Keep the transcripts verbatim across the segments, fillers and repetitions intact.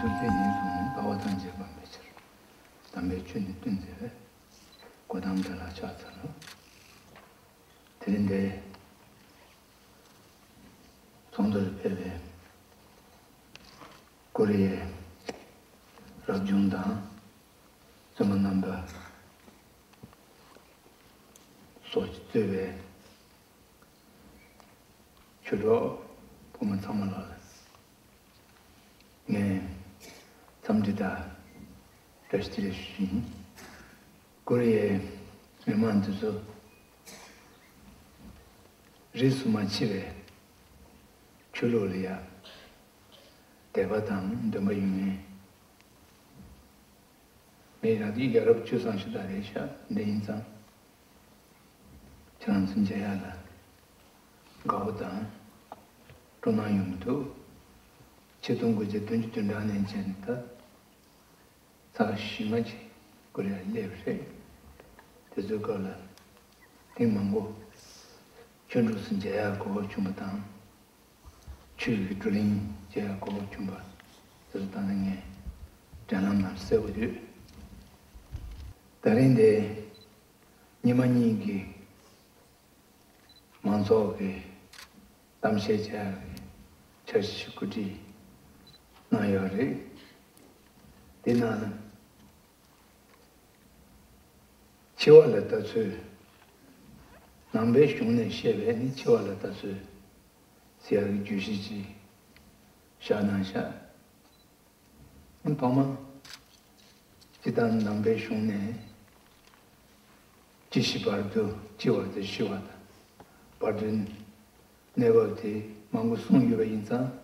ཚུལ་དེ་ཉིད་བཟུང་ནས་ལྟ་བ་དང་བཅས་པ་མེད་ཕྱིར། དམ་པའི་ཆོས་ནི་བསྟན་མཛད་པའི་གོ་ཏམ་དེ་ལ་ཕྱག་འཚལ་ལོ། དེ་རིང་འདིར་ཚོགས་འདུར་ཕེབས་པའི་ཀོ་རི་ཡའི་རབ་བྱུང་དང་བཙུན་མ་རྣམ་པ་སོགས་ཀྱིས་གཙོས་པའི་ཆོས་གྲོགས་བུ་མོ་ཚང་མ་ལ་ངས་འཚམས་འདྲི་དང་བཀྲ་ཤིས་བདེ་ལེགས་ཞུ་རྒྱུ་ཡིན། ཀོ་རི་ཡའི་མི་མང་འདི་ཚོ་རིས་སུ་མ་ཆད་པའི་ཆོས་ལུགས་ལ་ཡ་དད་པ་དང་འདུན་པ་ཡོད་མཁན། ངས་ཡང་དེའི་རྒྱལ་རབས་སྤྱོད་བཟང་ཞིག་དང་རེད་ཤག་འདི་ཡིན་ཙང་། ཁྱེད་རང་ཚོ་མཇལ་ཡག་ལ་དགའ་བོ་དང་སྤྲོ་སྣང་ཡོང་གི་འདུག་ཆིག་སྟོང་དགུ་བརྒྱ་བདུན་ཅུ་དོན་གྲངས་ནས་བྱས་ནས་ད་ཚར་བཞི་ལྔ་ཅིག་ཀོ་རི་ཡར་སླེབས་རེད། དེ་ཚོའི་སྐབས་ལ་ཐེངས་མང་པོ་ཆོས་འབྲུག་སུ་མཇལ་ཡག་གོ་སྐབས་བྱུང་བ་དང་། ཆོས་ཀྱི་བགྲོ་གླེང་བྱེད་ཡག་གོ་སྐབས་བྱུང་བ་དེ་ཚོ་ད་ནི་ངས་དྲན་ལམ་ནང་གསལ་པོ་ཡོད། ད་རིང་འདི་ཉི་མ་གཉིས་ཀྱི་མང་ཚོགས་ཀྱི་གཏམ་བཤད་བྱེད་ཡག་གི་འཆར་གཞི་གོ་སྒྲིག་གནང་ཡོད་རེད། དེ་ནང་འཆི་བ་ལ་ལྟ་ཚུལ། ནང་པའི་གཞུང་ནས་བཤད་པའི་ནི་འཆི་བ་ལ་ལྟ་ཚུལ་ཟེར་ཡག་གི་བརྗོད་གཞི་ཅིག་བཞག་གནང་ཤག་ཐོག་མ་སྤྱིར་བཏང་ནང་པའི་གཞུང་ནས་སྐྱེ་ཤི་བར་དོ། སྐྱེ་བ་དང་ཤི་བ་དང་བར་དོའི་གནས་བབ་དེ་མང་པོ་གསུངས་ཡོད་པ་ཡིན་ཙང་།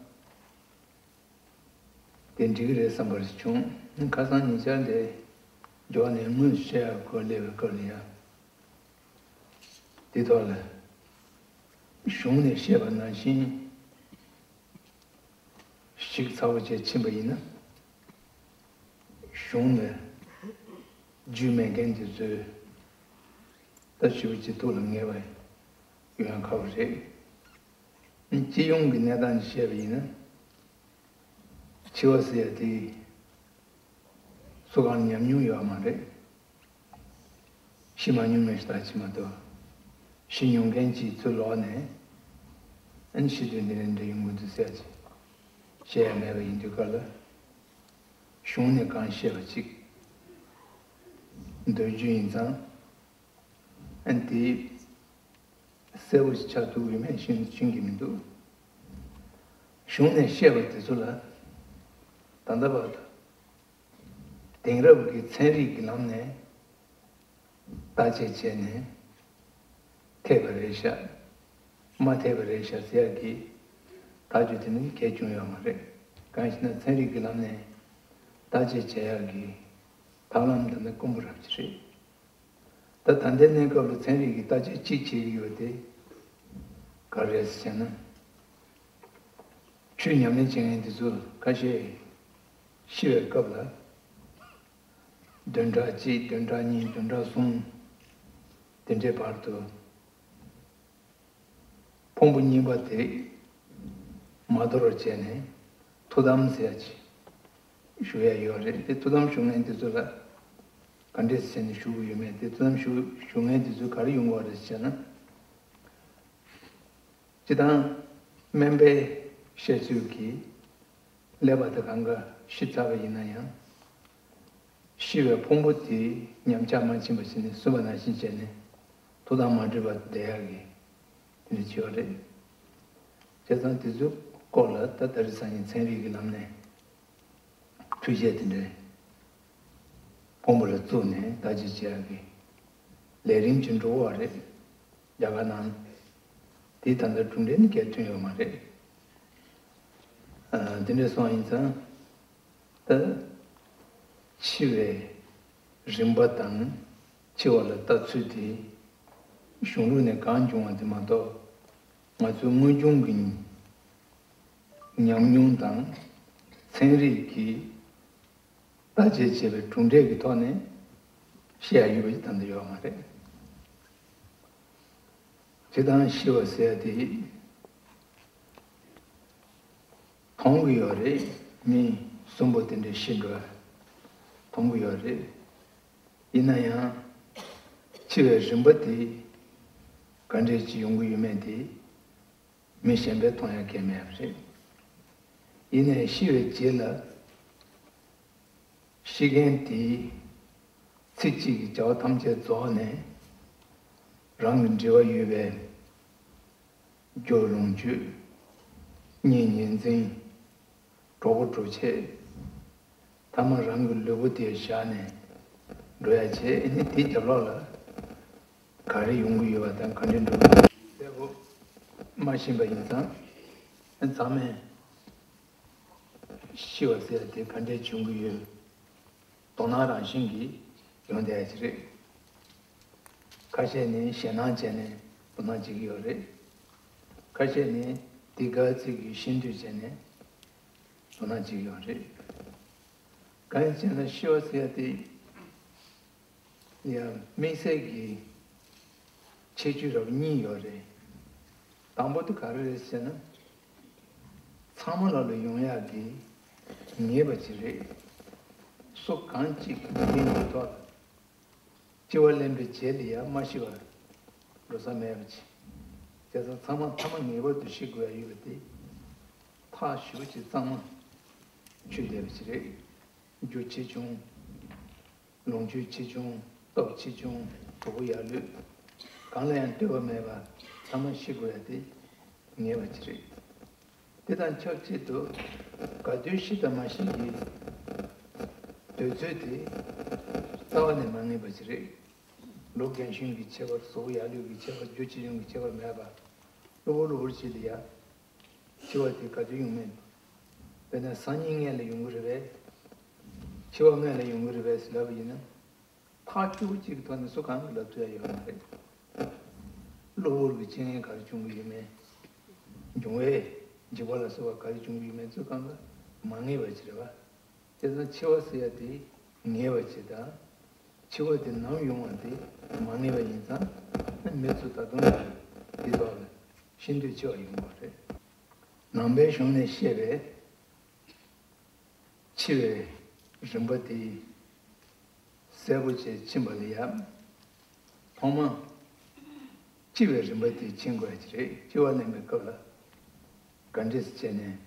དེ་འགྲིག་གི་རེད་བསམ་པ་བྱུང་། ཁ་སང་ཉེ་ཆར་དེ་མགྱོགས་ནས་དངོས་སུ་བཤད་ཡག་གོ་སླེབས་པའི་སྐབས་ལ་ཡ། དེ་ཐོག་ལ་གཞུང་ནས་བཤད་པ་ནང་བཞིན་ཞིག་ཚ་བོ་བྱས་ཕྱིན་པ་ཡིན་ན། གཞུང་ནས་རྒྱུས་མེད་མཁན་དེ་ཚོས་ད་ཞུ་བ་ཅིག་ཐུགས་ལ་ངེས་པ་ཡོང་ཡག་ཁག་པོ་རེད། སྤྱི་ཡོངས་ཀྱི་གནས་སྟངས་བཤད་པ་ཡིན་ན། འཆི་བ་ཟེར་ཡ་དེ་སུ་གང་ཉམས་མྱོང་ཡོད་མ་རེད། ཤི་མ་མྱོང་མཁན་ཞིག་ད་ཅི་མ་གཏོགས། ཤི་མྱོང་མཁན་གྱི་ཚུར་ལོག་ནས་ཨ་ནི་ཤི་དུས་འདི་ནས་འདྲ་ཡོང་གི་འདུག་ཟེར་ཅིག་བཤད་ཡ་མེད་པ་ཡིན་དུས་སྐབས་ལ། གཞུང་ནས་གང་བཤད་པ་ཅིག་འདོད་རྒྱུ་ཡིན་ཙང་། ཨ་ནི་དེ་གསལ་པོ་ཞིག་ཆགས་ཐུབ་ཡོད་མེད་ཤེས་ཤེས་ཀྱི་མི་འདུག་གཞུང་ནས་བཤད་པ་དེ་ཚོ་ལ་ད་ལྟ་བར་དུ་དེང་རབས་ཀྱི་ཚན་རིག་གི་ལམ་ནས་བརྟག་དཔྱད་བྱས་ནས་འཐད་པ་རེད་ཤག་མ་འཐད་པ་རེད་ཤག་ཟེར་ཡག་གི་ཐག་གཅོད་དེ་ནི་གལ་བྱུང་ཡོད་མ་རེད། གང་ཞེ་ན་ཚན་རིག་གི་ལམ་ནས་བརྟག་དཔྱད་བྱེད་ཡག་གི་ཐབས་ལམ་དེ་ནི་དཀོན་པོ་རབ་ཅིག་རེད། ད་ད་ལྟའི་གནས་སྐབས་ལ་ཚན་རིག་གིས་བརྟག་དཔྱད་གཅིག་བྱེད་ཀྱི་ཡོད་དེ་ག་རེ་རེད་ཟེར་ན། ཆོས་ཉམས་ལེན་བྱེད་མཁན་དེ་ཚོ་ཁ་ཤས་ཤི་བའི་སྐབས་ལ་བདུན་ཕྲག་གཅིག་བདུན་ཕྲག་གཉིས་བདུན་ཕྲག་གསུམ་དེ་འདྲའི་བར་དུ། ཕུང་པོ་རྙིང་པ་དེ་མ་དོར་བར་བྱས་ནས་ཐུགས་དམ་ཟེར་ཡ་ཅིག་ཞུ་ཡ་ཡོད་རེད། དེ་ཐུགས་དམ་ཞུ་མཁན་དེ་ཚོ་ལ་ག་འདྲས་བྱས་ནས་ཞུ་གི་ཡོད་མེད་དེ། ཐུགས་དམ་ཞུ་ཞུ་མཁན་དེ་ཚོ་ག་རེ་ཡོང་གི་རེད་ཟེར་ན། སྤྱིར་བཏང་སྨན་པའི་བཤད་ཚུལ་གྱིས་ཀླད་པ་དེ་གང་ག་ཤི་ཚར་བ་ཡིན་ན་ཡང་། ཤི་བའི་ཕུང་པོ་དེ་ཉམས་ཆག་མ་ཕྱིན་པ་ཞིག་ནས་གསོན་པ་ནང་བཞིན་བྱས་ནས་ཐུགས་དམ་མ་སྒྲིལ་བར་བསྡད་ཡག་གི་དེ་འདྲ་བྱེད་པ་རེད། བྱས་ཙང་དེ་ཚོའི་སྐོར་ལ་ད་ད་རེས་སང་ཉིན་ཚན་རིག་གི་ལམ་ནས་འཕྲུལ་ཆས་དེ་འདྲའི་ཕུང་པོ་ལ་བཙུགས་ནས་བརྟག་དཔྱད་བྱེད་ཡག་གི་ལས་རིམ་ཅིག་འགྲོ་གི་ཡོད་རེད། རྒྱ་གར་ནང་དེ་ད་ལྟ་གྲུབ་འབྲས་ནི་གལ་ཐོན་ཡོད་མ་རེད། ཨ། དེ་འདྲ་སོང་ཡིན་ཙང་། ད་འཆི་བའི་རིམ་པ་དང་འཆི་བ་ལ་ལྟ་ཚུལ་དེ་གཞུང་ལུགས་ནས་གང་བྱུང་བ་དེ་མ་གཏོགས། ང་ཚོའི་དངོས་བྱུང་གི་ཉམས་མྱོང་དང་ཚན་རིག་གིས་བརྟག་དཔྱད་བྱས་པའི་གྲུབ་འབྲས་ཀྱི་ཐོག་ནས་བཤད་ཡ་ཡོད་པ་ཞིག་ད་ལྟ་ཡོད་མ་རེད། སྤྱིར་བཏང་ཤི་བ་ཟེར་ཡ་དེ་མཐོང་གི་ཡོད་རེད། མི་ གསོན་པོ་དེ་འདྲའི་ཤི་འགྲོ་མཐོང་གི་ཡོད་རེད། ཡིན་ན་ཡང་འཆི་བའི་རིམ་པ་དེ་ག་འདྲས་ཅིག་ཡོང་གི་ཡོད་མེད་དེ་མི་གཞན་པས་མཐོང་ཡ་གང་ཡང་མེད་པ་རེད། ཡིན་ནའི་ཤི་བའི་རྗེས་ལ་ཤི་མཁན་དེས་ཚེ་གཅིག་གི་བྱ་བ་ཐམས་ཅད་རྫོགས་ནས་རང་གི་འབྲེལ་བ་ཡོད་པའི་རྒྱུ་ལོངས་སྤྱོད། གཉེན་ཉེ་འཛིན། གྲོགས་པོ་གྲོགས་མཆེད། ཐ་མ་རང་གི་ལུས་པོ་དེ་བཞག་ནས་འགྲོ་ཡ་བྱས། ཨ་ནི་དེའི་རྒྱབ་ལོགས་ལ་ག་རེ་ཡོང་གི་ཡོད་པ་དང་ག་འདྲ་འགྲོ་གི་ཡོད་པ་གསལ་པོ་མ་ཤེས་པ་ཡིན་ཙང་། ཚང་མས་ཤི་བ་ཟེར་ཡ་དེ་ག་འདྲས་བྱུང་གི་ཡོད། དོ་སྣང་རང་བཞིན་གྱིས་ཡོང་བསྡད་ཡ་ཅིག་རེད། ཁ་ཤས་ནི་ཞེད་སྣང་བྱས་ནས་དོ་སྣང་བྱེད་ཀྱི་ཡོད་རེད། ཁ་ཤས་ནི་དེ་ག་ཚོད་ཀྱི་ཤེས་འདོད་བྱས་ནས་དོ་སྣང་བྱེད་ཀྱི་ཡོད་རེད། གང་ཡིན་ཟེར་ན་ཤི་བ་ཟེར་ཡ་དེ་ཡང་དམིགས་བསལ་གྱི་ཁྱད་ཆོས་རབ་གཉིས་ཡོད་རེད། དང་པོ་དེ་ག་རེ་རེད་ཟེར་ན། ཚང་མ་ལ་ལ་ཡོང་ཡག་གི་ངེས་པ་ཅིག་རེད། སུ་གང་ཅིག་གིས་འདི་ཐོག་ལ་སྐྱེ་བ་ལེན་པའི་རྗེས་ལ་ཡང་མ་ཤི་བར་འགྲོ་ས་མེད་པ་ཅིག་བྱས་ཙང་ཚང་མ་ཐ་མ་ངེས་པར་དུ་ཤི་དགོས་ཡ་ཡོད་པ་དེ་ཐག་ཞེ་པོ་ཅིག་གཙང་མ་ཆོད་བསྡད་པ་ཅིག་རེད། རྒྱུ་ཆེ་ཆུང་། ལོངས་སྤྱོད་ཆེ་ཆུང་། སྟོབས་ཆེ་ཆུང་། གྲོགས་པོ་ཡ་ལོས། གང་ལ་ཡང་ལྟོས་པ་མེད་པར་ཐ་མ་ཤི་དགོས་ཡ་དེ་ངེས་པ་ཅིག་རེད། དེ་དང་ཆབས་ཅིག་ཏུ་ག་དུས་ཤི་དང་མ་ཤི་གི་དུས་ཚོད་དེ་རྩ་བ་ནས་མ་ངེས་པ་ཅིག་རེད། ལོ་རྒན་གཞོན་གྱི་ཁྱད་པར། གཟུགས་པོ་ཡ་ལོས་ཀྱི་ཁྱད་པར། རྒྱུ་ཆེ་ཆུང་གི་ཁྱད་པར་མེད་པར་གློ་བུར་གློ་བུར་ཅིག་ལ་ཡ་འཆི་བ་དེ་ག་དུས་ཡོང་མིན། དཔེར་ན་སང་ཉིན་སྔོན་ལ་ཡོང་གི་རེད་པས། འཆི་བ་སྔོན་ལ་ཡོང་གི་རེད་པས་ལབ་པ་ཡིན་ན། ཐག་ཆོད་པོ་གཅིག་གི་ཐོག་ནས་སུ་གང་གིས་ལབ་ཐུབ་ཡ་ཡོད་མ་རེད། གློ་བུར་གྱི་རྐྱེན་ངན་ག་རེ་བྱུང་གི་ཡོད་མེད། འབྱུང་བའི་འཇིགས་པ་ལ་སོགས་པ་ག་རེ་བྱུང་གི་ཡོད་མེད་ཚོ་གང་ག་མ་ངེས་པ་ཅིག་རེད་པ། དེ་ཚོ་འཆི་བ་ཟེར་ཡ་དེ་ངེས་པ་ཅིག་དང་། འཆི་བ་དེ་ནམ་ཡོང་བ་དེ་མ་ངེས་པ་ཡིན་ཙང་། མི་ཚོ་ད་དུང་འདི་ཐོག་ལ་ཤི་འདོད་ཆེ་བ་ཡོང་གི་རེད། ནང་པའི་གཞུང་ནས་བཤད་པའི་འཆི་བའི་རིམ་པ་དེ་གསལ་པོ་བྱས་ཕྱིན་པ་ལ་ཡ། ཐོག་མ་འཆི་བའི་རིམ་པ་དེ་ཕྱིན་དགོས་ཀྱི་རེད། འཆི་བ་ལེན་པའི་སྐབས་ལ་ག་འདྲས་བྱས་ནས་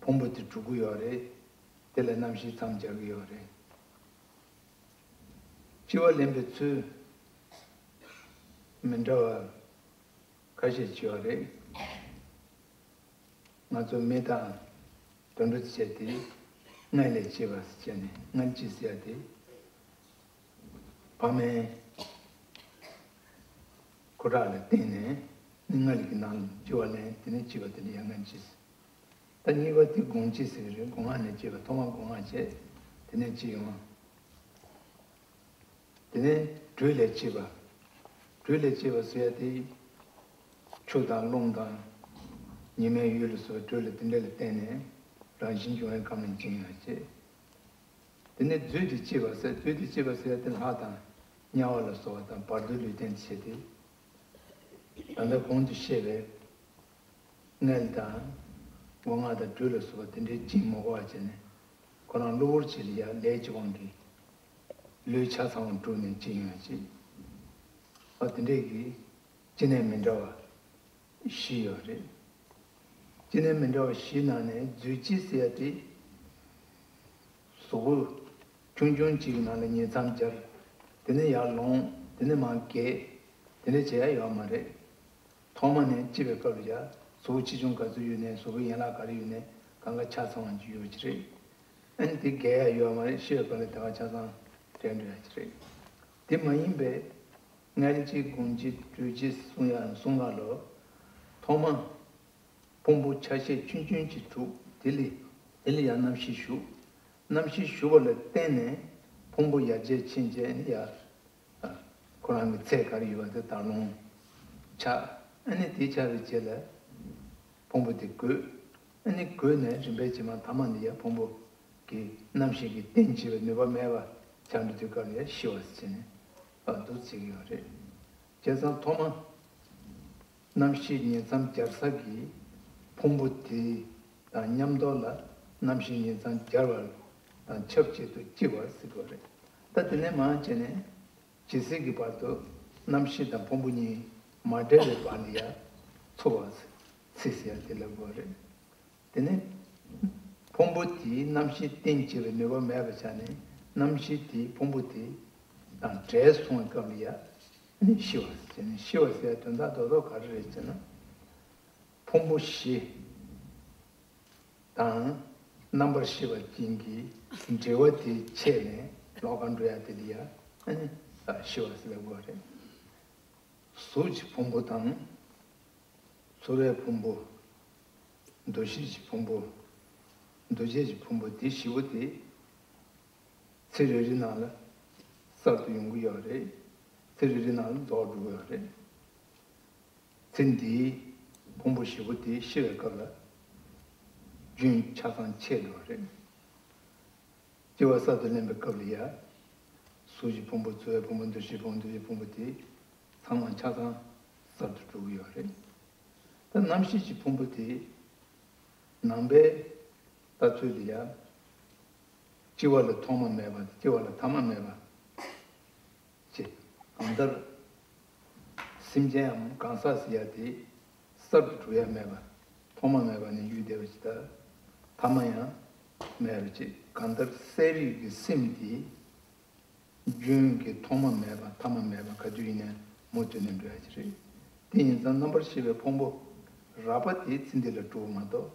ཕུང་པོ་དེ་གྲུབ་ཀྱི་ཡོད་རེད། དེ་ལ་རྣམ་ཤེས་མཚམས་སྦྱར་གྱི་ཡོད་རེད། འཆི་བ་ལེན་པའི་ཚུལ་མི་འདྲ་བ་ཁ་ཤས་ཅིག་ཡོད་རེད། ང་ཚོ་མི་དང་དུད་འགྲོ་བྱས་ཏེ་མངལ་ལས་སྐྱེས་པ་ཟེར་བྱས་ནས་མངལ་སྐྱེས་ཟེར་ཡ་དེ། ཕ་མའི་ཁུ་ཁྲག་ལ་བརྟེན་ནས་མངལ་གྱི་ནང་ལ་འཆི་བ་ལེན། དེ་ནས་སྐྱེས་པ་དེ་ནི་ཡང་མངལ་སྐྱེས། ད་གཉིས་པ་དེ་སྒོང་སྐྱེས་ཟེར་གྱི་རེད། སྒོ་ང་ནས་སྐྱེས་པ། ཐོག་མ་སྒོ་ང་བྱས། དེ་ནས་སྐྱེས་ཡོང་། དེ་ནས་དྲོད་ལས་སྐྱེས་པ། དྲོད་ལས་སྐྱེས་པ་ཟེར་ཡ་དེ་ཆུ་དང་རླུང་དང་ཉི་མའི་འོད་ལ་སོགས་པའི་དྲོད་ལ་དེ་འདྲ་ལ་བརྟེན་ནས་རང་བཞིན་འབྱུང་བའི་ཁམས་ལ་འབྱིན་ཡོང་བ་བྱེད། དེ་ནས་རྫུས་ཏེ་སྐྱེས་པ་ཟེར། རྫུས་ཏེ་སྐྱེས་པ་ཟེར་ཡ་དེ་ལྷ་དང་དམྱལ་བ་ལ་སོགས་པ་དང་བར་དོའི་ལུས་རྟེན་བྱེད་དེ། ད་ལྟ་གོང་དུ་བཤད་པའི་མངལ་དང་སྒོ་ང་དང་དྲོད་ལ་སོགས་པ་དེ་འདྲའི་བྱིན་མ་དགོས་པ་བྱས་ནས་ཁོ་རང་གློ་བུར་ཅིག་ལ་ཡ་ལས་ཀྱི་དབང་གིས་ལུས་ཆ་ཚང་བ་གྲུབ་ནས་བྱིན་ཡོང་བ་བྱེད། ཨ། དེ་འདྲས་ཀྱི་སྐྱེ་གནས་མི་འདྲ་བ་བཞི་ཡོད་རེད། སྐྱེ་གནས་མི་འདྲ་བ་བཞི་ནང་ནས་རྫུས་སྐྱེས་ཟེར་ཡ་དེ། གཟུགས་པོ་ཆུང་ཆུང་གཅིག་གི་ནང་ལ་ཉིང་མཚམས་སྦྱར། དེ་ནས་ཡར་ལོངས། དེ་ནས་མར་རྒས། དེ་འདྲ་བྱེད་ཡ་ཡོད་མ་རེད། ཐོག་མ་ནས་སྐྱེས་པའི་སྐབས་ལ་ཡ་གཟུགས་པོ་ཆེ་ཆུང་ག་ཚོད་ཡོད་ནའི། གཟུགས་པོའི་ཡན་ལག་ག་རེ་ཡོད་ནའི་གང་ག་ཆ་ཚང་བ་ཅིག་ཡོད་པ་ཅིག་རེད། ཨ་ནི་དེ་རྒས་ཡ་ཡོད་མ་རེད། ཤི་བའི་སྐབས་ལ་དེ་ག་ཆ་ཚང་བྲལ་འགྲོ་ཡ་ཅིག་རེད། དེ་མ་ཡིན་པའི་མངལ་སྐྱེས་སྒོང་སྐྱེས་དྲོད་སྐྱེས་གསུང་ཡ་གསུང་སྐབས་ལ། ཐོག་མ་ཕུང་པོ་ཆ་ཤས་ཆུང་ཆུང་ཅིག་གྲུབ། དེ་ལས་དེ་ལ་ཡང་རྣམ་ཤེས་ཞུགས། རྣམ་ཤེས་ཞུགས་པ་ལ་བརྟེན་ནས་ཕུང་པོ་ཡར་རྒྱས་ཕྱིན་རྗེས་ནི་ཡར། ཨ། ཁོ་རང་གི་ཚད་ག་རེ་ཡོད་པ་དེ་དག་རླུང་ཆགས། ཨ་ནི་དེ་ཆགས་པའི་རྗེས་ལ་ཕུང་པོ་དེ་རྒོད། ཨ་ནི་རྒོད་ནས་རིམ་པས་རྗེས་མ་ཐ་མ་ནི་ཡར་ཕུང་པོ་གི་རྣམ་ཤེས་ཀྱིས་རྟེན་བྱེད་པའི་ནུས་པ་མེད་པ་ཆགས་འགྲོ་དུས་སྐབས་ལ་ཡར་ཤི་བ་ཟེར་ནས། ཨ། འདུག་བྱེད་ཀྱི་ཡོད་རེད། བྱས་ཙང་ཐོག་མ་རྣམ་ཤེས་ཉིང་མཚམས་སྦྱར་ས་གི་ཕུང་པོ་དེ་དང་མཉམ་དུ་ལ་ རྣམ་ཤེས་ཉིང་མཚམས་སྦྱར་བ་དང་ཆབས་ཅིག་ཏུ་ལྕི་བ་ཟེར་དགོས་རེད། ད་དེ་ནས་མར་བྱས་ནས་ཇི་སྲིད་ཀྱི་བར་དུ་རྣམ་ཤེས་དང་ཕུང་པོ་གཉིས་མ་བྲལ་བའི་བར་ལ་ཡང་ཚོར་བ་ཚེ་ཟེར་ཡ་དེ་ལབ་དགོས་རེད། དེ་ནས་ཕུང་པོ་དེས་རྣམ་ཤེས་རྟེན་བྱེད་པའི་ནུས་པ་མེད་པའི་ཆ་ནས་རྣམ་ཤེས་དེས་ཕུང་པོ་དེ་དང་བྲལ་སོང་བའི་སྐབས་ལ་ཡང་ནི་ཤི་བ་ཟེར་ནས། ཤི་བ་ཟེར་དོན་དག་རྡོག་རྡོག་ག་རེ་རེད་ཟེར་ན། ཕུང་པོ་བཞི་དང་རྣམ་པར་ཤེས་པ་ཅན་གྱི་འབྲེལ་བ་དེ་ཆད་ནས་ལོག་ག་འགྲོ་ཡ་དེ་ལ་ཡང་ནི་ཤི་བ་ཟེར་བའི་སྐོར་རེད། གཟུགས་ཀྱི་ཕུང་པོ་དང་ཚོར་བའི་ཕུང་པོ། འདུ་ཤེས་ཀྱི་ཕུང་པོ། འདུ་བྱེད་ཀྱི་ཕུང་པོ་དེ་བཞི་པོ་དེ་ཚེ་རེ་རེ་ནང་ལ་གསར་དུ་ཡོང་གི་ཡོད་རེད། ཚེ་རེ་རེ་ནང་ལ་རྫོགས་འགྲོ་གི་ཡོད་རེད། ཚེ་འདིའི་ཕུང་པོ་བཞི་པོ་དེ་ཤི་བའི་སྐབས་ལ་རྒྱུན་ཆ་ཚང་ཆད་འགྲོ་བ་རེད། སྐྱེ་བ་གསར་དུ་ལེན་པའི་སྐབས་ལ་ཡང་གཟུགས་ཀྱི་ཕུང་པོ། ཚོར་བའི་ཕུང་པོ། འདུ་ཤེས་ཕུང་པོ། འདུ་བྱེད་ཕུང་པོ་དེ་ཚང་མ་ཆ་ཚང་གསར་དུ་འགྲོ་གི་ཡོད་རེད། ད་རྣམ་ཤེས་ཀྱི་ཕུང་པོ་དེ་ནང་པའི་ལྟ་ཚུལ་ལ་ཡང་སྐྱེ་བ་ལ་ཐོག་མ་མེད་པ་དང་སྐྱེ་བ་ལ་ཐ་མ་མེད་པ་ཅེས། གང་ལྟར་སེམས་ཅན་ནམ་གང་ཟག་ཟེར་ཡ་དེ་གསར་དུ་གྲུབ་ཡ་མེད་པ། ཐོག་མ་མེད་པ་ནས་ཡོད་བསྡད་པ་ཞིག་དང་། ཐ་མ་ཡང་མེད་པ་ཅིག། གང་ལྟར་གསལ་རིག་གི་སེམས་དེ་རྒྱུན་གྱི་ཐོག་མ་མེད་པ་ཐ་མ་མེད་པ་ག་དུས་ཡིན་ནའི་མུ་མཐུད་ནས་འགྲོ་ཡ་ཅིག་རེད། དེ་ཡིན་ཙང་རྣམ་པར་ཤེས་པའི་ཕུང་པོ་རགས་པ་དེ་ཚེ་འདི་ལ་གྲུབ་པ་མ་གཏོགས།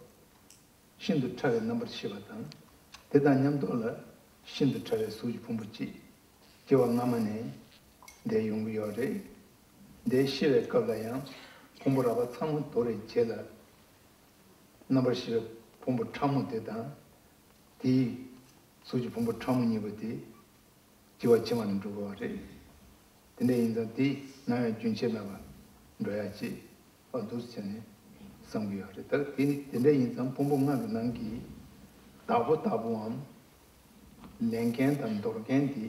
ཤིན་ཏུ་ཕྲ་བའི་རྣམ་པར་ཤེས་པ་དང་། དེ་དང་མཉམ་དུ་ལ་ཤིན་ཏུ་ཕྲ་བའི་གཟུགས་ཀྱི་ཕུང་པོ་གཅིག། སྐྱེ་བ་སྔ་མ་ནས་འདས་ཡོང་གི་ཡོད་རེད། འདས་ཤི་བའི་སྐབས་ལ་ཡང་ཕུང་པོ་རགས་པ་ཚང་མ་དོར་བའི་རྗེས་ལ། རྣམ་པར་ཤེས་པའི་ཕུང་པོ་ཕྲ་མོ་དེ་དང་། དེའི་གཟུགས་ཀྱི་ཕུང་པོ་ཕྲ་མོ་གཉིས་པོ་དེ། སྐྱེ་བ་ཕྱི་མ་ལ་འགྲོ་དགོས་པ་རེད། དེ་འདྲ་ཡིན་ཙང་དེ་ནམ་ཡང་རྒྱུན་ཆད་མེད་པར་འགྲོ་ཡ་ཅིག་འོ་འདུག་སེ་བྱས་ནས་བསམ་གྱི་ཡོད་རེད། ད་དེ་དེ་འདྲ་ཡིན་ཙང་ཕུང་པོ་ལྔ་གི་ནང་གི་བདག་པོ་བདག་པོའམ་ལེན་མཁན་དང་འདོར་མཁན་དེ་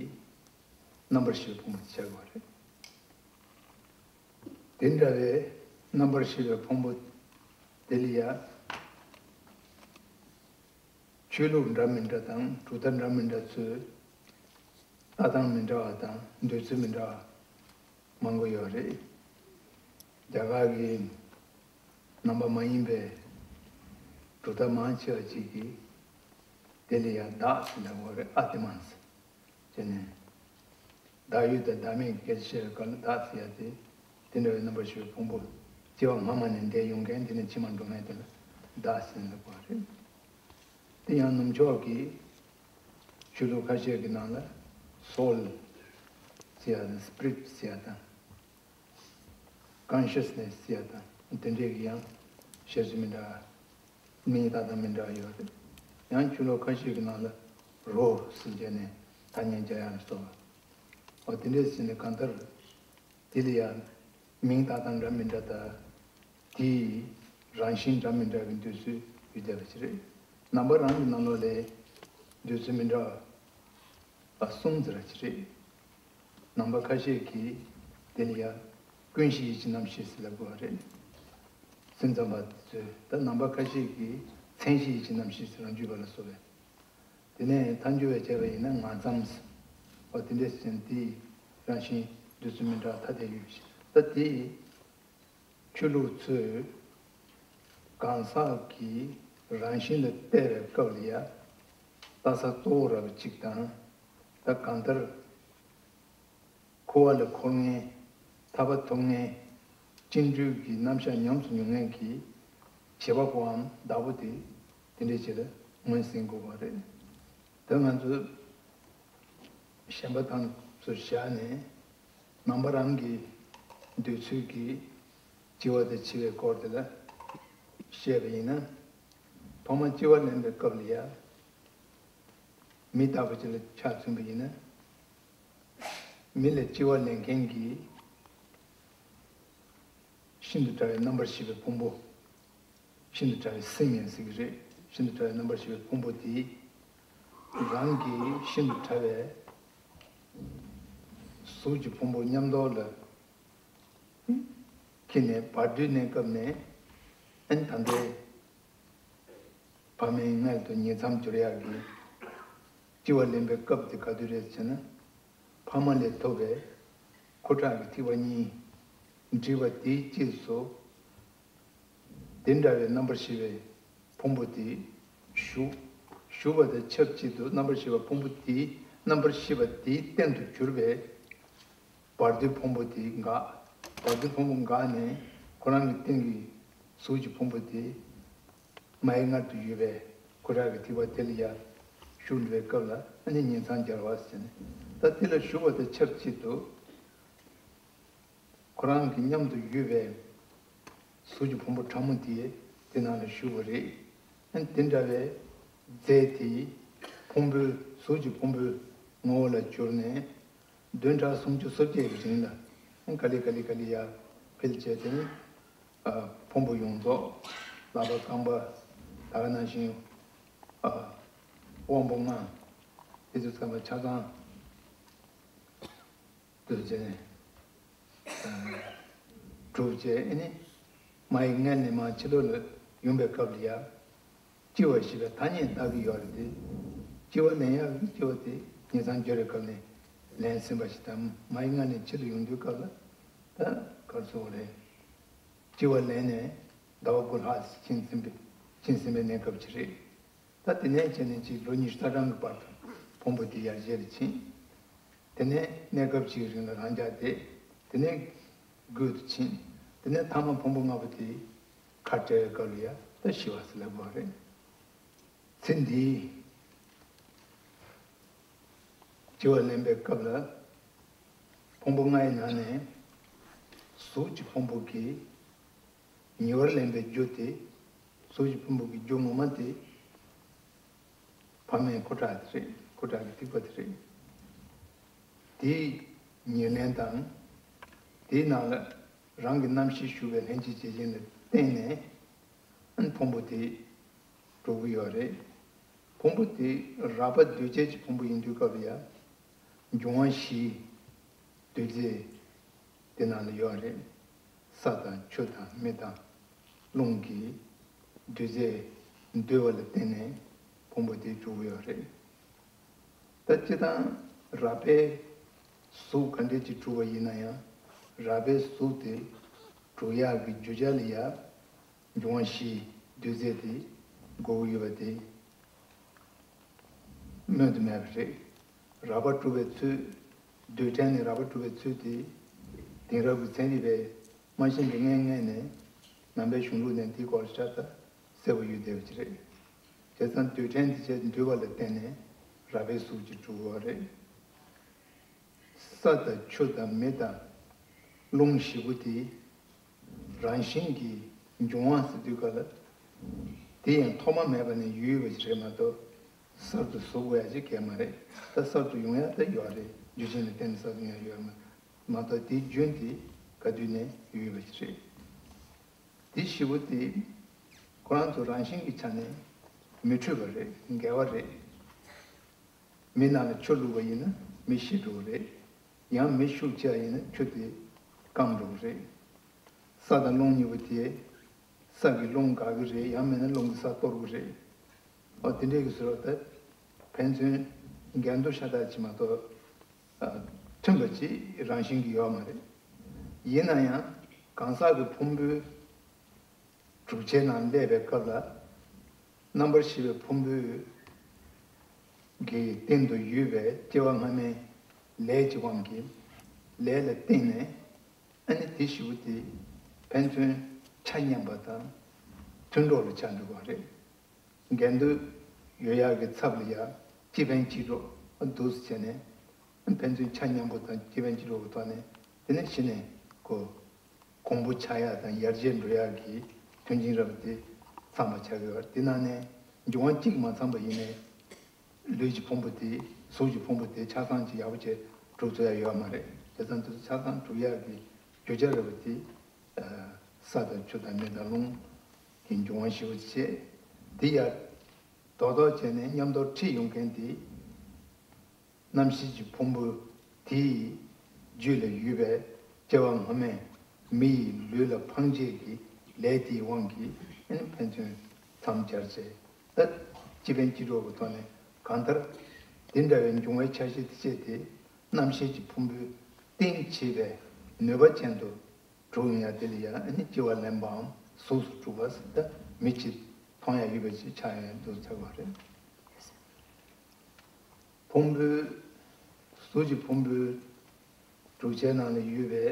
རྣམ་པར་ཤེས་པའི་ཕུང་པོ་དེ་ཆགས་ཀྱི་ཡོད་རེད། དེ་འདྲ་བའི་རྣམ་པར་ཤེས་པའི་ཕུང་པོ་དེ་ལ་ཡ། ཆོས་ལུགས་འདྲ་མི་འདྲ་དང་གྲུབ་མཐའ་འདྲ་མི་འདྲ་ཚོས་ལྟ་སྟངས་མི་འདྲ་བ་དང་འདོད་ཚུལ་མི་འདྲ་བ་མང་པོ་ཡོད་རེད། རྒྱ་གར་གྱི་ནང་པ་མ་ཡིན་པའི་གྲུབ་མཐའ་མང་ཆེ་བ་ཅིག་གིས་དེ་ལ་ཡང་བདག་ཟེར་ལབ་ཡོད་རེད། ཨ་ཏི་མ་ཟེར། བྱས་ནས། བདག་ཡུལ་དང་བདག་མེད་ཀྱི་སྐད་ཆ་བཤད་པའི་སྐབས་ལ་བདག་ཟེར་ཡ་དེ། དེ་འདྲ་བའི་རྣམ་པར་ཤེས་པའི་ཕུང་པོ། སྐྱེ་བ་སྔ་མ་ནས་འདས་ཡོང་མཁན་དེ་ནས་ཕྱི་མ་འགྲོ་མཁན་དེ་ལ་བདག་ཟེར་ནས་ལབ་པ་རེད། དེ་ཡང་ནུབ་ཕྱོགས་ཀྱི་ཆོས་ལུགས་ཁ་ཤས་ཀྱི་ནང་ལ་སོལ་ཟེར་ཡ་དང་སི་པི་རིཊ་ཟེར་ཡ་དང་། ཀོན་ཤེས་ནེས་ཟེར་ཡ་དང་དེ་འདྲས་ཀྱི་ཡང་བཤད་ཚུལ་མི་འདྲ་བ། མིང་བཏགས་སྟངས་མི་འདྲ་བ་ཡོད་རེད། ཡང་ཆོས་ལུགས་ཁ་ཤས་ཀྱི་ནང་ལ་རོ་ཟེར་བྱས་ནས་ཐ་སྙད་སྦྱར་ཡ་ལ་སོགས་པ། འོ་དེ་འདྲས་ཟེར་ནས་གང་ལྟར་དེ་ལ་ཡང་མིང་བཏགས་སྟངས་འདྲ་མི་འདྲ་དང་། དེའི་རང་བཞིན་འདྲ་མི་འདྲ་བའི་འདོད་ཚུལ་ཡོད་བསྡད་པ་ཞིག་རེད། ནང་པ་རང་གི་ནང་ལོགས་ལ་འདོད་ཚུལ་མི་འདྲ་བ་གསུམ་ཟེར་བ་ཞིག་རེད། ནང་པ་ཁ་ཤས་ཀྱིས་དེ་ལ་ཡང་ཀུན་གཞི་ཡིད་ཀྱི་རྣམ་ཤེས་ཟེར་ལབ་དགོས་པ་རེད། སེམས་ཙམ་པ་ཚོས། ད་ནང་པ་ཁ་ཤས་ཀྱིས་མཚན་གཞི་ཡིད་ཀྱི་རྣམ་ཤེས་ཟེར་རང་རྒྱུད་པ་ལ་སོགས་པས། དེ་ནས་མཐའ་འཇུག་པས་བྱས་པ་ཡིན་ན་ངང་ཙམ་ཟེར། འོ་དེ་འདྲས་ཟེར་ནས་དེའི་རང་བཞིན་འདོད་ཚུལ་མི་འདྲ་ཐ་དད་ཡོད་པ་ཞིག་ད་དེ་ཆོས་ལུགས་ཚོས་གང་ཟག་གི་རང་བཞིན་ལ་བལྟས་པའི་སྐབས་ལ་ཡང་ལྟ་ས་གཙོ་བོ་ར་བ་གཅིག་དང་། ད་གང་ལྟར་འཁོར་བ་ལ་འཁོར་མཁན། ཐར་པ་ཐོབ་མཁན། བཅིངས་འགྲོལ་གྱི་རྣམ་གཞག་ཉམས་སུ་མྱོང་མཁན་གྱི་བྱེད་པ་པོའམ་བདག་པོ་དེ་དེ་འདྲའི་ཆེད་ལ་ངོས་ཟིན་དགོས་པ་རེད། ད་ང་ཚོ་གཞན་པ་དང་ཚུར་བཞག་ནས་ནང་པ་རང་གི་འདོད་ཚུལ་གྱིས་སྐྱེ་བ་དང་འཆི་བའི་སྐོར་དེ་ལ་བཤད་པ་ཡིན་ན། ཐོག་མར་སྐྱེ་བ་ལེན་པའི་སྐབས་ལ་ཡང་མི་ལྟ་བུ་ཅིག་ལ་ཆ་མཚོན་པ་ཡིན་ན། མི་ལ་སྐྱེ་བ་ལེན་མཁན་གྱི་ཤིན་ཏུ་ཕྲ་བའི་རྣམ་པར་ཤེས་པའི་ཕུང་པོ། ཤིན་ཏུ་ཕྲ་བའི་སེམས་ཡིན་ཟེར་གྱི་རེད། ཤིན་ཏུ་ཕྲ་བའི་རྣམ་པར་ཤེས་པའི་ཕུང་པོ་དེ་རང་གི་ཤིན་ཏུ་ཕྲ་བའི་གཟུགས་ཀྱི་ཕུང་པོ་མཉམ་དུ་ལ་འཁྱེར་ནས་བར་དོའི་གནས་སྐབས་ནས་ཨན་ད་ལྟའི་ བར་མའི་མངལ་དུ་ཉིང་མཚམས་སྦྱོར་ཡག་གི་ལྕི་བ་ལེན་པའི་སྐབས་དེ་ག་དུས་རེད་ཟེར་ན། ཕ་མ་ལས་ཐོབ་པའི་ཁུ་ཁྲག་གི་ཐིགས་པ་གཉིས་འདྲིས་པ་དེའི་རྗེས་སུ། དེ་འདྲ་བའི་རྣམ་པར་ཤེས་པའི་ཕུང་པོ་དེ་ཞུགས། ཞུགས་པ་དང་ཆབས་ཅིག་ཏུ་རྣམ་པར་ཤེས་པ་ཕུང་པོ་དེའི་རྣམ་པར་ཤེས་པ་དེའི་རྟེན་དུ་གྱུར་པའི་བར་དོའི་ཕུང་པོ་དེ་འགག་བར་དོའི་ཕུང་པོ་འགག་ནས་ཁོ་རང་གི་སྟེང་གི་གཟུགས་ཀྱི་ཕུང་པོ་དེ། མའི་མངལ་དུ་ཡོད་པའི་ཁུ་ཁྲག་གི་ཐིགས་པ་དེ་ལ་ཡར་ཞུགས་འགྲོ་བའི་སྐབས་ལ་ཨ་ནི་ཉིང་མཚམས་སྦྱར་བ་ཟེར་ནས། ད་དེ་ལ་ཞུགས་པ་དང་ཆབས་ཅིག་ཏུ་ཁོ་རང་གི་མཉམ་དུ་ཡོད་པའི་གཟུགས་ཀྱི་ཕུང་པོ་ཕྲ་མོ་དེ་དེ་ནང་ལ་ཞུགས་པ་རེད། ཨ་ནི་དེ་འདྲ་བའི་རྫས་དེ་ཕུང་པོའི་གཟུགས་ཀྱི་ཕུང་པོའི་ངོ་བོ་ལ་གྱུར་ནས། བདུན་ཕྲག་སུམ་ཅུ་སོ་བརྒྱད་ཀྱི་རིང་ལ་ག་ལེ་ག་ལེ་ག་ལེ་ཡར་འཕེལ་བྱས་ཏེ། ཕུང་པོ་ཡོངས་རྫོགས་ལག་པ་རྐང་པ་ད་ག་ནང་བཞིན་དབང་པོ་ལྔ་དེ་ཚོ་ཚང་མ་ཆ་ཚང་དུ་བྱས་ནས་གྲུབ་བྱས་ཨ་ནི་མའི་མངལ་ནས་མར་ཕྱི་ལོགས་ལ་ཡོང་པའི་སྐབས་ལ་ཡ། ལྕི་བ་ཞེས་པའི་ཐ་སྙད་བཏགས་ཀྱི་ཡོད་རེད་དེ། ལྕི་བ་ལེན་ཡག་གི་ལྕི་བ་དེ་ཉིང་མཚམས་སྦྱོར་བའི་སྐབས་ནས་ལེན་ཟིན་པ་ཞིག་དང་མའི་མངལ་ནས་ཕྱི་ལ་ཡོང་དུས་སྐབས་ལ་ད་ག་རེ་ཟེར་དགོས་རེད། ལྕི་བ་ལེན་ནས་ཟླ་བ་དགུ་ལྷག་ཕྱིན་ཟིན་པའི་ཕྱིན་ཟིན་པའི་གནས་སྐབས་ཅིག་རེད། ད་དེ་ནས་བྱས་ནས་ཅིག་ལོ་ཉི་ཤུ་རྩ་གྲངས་ཀྱི་བར་དུ་ཕུང་པོ་དེ་ཡར་རྒྱས་ལ་ཕྱིན། དེ་ནས་གནས་སྐབས་གཅིག་རིང་ལ་རང་འཇགས་བསྡད། དེ་ནས་རྒུད་དུ་ཕྱིན། དེ་ནས་ཐ་མ་ཕུང་པོ་ལྔ་པོ་དེ་ཁ་བྲལ་བའི་སྐབས་ལ་ཡ་ད་ཤི་བ་ཟེར་ལབ་དགོས་རེད། ཚེ་འདིའི་ལྕི་བ་ལེན་པའི་སྐབས་ལ་ཕུང་པོ་ལྔ་ཡི་ནང་ནས་གཟུགས་ཀྱི་ཕུང་པོ་གི་ཉེ་བར་ལེན་པའི་རྒྱུ་དེ། གཟུགས་ཀྱི་ཕུང་པོ་གི་རྒྱུ་ངོ་མ་དེ་བར་མའི་ཁུ་ཁྲག་དེ་རེད། ཁུ་ཁྲག་གི་ཐིགས་པ་དེ་རེད། དེའི་ཉེར་ལེན་དང་། དེའི་ནང་ལ་རང་གི་རྣམ་ཤེས་ཞུགས་པའི་ལྷན་ཅིག་བྱེད་ཅན་ལ་བརྟེན་ནས་ཕུང་པོ་དེ་གྲུབ་ཀྱི་ཡོད་རེད། ཕུང་པོ་དེ་རགས་པ་འདུས་བྱས་ཀྱི་ཕུང་པོ་ཡིན་དུས་སྐབས་ལ་ཡ། འབྱུང་བ་བཞིའི་རྡུལ་རྫས་དེ་ནང་ལ་ཡོད་རེད། ས་དང་ཆུ་དང་མེ་དང་རླུང་གི་རྡུལ་རྫས་འདུས་པ་ལ་བརྟེན་ནས་ཕུང་པོ་དེ་གྲུབ་ཡོད་རེད། ད་སྤྱིར་བཏང་རགས་པའི་གཟུགས་ག་འདྲས་ཅིག་གྲུབ་པ་ཡིན་ན་ཡང་རགས་པའི་གཟུགས་དེ་གྲུབ་ཡག་གི་རྒྱུ་ཆ་ལ་ཡ། འབྱུང་བ་བཞིའི་རྡུལ་རྫས་དེ་དགོས་ཀྱི་ཡོད་པ་དེ་སྨོས་དུ་མེད་པ་རེད། རགས་པ་གྲུབ་པའི་ཚུལ། རྡུལ་ཕྲན་ནི་རགས་པ་གྲུབ་པའི་ཚུལ་དེ་དེང་རབས་ཀྱི་ཚན་རིག་པས་མ་ཤེས་པའི་སྔོན་སྔོན་ནས་ནང་པའི་གཞུང་ལུགས་ནས་འདིའི་སྐོར་ཤ་སྟག་གསལ་པོ་ཡོད་བསྡད་པ་ཅིག་རེད། བྱས་ཙང་རྡུལ་ཕྲན་དེ་བྱས་འདུས་པ་ལ་བརྟེན་ནས་རགས་པའི་གཟུགས་ཀྱི་གྲུབ་པ་རེད། ས་དང་ཆུ་དང་མེ་དང་རླུང་བཞི་པོ་དེ་རང་བཞིན་གྱིས་འབྱུང་བ་ཟེར་དུས་ག་ལ། དེ་ཡང་ཐོག་མ་མེད་པ་ནས་ཡོད་ཡོད་པ་ཞིག་རེད་མ་གཏོགས་གསར་དུ་བཟོ་དགོས་ཡ་ཅིག་གས་མ་རེད། ད་གསར་དུ་ཡོང་ཡ་ད་ཡོད་རེད། རྒྱུ་རྐྱེན་ལ་བརྟེན་ནས་གསར་དུ་ཡོང་ཡ་ཡོད་མ་མ་གཏོགས་དེའི་རྒྱུན་དེ་ག་དུས་ནས་ཡོད་ཡོད་པ་ཞིག་རེད། དེ་བཞི་པོ་དེ་ཁོ་རང་ཚོ་རང་བཞིན་གྱི་ཆ་ནས་མི་འཁྲུལ་བ་རེད། འགལ་བ་རེད། མེ་ནང་ལ་ཆུ་བླུགས་པ་ཡིན་ན་མེ་ཤི་འགྲོ་གི་རེད། ཡང་མེ་ཤུགས་ཆེ་བ་ཡིན་ན་ཆུ་དེ་སྐམ་འགྲོ་གི་རེད། ས་དང་རླུང་གཉིས་པོ་དེ་ས་གིས་རླུང་འགག་གི་རེད། ཡང་མིན་ན་རླུང་གིས་ས་གཏོར་གི་རེད། འོ་དེ་འདྲས་ཀྱི་བཟོ་ལ་ད་ཕན་ཚུན་འགལ་འདུ་ཤ་སྟག་ཅིག་མ་གཏོགས་མཐུན་པ་ཅིག་རང་བཞིན་གྱིས་ཡོད་མ་རེད། ཡིན་ན་ཡང་གང་ཟག་གི་ཕུང་པོའི་གྲུབ་ཆའི་ནང་སླེབས་པའི་སྐབས་ལ། རྣམ་པར་ཤེས་པའི་ཕུང་པོའི་གི་སྟེང་དུ་ཡོད་པའི་སྐྱེ་བ་སྔ་མའི་ལས་ཀྱི་དབང་གིས་ལས་ལ་བརྟེན་ནས་ཨ་ནི་དེ་བཞི་པོ་དེ་ཕན་ཚུན་ཆ་མཉམ་པ་དང་མཐུན་གྲོགས་ལ་ཆགས་འགྲོ་བ་རེད། འགལ་འདུ་ཡོད་ཡག་གི་ཚབ་ལ་ཡ་སྤྱི་ཕན་སྤྱི་གྲོགས་འདུག་སེ་བྱས་ནས་ཕན་ཚུན་ཆ་མཉམ་པོ་དང་སྤྱི་ཕན་སྤྱི་གྲོགས་ཀྱི་ཐོག་ནས་དེ་ནས་གཞི་ནས་ཁོ་གོང་བུ་ཆགས་ཡག་དང་ཡར་རྒྱས་འགྲོ་ཡག་གི་མཐུན་རྐྱེན་རབ་དེ་ཚང་བ་ཆགས་ཀྱི་ཡོད་རེད། དེ་ནང་ནས་འབྱུང་བ་གཅིག་མ་ཚང་པ་ཡིན་ནའི་ལུས་ཀྱི་ཕུང་པོ་དེ་གཟུགས་ཀྱི་ཕུང་པོ་དེ་ཆ་ཚང་ཅིག་ཡག་པོ་བྱས་གྲུབ་ཐུབ་ཡག་ཡོད་མ་རེད། བྱས་ཙང་དེ་ཚོ་ཆ་ཚང་གྲུབ་ཡག་གི་རྒྱུ་ཆ་རབ་དེ་ས་དང་ཆུ་དང་མེ་དང་རླུང་གི་འབྱུང་བ་ཞེས་པ་བྱས། དེ་ཡར་རྡོག་རྡོག་བྱས་ནས་མཉམ་དུ་འཁྲིད་ཡོང་མཁན་དེ། རྣམ་ཤེས་ཀྱི་ཕུང་པོ་དེའི་རྒྱུད་ལ་ཡོད་པའི་སྐྱེ་བ་སྔ་མའི་མི་ཡི་ལུས་ལ་འཕངས་བྱེད་ཀྱི་ལས་དེའི་དབང་གིས་ཨ་ནི་ཕན་ཚུན་མཚམས་སྦྱར་བྱས་ ད་སྤྱི་ཕན་སྤྱི་གྲོགས་ཀྱི་ཐོག་ནས་གང་ལྟར་དེ་འདྲ་བའི་འབྱུང་བའི་ཆ་ཤས་དེ་བྱས་ཏེ་རྣམ་ཤེས་ཀྱི་ཕུང་པོའི་རྟེན་བྱེད་པའི་ནུས་པ་ཅན་དུ་གྲུབ་ཡོང་ཡ་དེ་ལ་ཡང་ཨ་ནི་སྐྱེ་བ་ལེན་པའམ་གཟུགས་སུ་གྲུབ་པ་ཟེར། ད་མིག་གིས་མཐོང་ཡ་ཡོད་པ་ཅིག་ཆགས་ཡོང་འདུག་ཟེར་བ་རེད། ཕུང་པོའི་གཟུགས་ཀྱི་ཕུང་པོའི་གྲུབ་ཆའི་ནང་ལ་ཡོད་པའི་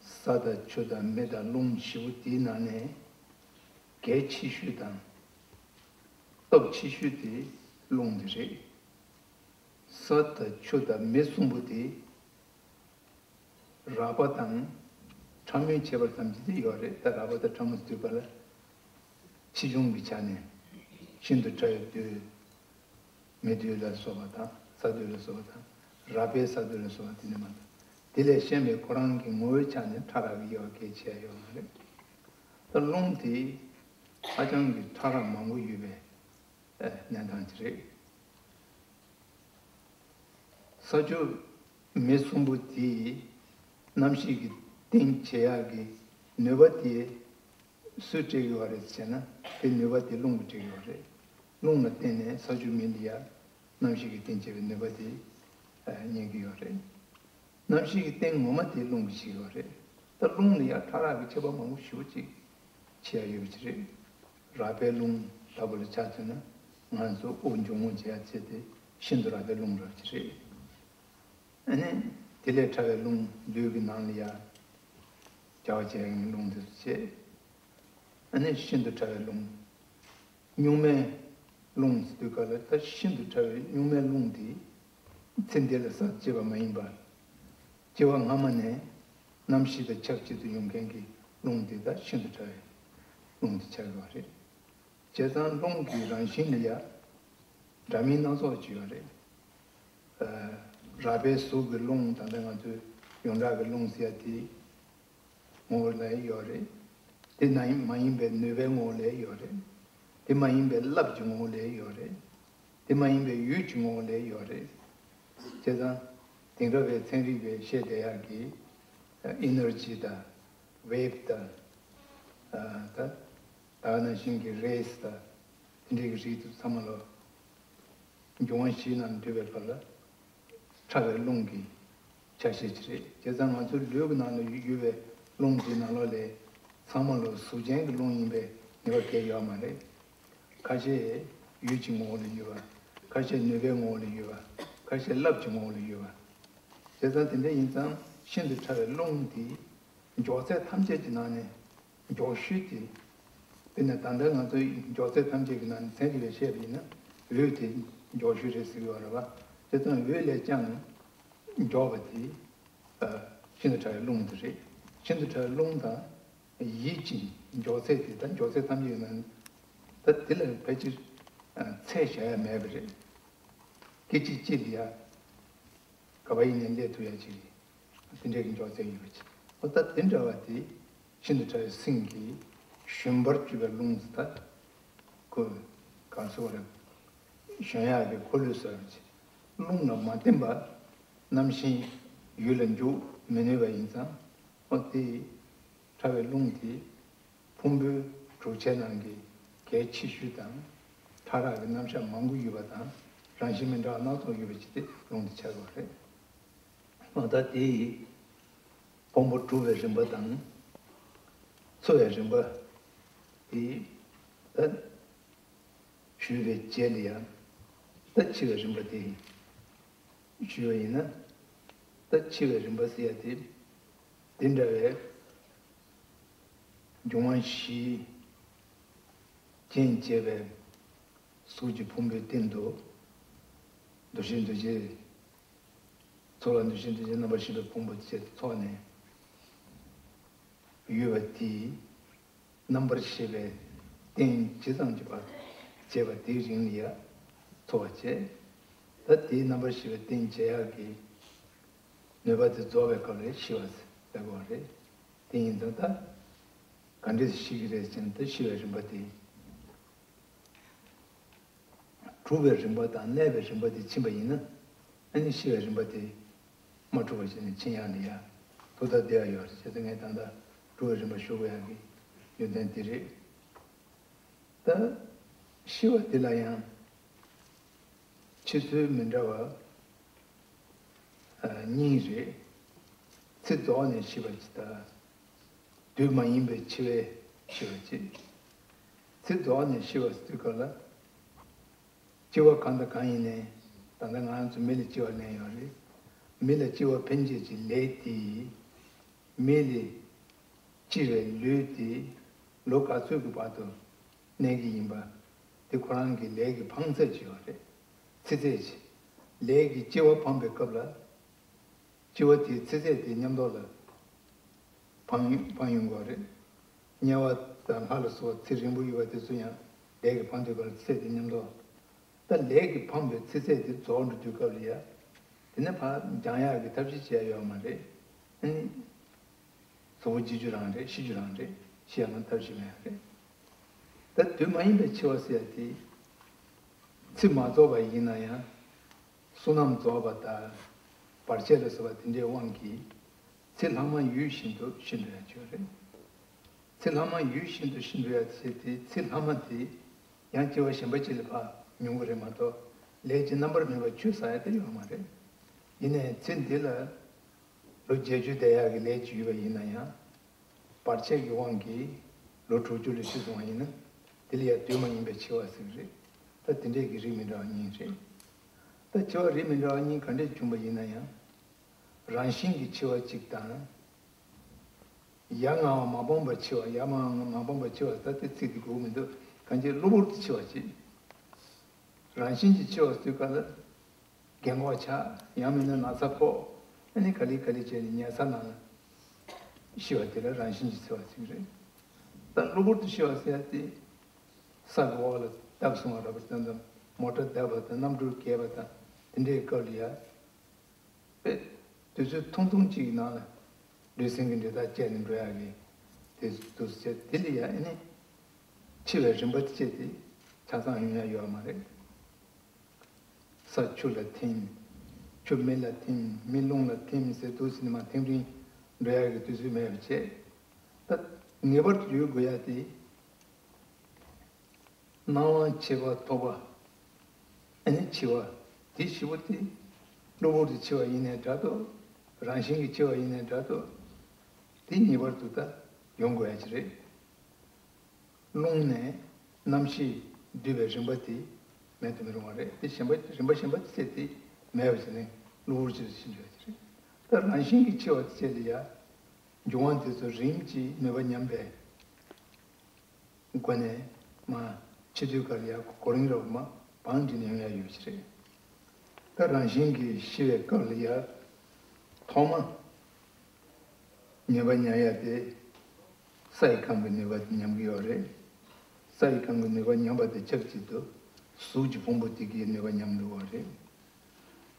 ས་དང་ཆུ་དང་མེ་དང་རླུང་བཞི་པོ་དེའི་ནང་ནས་གལ་ཆེ་ཤོས་དང་སྟོབས་ཆེ་ཤོས་དེ་རླུང་དེ་རེད། ས་དང་ཆུ་དང་མེ་གསུམ་པོ་དེ་རགས་པ་དང་ཕྲ་མོའི་ཁྱད་པར་ཙམ་ཅིག་ཡོད་རེད། ད་རགས་པ་དང་ཕྲ་མོ་ཟེར་དུས་ག་ལ་ཆེ་ཆུང་གི་ཆ་ནས་ཤིན་ཏུ་ཕྲ་བའི་རྡུལ། མེ་རྡུལ་ལ་སོགས་པ་དང་ས་རྡུལ་ལ་སོགས་པ་དང་། རགས་པའི་ས་རྡུལ་ལ་སོགས་པ་དེ་ནི་མ་གཏོགས། དེ་ལས་གཞན་པའི་ཁོ་རང་གི་ངོ་བོའི་ཆ་ནས་ཕྲ་རགས་ཀྱི་དབྱེ་བ་གལ་ཆེ་ཡ་ཡོད་མ་རེད། ད་རླུང་དེ་ཧ་ཅང་གི་ཕྲ་རགས་མང་པོ་ཡོད་པའི་ཨ་གནས་སྟངས་ཅིག་རེད། ས་ཆུ་མེ་གསུམ་པོ་དེའི་རྣམ་ཤེས་ཀྱི་རྟེན་བྱེད་ཡག་གི་ནུས་པ་དེ་སུས་སྤྲད་ཡོད་རེད་ཟེར་ན། དེ་ནུས་པ་དེ་རླུང་གིས་སྤྲད་ཡོད་རེད། རླུང་ལ་བརྟེན་ནས་ས་ཆུ་མེ་འདི་ཡར་རྣམ་ཤེས་ཀྱི་རྟེན་བྱེད་པའི་ནུས་པ་དེ་རྙེད་ཀྱི་ཡོད་རེད། རྣམ་ཤེས་ཀྱི་རྟེན་ངོ་མ་དེ་རླུང་གིས་བྱེད་ཀྱི་ཡོད་རེད། ད་རླུང་ལ་ཡང་ཕྲ་རགས་ཀྱི་ཁྱད་པར་མང་པོ་ཞེ་པོ་ཅིག་ཕྱེ་ཡ་ཡོད་པ་ཅིག་རེད། རགས་པའི་རླུང་ལྟ་བུ་ལ་ཆ་མཚོན་ན། ང་ཚོ་དབུགས་འབྱུང་རྔུབ་བྱེད་ཡ་ཚེ་དེ་ཤིན་ཏུ་རགས་པའི་རླུང་རགས་ཅིག་རེད། ཨ་ནི་དེ་ལས་ཕྲ་བའི་རླུང་ལུས་ཀྱི་ནང་ལ་ཡ་རྒྱལ་བ་བྱེད་ཡ་རླུང་དེ་ཚོ་བྱེད། ཨ་ནི་ཤིན་ཏུ་ཕྲ་བའི་རླུང་། སྨྱུག་མའི་རླུང་ཟེར་དུས་ག་ལ། ད་ཤིན་ཏུ་ཕྲ་བའི་སྨྱུག་མའི་རླུང་དེ་ཚེ་འདི་ལ་ཟག་བཅས་པ་མ་ཡིན་པར་སྐྱེ་བ་སྔ་མ་ནས་རྣམ་ཤེས་དང་ཆབས་ཅིག་ཏུ་ཡོང་མཁན་གྱི་རླུང་དེ་ད་ཤིན་ཏུ་ཕྲ་བའི་རླུང་དེ་ཆགས་ཡོད་རེད། བྱས་ཙང་རླུང་གི་རང་བཞིན་ལ་ཡ་འདྲ་མིན་སྣ་ཚོགས་ཅིག་ཡོད་རེད། ཨ། རགས་པའི་གཟུགས་ཀྱི་རླུང་། ད་ལྟ་ང་ཚོས་ཡོངས་གྲགས་ཀྱི་རླུང་ཟེར་ཡ་དེ་ངོ་བོ་ལ་ཡོད་རེད། དེ་ནང་མ་ཡིན་པའི་ནུས་པའི་ངོ་བོ་ལ་ཡོད་རེད། དེ་མ་ཡིན་པའི་རླབས་ཀྱི་ངོ་བོ་ལ་ཡོད་རེད། དེ་མ་ཡིན་པའི་འོད་ཀྱི་ངོ་བོ་ལ་ཡོད་རེད། བྱས་ཙང་དེང་རབས་པའི་ཚན་རིག་པས་བཤད་བསྡད་ཡག་གི་ཨེ་ནར་ཇི་དང་ཝེབ་དང་། ཨ། ད་ད་ག་ནང་བཞིན་གྱི་རེས་དང་དེ་འདྲའི་གི་རིགས་དེ་ཚང་མ་ལ། འབྱུང་བ་བཞི་རྣམས་འདུས་པའི་བར་ལ་ཕྲ་བའི་རླུང་གི་ཆ་ཤས་ཅིག་རེད། བྱས་ཙང་ང་ཚོའི་ལུས་ཀྱི་ནང་ལ་ཡོད་པའི་རླུང་དེའི་ནང་ལོགས་ལ་ཚང་མ་ལོ་གཟུགས་ཅན་གྱི་རླུང་ཡིན་པའི་ངེས་པ་གང་ཡང་ཡོད་མ་རེད། ཁ་ཤས་འོད་ཀྱི་ངོ་བོ་ལ་ཡོད་པ། ཁ་ཤས་ནུས་པའི་ངོ་བོ་ལ་ཡོད་པ། ཁ་ཤས་རླབས་ཀྱི་ངོ་བོ་ལ་ཡོད་པ། བྱས་ཙང་དེ་འདྲ་ཡིན་ཙང་ཤིན་ཏུ་ཕྲ་བའི་རླུང་དེ་མགྱོགས་ཚད་ཐམས་ཅད་ཀྱི་ནང་ནས་མགྱོགས་ཤོས་དེ། དཔེར་ན་ད་ལྟ་ང་ཚོའི་མགྱོགས་ཚད་ཐམས་ཅད་ཀྱི་ནང་ནས་ཚན་རིག་པས་བཤད་པ་ཡིན་ན་འོད་དེ་མགྱོགས་ཤོས་རེད་ཟེར་གྱི་ཡོད་རེད་བ། དེ་ཙང་འོད་ལས་ཀྱང་མགྱོགས་པ་དེ་ཨ་ཤིན་ཏུ་ཕྲ་བའི་རླུང་དེ་རེད། ཤིན་ཏུ་ཕྲ་བའི་རླུང་དང་ཡིད་ཀྱི་མགྱོགས་ཚད་དེ། ད་མགྱོགས་ཚད་ཐམས་ཅད་ཀྱི་ནང་ནས་ད་དེ་ལ་ཕལ་ཆེར་ཨ་ཚད་བཞག་ཡ་མེད་པ་རེད། སྐད་ཅིག་གཅིག་ལ་ཡ། ག་པར་ཡིན་ནའི་སླེབས་ཐུབ་ཡ་ཅིག་རེད། དེ་འདྲའི་གི་མགྱོགས་ཚད་ཡོད་པ་ཅིག་འོ་ད་དེ་འདྲ་བ་དེ་ཤིན་ཏུ་ཕྲ་བའི་སེམས་ཀྱིས་ཞོན་པར་གྱུར་པའི་རླུང་ཟེར། ད་ཁོ་ག་ཚོད་རེད། ཞོན་ཡག་གི་འཁོར་ལོས་ཟེར་བ་ཅིག་རླུང་ལ་མ་བརྟེན་པར་རྣམ་ཤེས་ཡུལ་ལ་འཇུག་མི་ནུས་པ་ཡིན་ཙང་། འོ་དེ་ཕྲ་བའི་རླུང་དེ་ཕུང་པོའི་གྲུབ་ཆའི་ནང་གི་གལ་ཆེ་ཤོས་དང་། ཕྲ་རགས་ཀྱི་རྣམ་གཞག་མང་པོ་ཡོད་པ་དང་། རང་བཞིན་མི་འདྲ་བ་སྣ་ཚོགས་ཡོད་པ་ཅིག་དེ་རླུང་དེ་ཆགས་ཡོད་རེད། འོ་ད་དེ་ཡི་ཕུང་པོ་གྲུབ་པའི་རིམ་པ་དང་། འཚོ་བའི་རིམ་པ་དེ་ད། ཞུས་པའི་རྗེས་ལ་ཡང་ད་འཆི་བའི་རིམ་པ་དེ་ཞུས་པ་ཡིན་ན། ད་འཆི་བའི་རིམ་པ་ཟེར་ཡ་དེ་འདི་འདྲ་བའི་འབྱུང་བ་བཞིའི་རྐྱེན་བྱས་པའི་གཟུགས་ཀྱི་ཕུང་པོའི་སྟེང་དུ་འདུ་ཤེས་འདུ་བྱེད། ཚོར་བ་འདུ་ཤེས་འདུ་བྱེད་རྣམ་པར་ཤེས་པའི་ཕུང་པོ་བཅས་ཚོགས་ནས་ཡོད་པ་དེའི་རྣམ་པར་ཤེས་པའི་རྟེན་ཇི་ཙམ་གྱིས་པར་བྱས་པ་དེའི་རིང་ལ་ཡ་འཚོ་བ་བྱེད། ད་དེའི་རྣམ་པར་ཤེས་པའི་རྟེན་བྱེད་ཡག་གི་ནུས་པ་དེ་རྫོགས་པའི་སྐབས་ལ་ཤི་བ་ཟེར་དགོས་པ་རེད། དེ་ཡིན་ཙང་ད་ག་འདྲས་ཤི་གི་རེད་ཟེར་ན། ད་ཤི་བའི་རིམ་པ་དེ། གྲུབ་པའི་རིམ་པ་དང་གནས་པའི་རིམ་པ་དེ་ཕྱིན་པ་ཡིན་ན། ཨ་ནི་ཤི་བའི་རིམ་པ་དེ་མ་གྲུབ་པ་ཞིག་ནས་ཕྱིན་ཡག་ལ་ཡ་ཐུག་ཐབས་བསྡད་ཡ་ཡོད་རེད། བྱས་ཙང་ངས་ད་ལྟ་གྲུབ་པའི་རིམ་པ་ཞུ་དགོས་ཡག་གི་ཡོན་ཏན་དེ་རེད། ད་ ཤི་བ་འདི་ལ་ཡང་འཆི་ཚུལ་མི་འདྲ་བ་གཉིས་རེད། ཚེ་རྫོགས་ནས་ཤི་བ་ཅིག་དང་དུས་མ་ཡིན་པའི་འཆི་བས་ཤི་བ་ཅིག་ཚེ་རྫོགས་ནས་ཤི་བ་ཟེར་དུས་སྐབས་ལ། སྐྱེ་བ་གང་དང་གང་ཡིན་ནའི་ད་ལྟ་ང་རང་ཚོ་མི་ལ་སྐྱེ་བ་ལེན་ཡོད་རེད། མི་ལ་སྐྱེ་བ་ཕན་ཆད་ཀྱི་ལས་དེ། མི་ལ་སྐྱེ་བའི་ལུས་དེ་ལོ་ག་ཚོད་ཀྱི་བར་དུ་གནས་ཀྱི་ཡིན་པ། དེ་ཁོ་རང་གི་ལས་ཀྱི་འཕང་ཚད་ཅིག་ཡོད་རེད། ཚེ་ཚད་ཅིག་ལས་ཀྱི་སྐྱེ་བ་འཕངས་པའི་སྐབས་ལ། སྐྱེ་བ་དེའི་ཚེ་ཚད་དེ་མཉམ་དུ་ལ་འཕང་འཕང་ཡོང་གི་རེད། དམྱལ་བ་དང་ལྷ་ལ་སོགས་པ་ཚེ་རིང་པོ་ཡོད་པ་དེ་ཚོ་ཡང་ལས་ཀྱི་འཕང་དུས་སྐབས་ལ་ཚེ་ཚད་དེ་མཉམ་དུ། ད་ལས་ཀྱི་འཕངས་པའི་ཚེ་ཚད་དེ་རྫོགས་འགྲོ་དུས་སྐབས་ལ་ཡ། དེ་ནས་ཕར་འགྱངས་ཡག་གི་ཐབས་ཤེས་བྱེད་ཡ་ཡོད་མ་རེད། ཨ་ནི། གཟུགས་པོ་འཇིག་རྒྱུ་རང་རེད། ཤི་རྒྱུ་རང་རེད། ཤི་ཡ་ལ་ཐབས་ཤེས་མེད་རེད། ད་དུས་མ་ཡིན་པའི་འཆི་བ་ཟེར་ཡ་དེ། ཚེ་མ་རྫོགས་པ་ཡིན་ན་ཡང་། བསོད་ནམས་རྫོགས་པ་དང་། བར་ཆད་ལ་སོགས་པ་དེ་འདྲའི་དབང་གིས། ཚེ་ལྷག་མ་ཡུལ་བཞིན་དུ་ཤི་འགྲོ་ཡ་ཅིག་ཡོད་རེད། ཚེ་ལྷག་མ་ཡུལ་བཞིན་དུ་ཤི་འགྲོ་ཡ་ཟེར་དེ་ཚེ་ལྷག་མ་དེ་ཡང་སྐྱེ་བ་གཞན་པ་ཅིག་ལ་ཕར་མྱོང་གི་རེད་མ་གཏོགས་ལས་ཀྱི་རྣམ་པར་སྨིན་པ་ཆུད་ཟ་ཡ་དེ་ཡོད་མ་རེད། ཡིན་ནའི་ཚེ་འདི་ལ་ལོ་བརྒྱད་ཅུ་བསྡད་ཡག་གི་ལས་ཅིག་ཡོད་པ་ཡིན་ན་ཡང་། བར་ཆད་ཀྱི་དབང་གིས་ལོ་དྲུག་ཅུ་ལ་ཤི་སོང་བ་ཡིན་ན་དེ་ལ་ཡང་དུས་མ་ཡིན་པའི་འཆི་བ་ཟེར་གི་རེད། ད་དེ་འདྲས་ཀྱི་རིགས་མི་འདྲ་བ་གཉིས་རེད། ད་འཆི་བ་རིགས་མི་འདྲ་བ་གཉིས་ག་འདྲས་བྱུང་བ་ཡིན་ན་ཡང་། རང་བཞིན་གྱི་འཆི་བ་གཅིག་དང་། ཡ་ང་བ་མ་སྤངས་པར་འཆི་བ། ཡ་མ་ང་མ་སྤངས་པར་འཆི་བ་ད་དེ་ཚིག་དེ་དགོས་མི་འདུག་གང་ཅི་གློ་བུར་དུ་འཆི་བ་ཅིག་རང་བཞིན་གྱིས་འཆི་བ་ཟེར་དུས་སྐབས་ལ། རྒན་གོག་ཆགས། ཡང་མིན་ན་ན་ཚ་ཕོག་ཨ་ནི་ག་ལེ་ག་ལེ་བྱས་ནས་ཉལ་ས་ནང་ལ་ཤི་བ་དེ་ལ་རང་བཞིན་གྱིས་འཆི་བ་ཟེར་གྱི་རེད། ད་གློ་བུར་དུ་ཤི་བ་ཟེར་ཡ་དེ། ས་གི་འོག་ལ་བརྡབ་སོང་བ་ར་བར་ཙམ་ཙམ་མོ་ཊ་བརྡབ་པ་དང་གནམ་གྲུ་བརྒྱབ་པ་དང་དེ་འདྲའི་སྐབས་ལ་ཡ། པས། དུས་ཚོད་ཐུང་ཐུང་གཅིག་གི་ནང་ལ་ལུས་སེམས་ཀྱི་འབྲེལ་ཐག་བཅད་ནས་འགྲོ་ཡག་གི་དེ་འདུག་ཟེར། དེ་ལ་ཡང་ཨ་ནི་འཆི་བའི་རིམ་པ་དེ་བཅད་དེ་ཆ་ཚང་ཡོང་ཡ་ཡོད་མ་རེད། ས་ཆུ་ལ་ཐིམ། ཆུ་མེ་ལ་ཐིམ། མེ་རླུང་ལ་ཐིམ་ཟེར་འདུག་ཟེར་ནས་མར་ཐིམ་རིམ་འགྲོ་ཡག་གི་དུས་ཚོད་མེད་པ་བྱས། ད་ངེས་པར་དུ་ཡོད་དགོས་ཡ་དེ། སྣང་བ་མཆེད་པ་ཐོགས་པ། ཨ་ནི་འཆི་བ། དེ་བཞི་པོ་དེ། གློ་བུར་དུ་འཆི་བ་ཡིན་ནའི་འདྲ་འདུག་རང་བཞིན་གྱིས་འཆི་བ་ཡིན་ནའི་འདྲ་འདུག་དེ་ངེས་པར་དུ་ད་ཡོང་དགོས་ཡ་ཅིག་རེད། རླུང་ནས་རྣམ་ཤེས་འདུས་པའི་རིམ་པ་དེ་མེད་དུ་མི་རུང་བ་རེད། དེ་གཞན་པ་རིམ་པ་གཞན་པ་དེ་ཚེ་དེ་མེད་པ་བྱས་ནས་གློ་བུར་ཅིག་ཏུ་ཕྱིན་འགྲོ་ཡ་ཅིག་རེད། ད་རང་བཞིན་གྱིས་འཆི་བ་དེ་ཚེ་ལ་ཡ། འབྱུང་བ་དེ་ཚོ་རིམ་གྱིས་ནུས་པ་ཉམས་པས། མགོ་ནས་མར་ཕྱི་དུས་ཀར་ཡར་གོ་རིམ་རབ་མ་བང་སྒྲིག་ནས་ཡོང་ཡ་ཡོད་ཞིག་རེད། ད་རང་བཞིན་གྱིས་ཤི་བའི་སྐབས་ལ་ཡར་ཐོག་མ་ནུས་པ་ཉམས་ཡ་དེ་ས་ཡི་ཁམས་ཀྱི་ནུས་པ་དེ་ཉམས་ཀྱི་ཡོད་རེད། ས་ཡི་ཁམས་ཀྱི་ནུས་པ་ཉམས་པ་དང་ཆབས་ཅིག་ཏུ་གཟུགས་ཀྱི་ཕུང་པོ་དེ་གའི་ནུས་པ་ཉམས་འགྲོ་བ་རེད།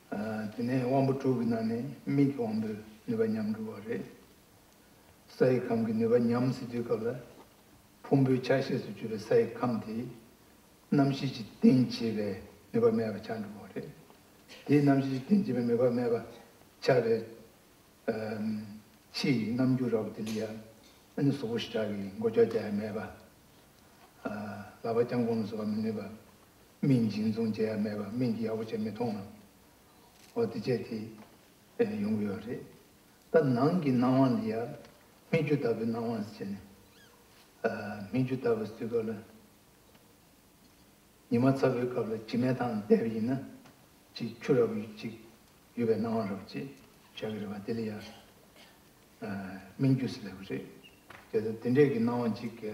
ཨ། དེ་ནས་དབང་པོ་དྲུག་གི་ནང་ནས་མིག་གི་དབང་པོའི་ནུས་པ་ཉམས་འགྲོ་བ་རེད། ས་ཡི་ཁམས་ཀྱི་ནུས་པ་ཉམས་ཟེར་དུས་སྐབས་ལ། ཕུང་པོའི་ཆ་ཤས་སུ་གྱུར་པའི་ས་ཡི་ཁམས་དེ། རྣམ་ཤེས་ཀྱི་རྟེན་བྱེད་པའི་ནུས་པ་མེད་པ་ཆགས་འགྲོ་བ་རེད། དེའི་རྣམ་ཤེས་ཀྱི་རྟེན་བྱེད་པའི་ནུས་པ་མེད་པ་ཆགས་པའི། ཨམ། ཕྱི་ཡི་རྣམ་འགྱུར་རབ་དེ་ལ་ཡ། ཨ་ནི་གཟུགས་པོ་ཞེ་དྲག་གི་མགོ་ལྕོག་རྒྱག་ཡ་མེད་པ། ཨ། ལག་པ་བརྐྱང་བསྐུམ་ལ་སོགས་པ་མི་ནུས་པ། སྨན་འབྱིན་བཟུང་བྱེད་ཡ་མེད་པ། སྨན་གྱིས་ཡག་པོ་བྱས་མི་འཐུང་བ། འོ་དེ་བྱས་དེ་ཡོང་གི་ཡོད་རེད། ད་ནང་གི་སྣང་བ་ལ་ཡ། སྨིག་རྒྱུ་ལྟ་བུའི་སྣང་བ་ཟེར་ནས། ཨ། སྨིག་རྒྱུ་ལྟ་བུ་ཟེར་དུས་སྐབས་ལ། ཉི་མ་ཚ་བོའི་སྐབས་ལ་བྱེ་མའི་ཐང་བལྟས་པ་ཡིན་ན། ཅིག་ཆུ་རབ་ཅིག་ཡོད་པའི་སྣང་བ་རབ་ཅིག་ཆགས་ཀྱི་རེད་པ། དེ་ལ་ཡ། ཨ། སྨིག་རྒྱུ་ཟེར་ལབ་ཀྱི་རེད། དེ་ལྟར་དེ་འདྲས་ཀྱི་སྣང་བ་ཅིག་གི་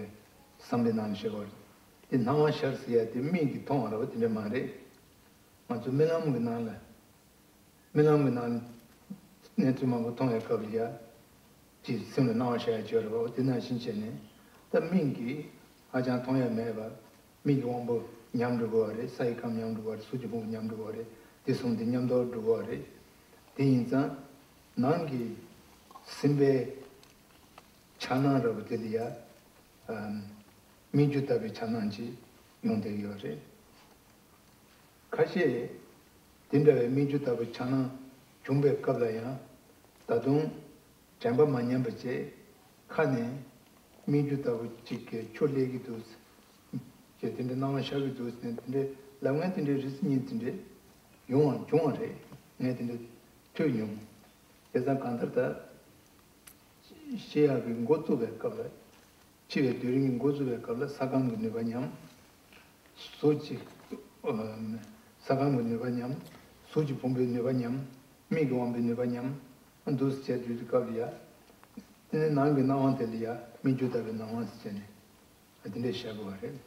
བསམ་པའི་ནང་ནས་བཤད་པ་རེད། དེ་སྣང་བ་ཤར་ཟེར་ཡ་དེ་མིག་གིས་མཐོང་བ་རེད་པ། དེ་འདྲ་མ་རེད། ང་ཚོ་རྨི་ལམ་གྱི་ནང་ལ། རྨི་ལམ་གྱི་ནང་གནས་ཚུལ་མང་པོ་མཐོང་བའི་སྐབས་ལ་ཡ། ཅིག་སེམས་ལ་སྣང་བ་ཤར་ཡ་ཅིག་ཡོད་རེད་པ། འོ་དེ་ནང་བཞིན་བྱས་ནས་ད་མིག་གིས་ཧ་ཅང་མཐོང་ཡ་མེད་པ། མིག་གི་དབང་པོ་ཉམས་འགྲོ་གི་ཡོད་རེད། ས་ཡི་ཁམས་ཉམས་འགྲོ་གི་ཡོད་རེད། གཟུགས་ཀྱི་ཕུང་པོ་ཉམས་འགྲོ་གི་ཡོད་རེད། དེ་གསུམ་དེ་མཉམ་དུ་འགྲོ་གི་ཡོད་རེད། དེ་ཡིན་ཙང་ནང་གི་སེམས་པའི་འཆར་སྣང་འདྲ་པོ་དེ་ལ་ཡ། ཨམ། སྨིག་རྒྱུ་ལྟ་བུའི་འཆར་སྣང་ཅིག་ཡོང་བསྡད་ཡོད་རེད། ཁ་ཤས་དེ་འདྲ་བའི་སྨིག་རྒྱུ་ལྟ་བུའི་འཆར་སྣང་བྱུང་བའི་སྐབས་ལ་ཡང་། ད་དུང་དྲན་པ་མ་ཉམས་པ་བྱས། ཁ་ནས་སྨིག་རྒྱུ་ལྟ་བུ་ཅིག་གིས་ཆུ་སླེབས་ཀྱི་འདུག་ཅེས་དེ་འདྲའི་སྣང་བ་ཤར་གྱི་འདུག་ཟེར་ནས། དེ་འདྲའི་ལབ་མཁན་དེ་འདྲའི་རེ་ཟུང་གཉིས་དེ་འདྲའི་ཡོང་བ་བྱུང་བ་རེད། ངས་དེ་འདྲ་ཐོས་མྱོང་། བྱས་ཙང་གང་ལྟར་ད་ཤེས་ཡག་གི་འགོ་བཙུགས་པའི་སྐབས་ལ། འཆི་བའི་དུས་རིམ་གྱི་འགོ་བཙུགས་པའི་སྐབས་ལ་ས་ཁམས་ཀྱི་ནུས་པ་ཉམས། གཟུགས་ཀྱི་ས་ཁམས་ཀྱི་ནུས་པ་ཉམས། གཟུགས་ཀྱི་ཕུང་པོའི་ནུས་པ་ཉམས། མིག་གི་དབང་པོའི་ནུས་པ་ཉམས། འདུག་སེ་བྱས་དུས་ཀྱི་སྐབས་ལ་ཡ། དེ་ནས་ནང་གི་སྣང་བ་དེ་ལ་ཡ་སྨིག་རྒྱུ་ལྟ་བུའི་སྣང་བ་ཟེར་བྱས་ནས། ཨ། དེ་འདྲས་བཤད་དགོས་པ་རེད།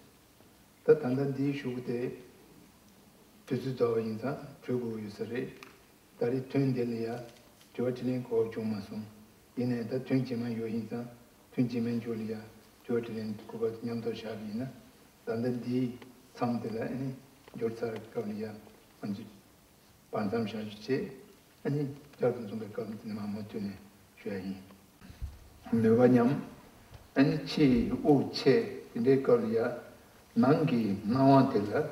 ད་ད་ལྟ་འདིའི་གཞུག་གུ་དེ་དུས་ཚོད་རྫོགས་པ་ཡིན་ཙང་གྲོལ་དགོས་ཡོད་ས་རེད། ད་རེས་ཐུན་འདི་ལ་ཡ་དྲི་བ་དྲིས་ལན་གོ་བྱུང་མ་སོང་། ཡིན་ནའི་ད་ཐུན་རྗེས་མ་ཡོད་ཡིན་ཙང་ཐུན་རྗེས་མའི་མཇུག་ལ་ཡ་དྲི་བ་དྲིས་ལན་གོ་སྐབས་མཉམ་དུ་བཞག་པ་ཡིན་ན། ད་ལྟ་འདིའི་མཚམས་དེ་ལ་ཨ་ནི་འབྱོར་ཚར་སྐབས་ལ་ཡ་ང་ཚོས་བར་མཚམས་བཞག་རྒྱུ་བྱས། ཨ་ནི་བསྐྱར་དུ་འཛོམས་པའི་སྐབས་དེ་ནས་མར་མུ་མཐུད་ནས་ཞུ་ཡ་ཡིན། ནུས་པ་ཉམས། ཨ་ནི་ཕྱི་དབུགས་ཆད་དེ་འདྲའི་སྐབས་ལ་ཡ། ནང་གི་སྣང་བ་དེ་ལ་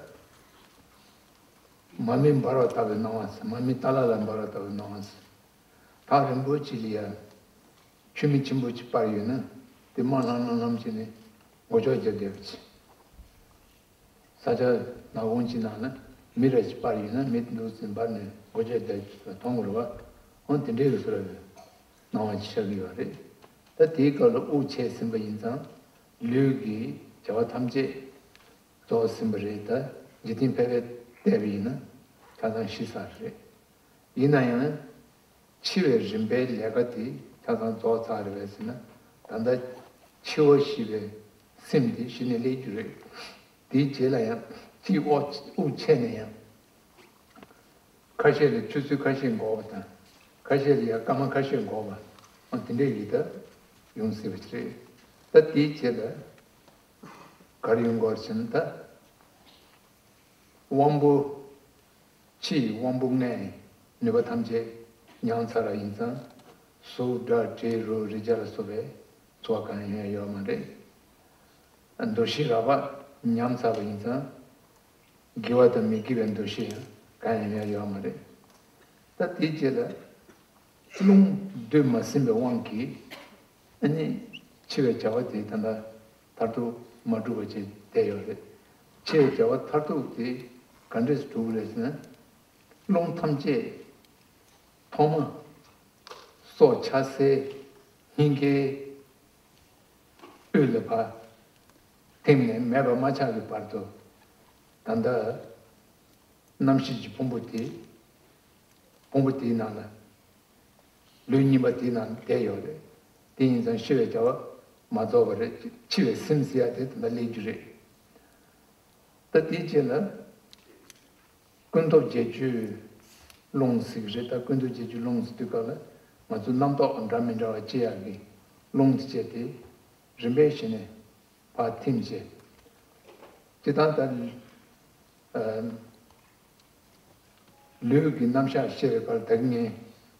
མར་མེ་འབར་བ་ལྟ་བུའི་སྣང་བ་ཟེར། མར་མེ་ཏཱ་ལ་ལ་འབར་བ་ལྟ་བུའི་སྣང་བ་ཟེར། ཐག་རིང་པོ་ཅིག་ལ་ཡ་ཆུ་མིག་ཆེན་པོ་ཅིག་སྤར་ཡོད་ན། དེ་དམར་ལྷང་ལྷང་ལྷང་བྱས་ནས་སྒོ་ལྕགས་རྒྱབ་བསྡད་པ་ཅིག། ས་ཆ་ནག་ཁུང་ཅིག་ནང་ལ་མེ་ར་ཅིག་སྤར་ཡོད་ན། མེ་དེ་འདུག་སེ་འབར་ནས་སྒོ་ལྕགས་རྒྱབ་མཐོང་གི་རེད་པ། འོ་དེ་འདྲའི་རིགས་སུ་ར་བའི་སྣང་བ་ཅིག་ཤར་གྱི་ཡོད་རེད། ད་དེའི་སྐབས་ལ་དབུགས་ཆད་ཟིན་པ་ཡིན་ཙང་ལུས་ཀྱི་བྱ་བ་ཐམས་ཅད་རྫོགས་ཟིན་པ་རེད། ད་འཇིག་རྟེན་ཕལ་པར་བལྟས་པ་ཡིན་ན་ཆ་ཚང་ཤི་ཚར་རེད། ཡིན་ན་ཡང་འཆི་བའི་རིམ་པའི་ལས་ཀ་དེ་ཆ་ཚང་རྫོགས་ཚར་རེད་པས་ཟེར་ན། ད་ལྟ་འཆི་བ་ཞེས་པའི་སེམས་དེ་གཞི་ནས་སླེབས་རྒྱུ་རེད། དེའི་རྗེས་ལ་ཡང་ཅིག་དབུགས་དབུགས་ཆད་ནས་ཡང་ཁ་ཤས་ལ་ཆུ་ཚོད་ཁ་ཤས་འགོར་བ་དང་། ཁ་ཤས་ལ་ཡང་སྐར་མ་ཁ་ཤས་འགོར་བ། འོ་དེ་འདྲའི་རིགས་ད་ཡོང་སྲིད་པ་ཞིག་རེད། ད་དེའི་རྗེས་ལ་ག་རེ་ཡོང་གི་རེད་ཟེར་ན། ད་དབང་པོ། ཕྱིའི་དབང་པོ་ལྔའི་ནུས་པ་ཐམས་ཅད་ཉམས་ཚར་བ་ཡིན་ཙང་། གཟུགས་སྒྲ་དྲི་རོ་རེག་བྱ་ལ་སོགས་པའི་ཚོར་བ་གང་ཡང་ཡོད་མ་རེད། འདུ་ཤེས་རགས་པ་ཉམས་ཚར་བ་ཡིན་ཙང་། དགེ་བ་དང་མི་དགེ་བའི་འདུ་ཤེས་ཡང་གང་ཡང་ཡོད་མ་རེད། ད་དེའི་རྗེས་ལ་རླུང་སྡོད་མ་ཟིན་པའི་དབང་གིས། ཨ་ནི་འཆི་བའི་བྱ་བ་དེ་ད་ལྟ་མཐར་ཐུག་མ་གྲུབ་པ་བྱས་བསྡད་ཡོད་རེད། འཆི་བའི་བྱ་བ་མཐར་ཐུག་དེ་ག་འདྲས་སུ་གྲུབ་རེད་ཟེར་ན། རླུང་ཐམས་ཅད་ཐོག་མ་སྲོག་ཆགས་སའི་སྙིང་གའི་དབུས་ལ་ཕར་ཐིམ་ནས་མེད་པ་མ་ཆགས་ཀྱི་བར་དུ། ད་ལྟ་རྣམ་ཤེས་ཀྱི་ཕུང་པོ་དེ། ཕུང་པོ་དེའི་ནང་ལ། ལུས་རྙིང་པ་དེའི་ནང་བསྡད་ཡོད་རེད། དེ་ཡིན་ཙང་ཤི་བའི་བྱ་བ་མ་རྫོགས་པ་རེད། འཆི་བའི་སེམས་ཟེར་ཡ་དེ་ད་ལྟ་སླེབས་རྒྱུ་རེད། ད་དེའི་རྗེས་ལ་ཀུན་རྟོག་བརྒྱད་ཅུའི་རླུང་ཟེར་གྱི་རེད། ད་ཀུན་རྟོག་བརྒྱད་ཅུའི་རླུང་ཟེར་དུས་སྐབས་ལ་ང་ཚོ་རྣམ་རྟོག་འདྲ་མི་འདྲ་བ་སྐྱེ་ཡག་གི་རླུང་དེ་བྱས་ཏེ་རིམ་པས་བྱས་ནས་ཕར་ཐིམ་བྱས། སྤྱིར་བཏང་ད་ཨ་ལུས་ཀྱི་རྣམ་གཞག་བཤད་པའི་སྐབས་ལ་ད་གིན་ངས་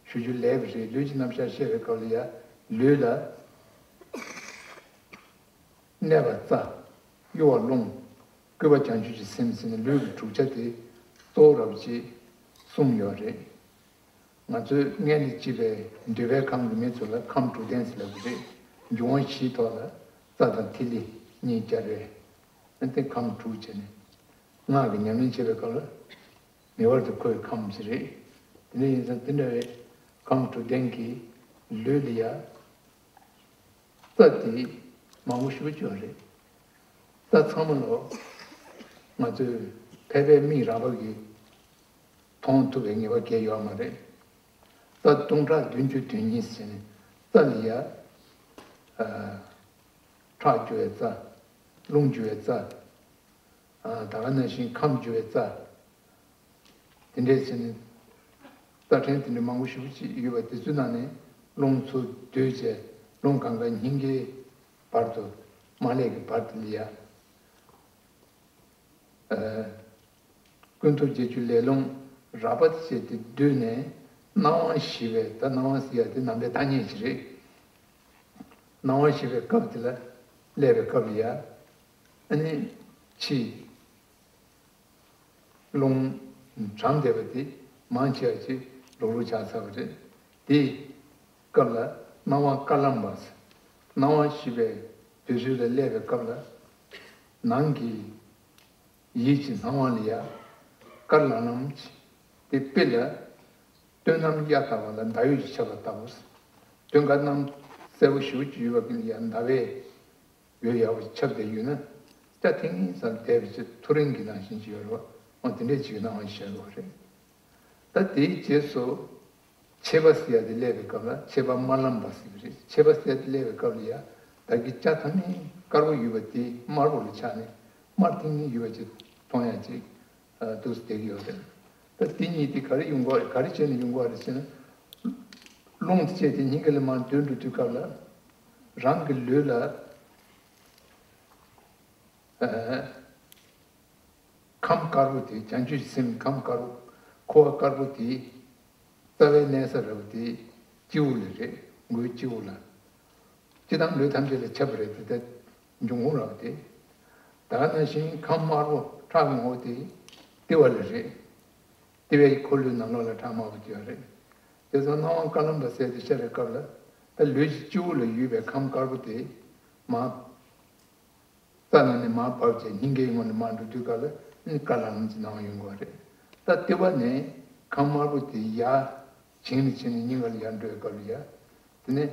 ཞུ་རྒྱུ་ལས་པ་རེད། ལུས་ཀྱི་རྣམ་གཞག་བཤད་པའི་སྐབས་ལ་ཡ། ལུས་ལ་གནས་པ་རྩ། གཡོ་བ་རླུང་། བསྐུལ་བ་བྱང་ཆུབ་ཀྱི་སེམས་ཟེར་ནས་ལུས་ཀྱི་དྲུག་ཆ་དེ་གཙོ་བོ་ར་བ་ཅིག་གསུངས་ཡོད་རེད། ང་ཚོས་མངལ་ནས་སྐྱེས་པའི་འདོད་པའི་ཁམས་ཀྱི་མི་ཚོ་ལ་ཁམས་དྲུག་ལྡན་ཟེར་ལབ་ཀྱི་རེད། འབྱུང་བ་བཞིའི་ཐོག་ལ་རྩ་དང་ཐིག་ལེ་གཉིས་སྦྱར་བས། ཨ་ནི་དེ་ཁམས་དྲུག་བྱས་ནས་སྔགས་ཀྱི་ཉམས་ལེན་བྱེད་པའི་སྐབས་ལ་ངེས་པར་དུ་མཁོ་བའི་ཁམས་ཤིག་རེད། དེ་འདྲ་ཡིན་ཙང་དེ་འདྲ་བའི་ཁམས་དྲུག་ལྡན་གྱི་ལུས་ལ་ཡ། རྩ་དེ་མང་པོ་ཞེ་པོ་ཅིག་ཡོད་རེད། རྩ་ཚང་མ་ལོ། ང་ཚོས་ཕལ་པའི་མིག་རགས་པ་གིས་མཐོང་ཐུབ་པའི་ངེས་པ་གང་ཡང་ཡོད་མ་རེད། རྩ་སྟོང་ཕྲག་བདུན་ཅུ་དོན་གཉིས་ཟེར་ནས་རྩ་ལ་ཡ། ཨ། ཁྲག་རྒྱུ་བའི་རྩ། རླུང་རྒྱུ་བའི་རྩ། ཨ། ད་ག་ནང་བཞིན་ཁམས་རྒྱུ་བའི་རྩ། དེ་འདྲའི་ཟེར་ནས་རྩ་ཕྲན་དེ་འདྲ་མང་པོ་ཞེ་པོ་ཅིག་ཡོད་པ་དེ་ཚོའི་ནང་ནས་རླུང་ཚུར་སྡུད་བྱས། རླུང་གང་ག་སྙིང་གའི་བར་དུ་མ་སླེབས་ཀྱི་བར་དེ་ལ་ཡ། ཨ། ཀུན་རྟོག་བརྒྱད་ཅུ་ལས་རླུང་རགས་པ་བྱས་ཏེ་བསྡུས་ནས་སྣང་བ་ཞེས་པའི། ད་སྣང་བ་ཟེར་ཡ་དེ་ནང་པའི་ཐ་སྙད་ཅིག་རེད། སྣང་བ་ཞེས་པའི་སྐབས་དེ་ལ་སླེབས་པའི་སྐབས་ལ་ཡ། ཨ་ནི་ཕྱིའི་རླུང་གྲང་བསྡད་པ་དེ་མང་ཆེ་བ་ཅིག་རུག་རུག་ཆགས་ཚར་བ་རེད། དེའི་སྐབས་ལ་སྣང་བ་དཀར་ལམ་པ་ཟེར། སྣང་བ་ཞེས་པའི་དུས་ཚོད་ལ་སླེབས་པའི་སྐབས་ལ། ནང་གི་ ཡིད་ཀྱི་སྣང་བ་ལ་ཡ། དཀར་ལམ་ལམ་གྱི། དེ་དཔེ་ལ། སྟོན་གནམ་གཡའ་ལྟ་བུ་ལ་ཟླ་འོད་ཀྱིས་ཁྱབ་པ་ལྟ་བུ། སྟོན་ཁ་གནམ་སེར་པོ་ཞེ་པོ་ཅིག་ཡོད་པ་གི་ལ་ཡ་ཟླ་བའི་འོད་ཡག་པོ་ཁྱབ་བསྡད་ཡོད་ན། སྐྲ་ཐིང་ངེ་ས་ལ་བསྡད་པ་ཅིག་ཐོ་རེངས་ཀྱི་ནང་བཞིན་ཅིག་ཡོད་རེད་བ། འོ་དེ་འདྲས་ཅིག་གི་སྣང་བ་ཤར་བ་རེད། ད་དེའི་རྗེས་སུ། མཆེད་པ་ཟེར་ཡ་དེ་སླེབས་པའི་སྐབས་ལ་མཆེད་པ་དམར་ལམ་པ་ཟེར་གྱི་རེད། མཆེད་པ་ཟེར་ཡ་དེ་སླེབས་པའི་སྐབས་ལ་ཡ། ད་གི་སྐྲ་ཐ་མའི་དཀར་པོ་ཡོད་པ་དེ་དམར་པོ་ལ་ཆགས་ནས་དམར་ཐིང་ངེ་ཡོད་པ་ཅིག་མཐོང་ཡ་ཅིག་འདུག་སེ་བསྡད་ཀྱི་ཡོད་རེད། ད་དེ་གཉིས་དེ་ག་རེ་ཡོང་གི་རེད། ག་རེ་བྱས་ནས་ཡོང་གི་རེད་ཟེར་ན། རླུང་དེ་བཅས་དེ་སྙིང་ག་ལ་མར་སྡོད་འགྲོ་དུས་སྐབས་ལ། རང་གི་ལུས་ལ། ཨ། ཁམས་དཀར་པོ་དེ། བྱང་ཆུབ་སེམས་ཁམས་དཀར་པོ། ཁུ་བ་དཀར་པོ་དེ། རྩ་བའི་གནས་ས་ར་བ་དེ་སྤྱི་བོ་ལ་རེད། མགོའི་སྤྱི་བོ་ལ། སྤྱི་དང་ལུས་ཐམས་ཅད་ལ་ཁྱབ་པ་རེད་དེ། ད་འབྱུང་ཁུངས་ར་བ་དེ། ད་ག་ནང་བཞིན་ཁམས་དམར་པོ་ཁྲག་སྔོན་པོ་དེ་ལྟེ་བ་ལ་རེད། ལྟེ་བའི་འཁོར་ལོའི་ནང་ལོགས་ལ་ཁྲག་དམར་པོ་དེ་ཡོད་རེད། དེ་ཚོ་སྣང་བ་དཀར་ལམ་པ་ཟེར་དེ་ཤར་བའི་སྐབས་ལ། ད་ལུས་ཀྱི་སྤྱི་བོ་ལ་ཡོད་པའི་ཁམས་དཀར་པོ་དེ་མར། རྩ་ནང་ནས་མར་བབས་བྱས་སྙིང་གའི་ངོས་ནས་མར་འགྲོ་དུས་སྐབས་ལ་ནི་དཀར་ལམ་ལམ་གྱི་སྣང་བ་ཡོང་གི་རེད། ད་ལྟེ་བ་ནས་ཁམས་དམར་པོ་དེ་ཡར་བྱིངས་ནས་ཕྱིན་ནས་སྙིང་ག་ལ་ཡར་འགྲོ་བའི་སྐབས་ལ་ཡ། དེ་ནས།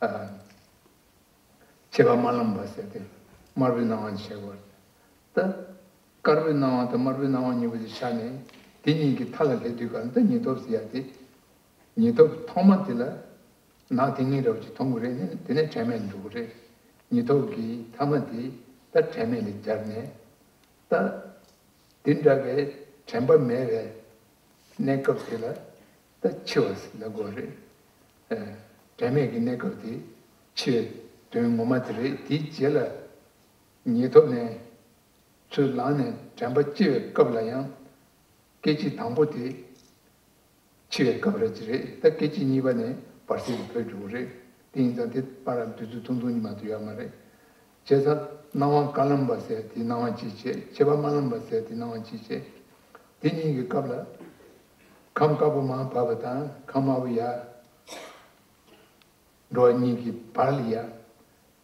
ཨ། མཆེད་པ་དམར་ལམ་པ་ཟེར་ཏེ་དམར་པོའི་སྣང་བ་ཞིག་ཤར་གྱི་ཡོད་རེད། ད་དཀར་པོའི་སྣང་བ་དང་དམར་པོའི་སྣང་བ་གཉིས་པོ་དེ་ཤར་ནས་དེ་གཉིས་ཀྱི་མཐའ་ལ་སླེབས་དུས་སྐབས་ལ། ད་ཉེ་ཐོབ་ཟེར་ཡ་དེ། ཉེ་ཐོབ་ཐོག་མ་དེ་ལ་ནག་ཐིང་ངེ་ར་བ་ཅིག་མཐོང་གི་རེད། ནི་དེ་ནས་དྲན་མེད་འགྲོ་གི་རེད། ཉེ་ཐོབ་ཀྱི་མཐའ་མ་དེ་ད་དྲན་མེད་ལ་སྦྱར་ནས། ད་དེ་འདྲ་བའི་དྲན་པ་མེད་པའི་གནས་སྐབས་དེ་ལ་ད་འཆི་བ་ཟེར་ལབ་དགོས་རེད། ཨ། དྲན་མེད་ཀྱི་གནས་སྐབས་དེ་འཆི་བའི་དོན་ངོ་མ་དེ་རེད། དེའི་རྗེས་ལ་ཉེ་ཐོབ་ནས་ཚུར་ལངས་ནས་དྲན་པ་སྐྱེ་བའི་སྐབས་ལ་ཡང་། སྐད་ཅིག་དང་པོ་དེ་འཆི་བའི་སྐབས་རེད་ཅི་རེད། ད་སྐད་ཅིག་གཉིས་པ་ནས་བར་སྲིད་དུ་འཕོས་འགྲོ་གི་རེད། དེ་ཡིན་ཙང་དེ་བར་ལ་དུས་ཚོད་ཐུང་ཐུང་ཉི་མ་དུ་ཡོད་མ་རེད། བྱས་ཙང་སྣང་བ་དཀར་ལམ་པ་ཟེར་དེའི་སྣང་བ་གཅིག་བྱས། མཆེད་པ་དམར་ལམ་པ་ཟེར་དེའི་སྣང་བ་གཅིག་བྱས། དེ་གཉིས་ཀྱི་སྐབས་ལ་ཁམས་དཀར་པོ་མར་བབས་པ་དང་ཁམས་དམར་པོ་ཡར་འགྲོ་བ་གཉིས་ཀྱི་བར་ལ་ཡ།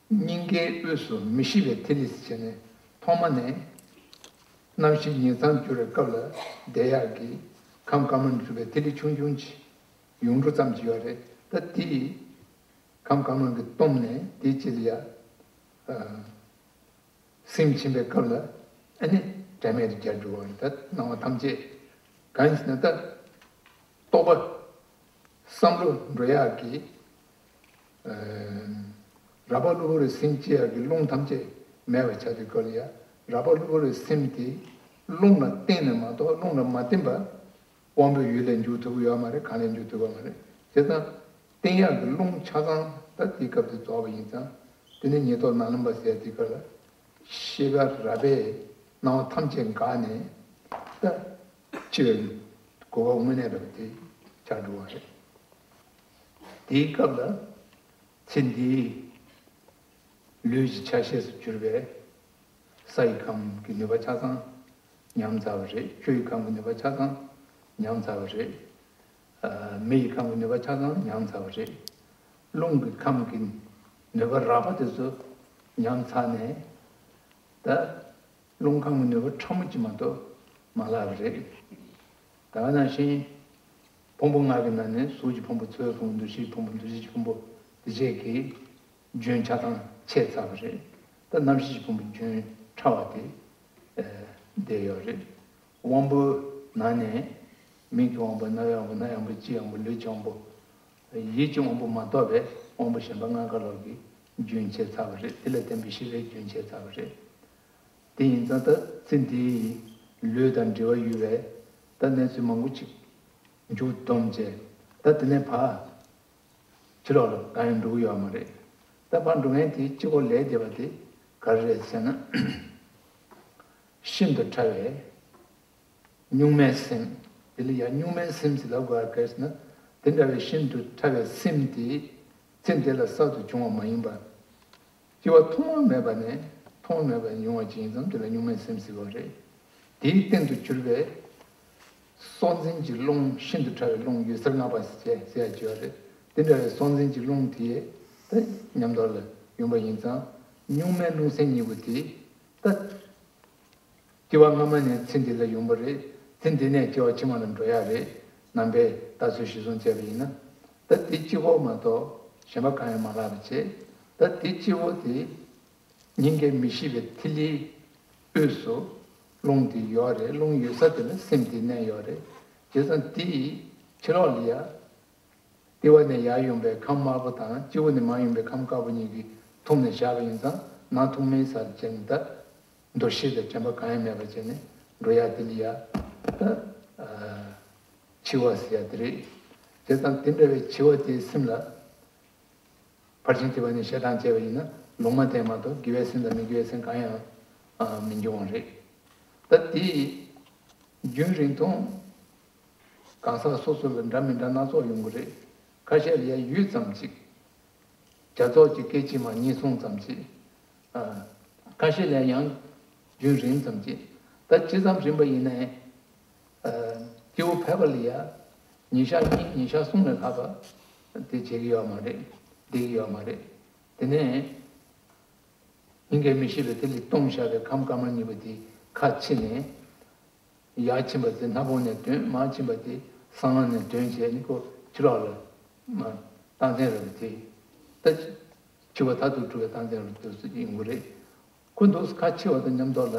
སྙིང་གའི་དབུས་སུ་མི་ཤིགས་པའི་ཐིག་ལེ་ཟེར་བྱས་ནས་ཐོག་མ་ནས་གནམ་གཤིས་ཉིང་མཚམས་གྱུར་བའི་སྐབས་ལ་བསྡད་ཡག་གི་ཁམས་དཀར་དམར་གྱུར་པའི་ཐིག་ལེ་ཆུང་ཆུང་ཅིག་ཡོངས་གྲུབ་ཙམ་ཅིག་ཡོད་རེད། ད་དེ་ཁམས་དཀར་དམར་གྱིས་བཏུམས་ནས་དེའི་རྗེས་ལ་ཡ། ཨ། སིམ་ཕྱིན་པའི་སྐབས་ལ་ཨ་ནི་དྲན་མེད་དུ་གྱུར་འགྲོ་བ་རེད། ད་སྣང་བ་ཐམས་ཅད་གང་ཡིན་ཟེར་ན། ད་རྟོག་པ་བསམ་བློ་འགྲོ་ཡག་གི། ཨ། རགས་པ་གློ་བུར་བའི་སེམས་སྐྱེ་ཡག་གི་རླུང་ཐམས་ཅད་མེད་པ་ཆགས་དུས་སྐབས་ལ་ཡ། རགས་པ་གློ་བུར་བའི་སེམས་དེ་རླུང་ལ་བརྟེན་ནས་མ་གཏོགས་རླུང་ལ་མ་བརྟེན་པ་དབང་པོའི་ཡུལ་ལས་འཇུག་ཐུབ་ཀྱི་ཡོད་མ་རེད། གང་ལས་འཇུག་ཐུབ་ཀྱི་ཡོད་མ་རེད། བྱས་ཙང་བརྟེན་ཡག་གི་རླུང་ཆ་ཚང་ད་དེའི་སྐབས་དེ་རྫོགས་པ་ཡིན་ཙང་། དེ་ནས་ཉེ་ཐོབ་ནག་ལམ་པ་ཟེར་དུས་སྐབས་ལ་ཤེས་པ་རགས་པས་སྣང་བ་ཐམས་ཅད་འགགས་ནས། ད་འཆི་བའི་གོ་སྐབས་དངོས་གནས་རག་པ་དེ་ཆགས་འགྲོ་བ་རེད། དེའི་སྐབས་ལ་ཚེ་འདིའི་ལུས་ཀྱི་ཆ་ཤས་སུ་གྱུར་པའི་ས་ཡི་ཁམས་ཀྱི་ནུས་པ་ཆ་ཚང་ཉམས་ཚར་བ་རེད། ཆུ་ཡི་ཁམས་ཀྱི་ནུས་པ་ཆ་ཚང་ཉམས་ཚར་བ་རེད། ཨ། མེ་ཡི་ཁམས་ཀྱི་ནུས་པ་ཆ་ཚང་ཉམས་ཚར་བ་རེད། རླུང་གི་ཁམས་ཀྱི་ནུས་པ་རགས་པ་དེ་ཚོ་ཉམས་ཚར་ནས། ད་རླུང་ཁམས་ཀྱི་ནུས་པ་ཕྲ་མོ་ཅིག་མ་གཏོགས་མ་ལྷག་པ་རེད། ད་ག་ནང་བཞིན་ཕུང་པོ་ལྔ་གི་ནང་ནས་གཟུགས་ཀྱི་ཕུང་པོ། ཚོར་བའི་ཕུང་པོ། འདུ་ཤེས་ཀྱི་ཕུང་པོ། འདུ་བྱེད་ཀྱི་ཕུང་པོ་དེ་བཅས་ཀྱི་རྒྱུན་ཆ་ཚང་ཆད་ཚར་བ་རེད། ད་རྣམ་ཤེས་ཀྱི་ཕུང་པོ་རྒྱུན་ཕྲ་བ་དེ། ཨ། བསྡད་ཡོད་རེད། དབང་པོའི་ནང་ནས་མིག་གི་དབང་པོ། རྣ་བའི་དབང་པོ། སྣའི་དབང་པོ། ལྕེའི་དབང་པོ། ལུས་ཀྱི་དབང་པོ། ཡིད་ཀྱི་དབང་པོ་མ་གཏོགས་པའི་དབང་པོ་གཞན་པ་ལྔ་ཀ་ལོག་གི་རྒྱུན་ཆད་ཚར་བ་རེད། དེ་ལ་བརྟེན་པའི་ཤེས་པའི་རྒྱུན་ཆད་ཚར་བ་རེད། དེ་ཡིན་ཙང་ད་ཚེ་འདིའི་ལུས་དང་འབྲེལ་བ་ཡོད་པའི་ད་གནས་ཚུལ་མང་པོ་ཅིག་མཇུག་བསྡོམས་བྱས། ད་དེ་ནས་ཕར་ཕྱི་ལོགས་ལ་གང་ཡང་འགྲོ་གི་ཡོད་མ་རེད། ད་ཕར་འགྲོ་མཁན་དེ་གཅིག་པོ་ལས་བསྡད་པ་དེ་ག་རེ་རེད་ཟེར་ན། ཤིན་ཏུ་ཕྲ་བའི་གཉུག་མའི་སེམས། དེ་ལ་ཡང་གཉུག་མའི་སེམས་ཟེར་ལབ་དགོས་པ་ག་རེ་ཟེར་ན། དེ་འདྲ་བའི་ཤིན་ཏུ་ཕྲ་བའི་སེམས་དེ་ཚེ་འདི་ལ་གསར་དུ་བྱུང་བ་མ་ཡིན་པར། སྐྱེ་བ་ཐོག་མ་མེད་པ་ནས་ཐོག་མ་མེད་པ་ཡོང་བ་ཅིག་ཡིན་ཙང་དེ་ལ་གཉུག་མའི་སེམས་ཟེར་བ་རེད། དེའི་སྟེང་དུ་གྱུར་པའི་སྲོག་འཛིན་གྱི་རླུང་། ཤིན་ཏུ་ཕྲ་བའི་རླུང་། འོད་གསལ་ལྔ་པ་ཟེར་ཟེར་ཡ་ཅིག་ཡོད་རེད། དེ་འདྲ་བའི་སྲོག་འཛིན་གྱི་རླུང་དེ་ད་མཉམ་དུ་ལ་ཡོང་བ་ཡིན་ཙང་། གཉུག་མའི་རླུང་སེམས་གཉིས་པོ་དེ་ད་ སྐྱེ་བ་སྔ་མ་ནས་ཚེ་འདི་ལ་ཡོང་པ་རེད། ཚེ་འདི་ནས་སྐྱེ་བ་ཕྱི་མ་ལ་འགྲོ་ཡག་རེད། ནང་པའི་ལྟ་ཚུལ་གཞིར་བཟུང་བྱས་པ་ཡིན་ན། ད་དེ་གཅིག་པོ་མ་གཏོགས་གཞན་པ་གང་ཡང་མ་ལྷག་པ་བྱས། ད་དེ་གཅིག་པོ་དེ་སྙིང་གའི་མི་ཤིགས་པའི་ཐིག་ལེའི་དབུས་སུ་རླུང་དེ་ཡོད་རེད། རླུང་ཡོད་ས་དེ་ལ་སེམས་དེ་གནས་ཡོད་རེད། བྱས་ཙང་དེ་ཡི་ཕྱི་ལོགས་ལ་ཡ། ལྟེ་བ་ནས་ཡར་ཡོང་པའི་ཁམས་དམར་པོ་དང་སྤྱི་བོ་ནས་མར་ཡོང་པའི་ཁམས་དཀར་པོ་གཉིས་ཀྱིས་ཐུམ་ནས་བཞག་པ་ཡིན་ཙང་ནང་ཐུག་མིན་སར་བྱས་ནས་ད་འདུ་ཤེས་དང་དྲན་པ་གང་ཡང་མེད་པ་བྱས་ནས་འགྲོ་ཡག་དེ་ལ་ཡ་ད་འཆི་བ་ཟེར་ཡག་དེ་རེད། བྱས་ཙང་དེ་འདྲ་བའི་འཆི་བ་དེའི་སེམས་ལ་ཕར་ཕྱིན་ཐེག་པ་ནས་བཤད་སྟངས་བྱས་པ་ཡིན་ན་ལུང་མ་བསྟན་མ་གཏོགས་དགེ་བའི་སེམས་དང་མི་དགེ་བའི་སེམས་གང་ཡང་མི་འབྱུང་བ་རེད། ད་དེ་རྒྱུན་རིང་ཐུང་གང་ཟག་སོ་སོ་ལ་འདྲ་མི་འདྲ་སྣ་ཚོགས་ཡོང་གི་རེད། ཁ་ཤས་ལ་ཡང་ཡུད་ཙམ་ཅིག་བརྒྱ་ཚོགས་ཀྱི་སྐད་ཅིག་མ་གཉིས་གསུམ་ཙམ་ཅིག་ཨ། ཁ་ཤས་ལ་ཡང་རྒྱུན་རིང་ཙམ་ཅིག་ད་ཇི་ཙམ་རིང་པ་ཡིན་ནའི། ཨ། སྐྱེ་བོ་ཕལ་པ་ལ་ཡང་ཉིན་ཞག་གཉིས་ཉིན་ཞག་གསུམ་ལས་ལྷག་པ་དེ་བྱེད་ཀྱི་ཡོད་མ་རེད། བསྡད་ཀྱི་ཡོད་མ་རེད། དེ་ནས་སྙིང་གའི་མི་ཤིགས་པའི་ཐིག་ལེ་བཏུམས་བཞག་པའི་ཁམས་དཀར་དམར་གཉིས་པོ་དེ་ཁ་ཕྱེ་ནས། ཡར་ཕྱིན་པ་དེ་སྣ་བུག་ནས་ཐོན། མར་ཕྱིན་པ་དེ་གསང་ལམ་ནས་ཐོན་བྱས་ནས་ཁོ་ཕྱི་ལོགས་ལ་མ་རྟགས་མཚན་རབ་དེ་ད་འཆི་བ་མཐར་ཐུག་གྲུབ་པའི་རྟགས་མཚན་རབ་དེ་ཚོ་ཡིན་དགོས་རེད། ཁོ་འདུག་ཁ་ཕྱེ་བ་དང་མཉམ་དུ་ལ་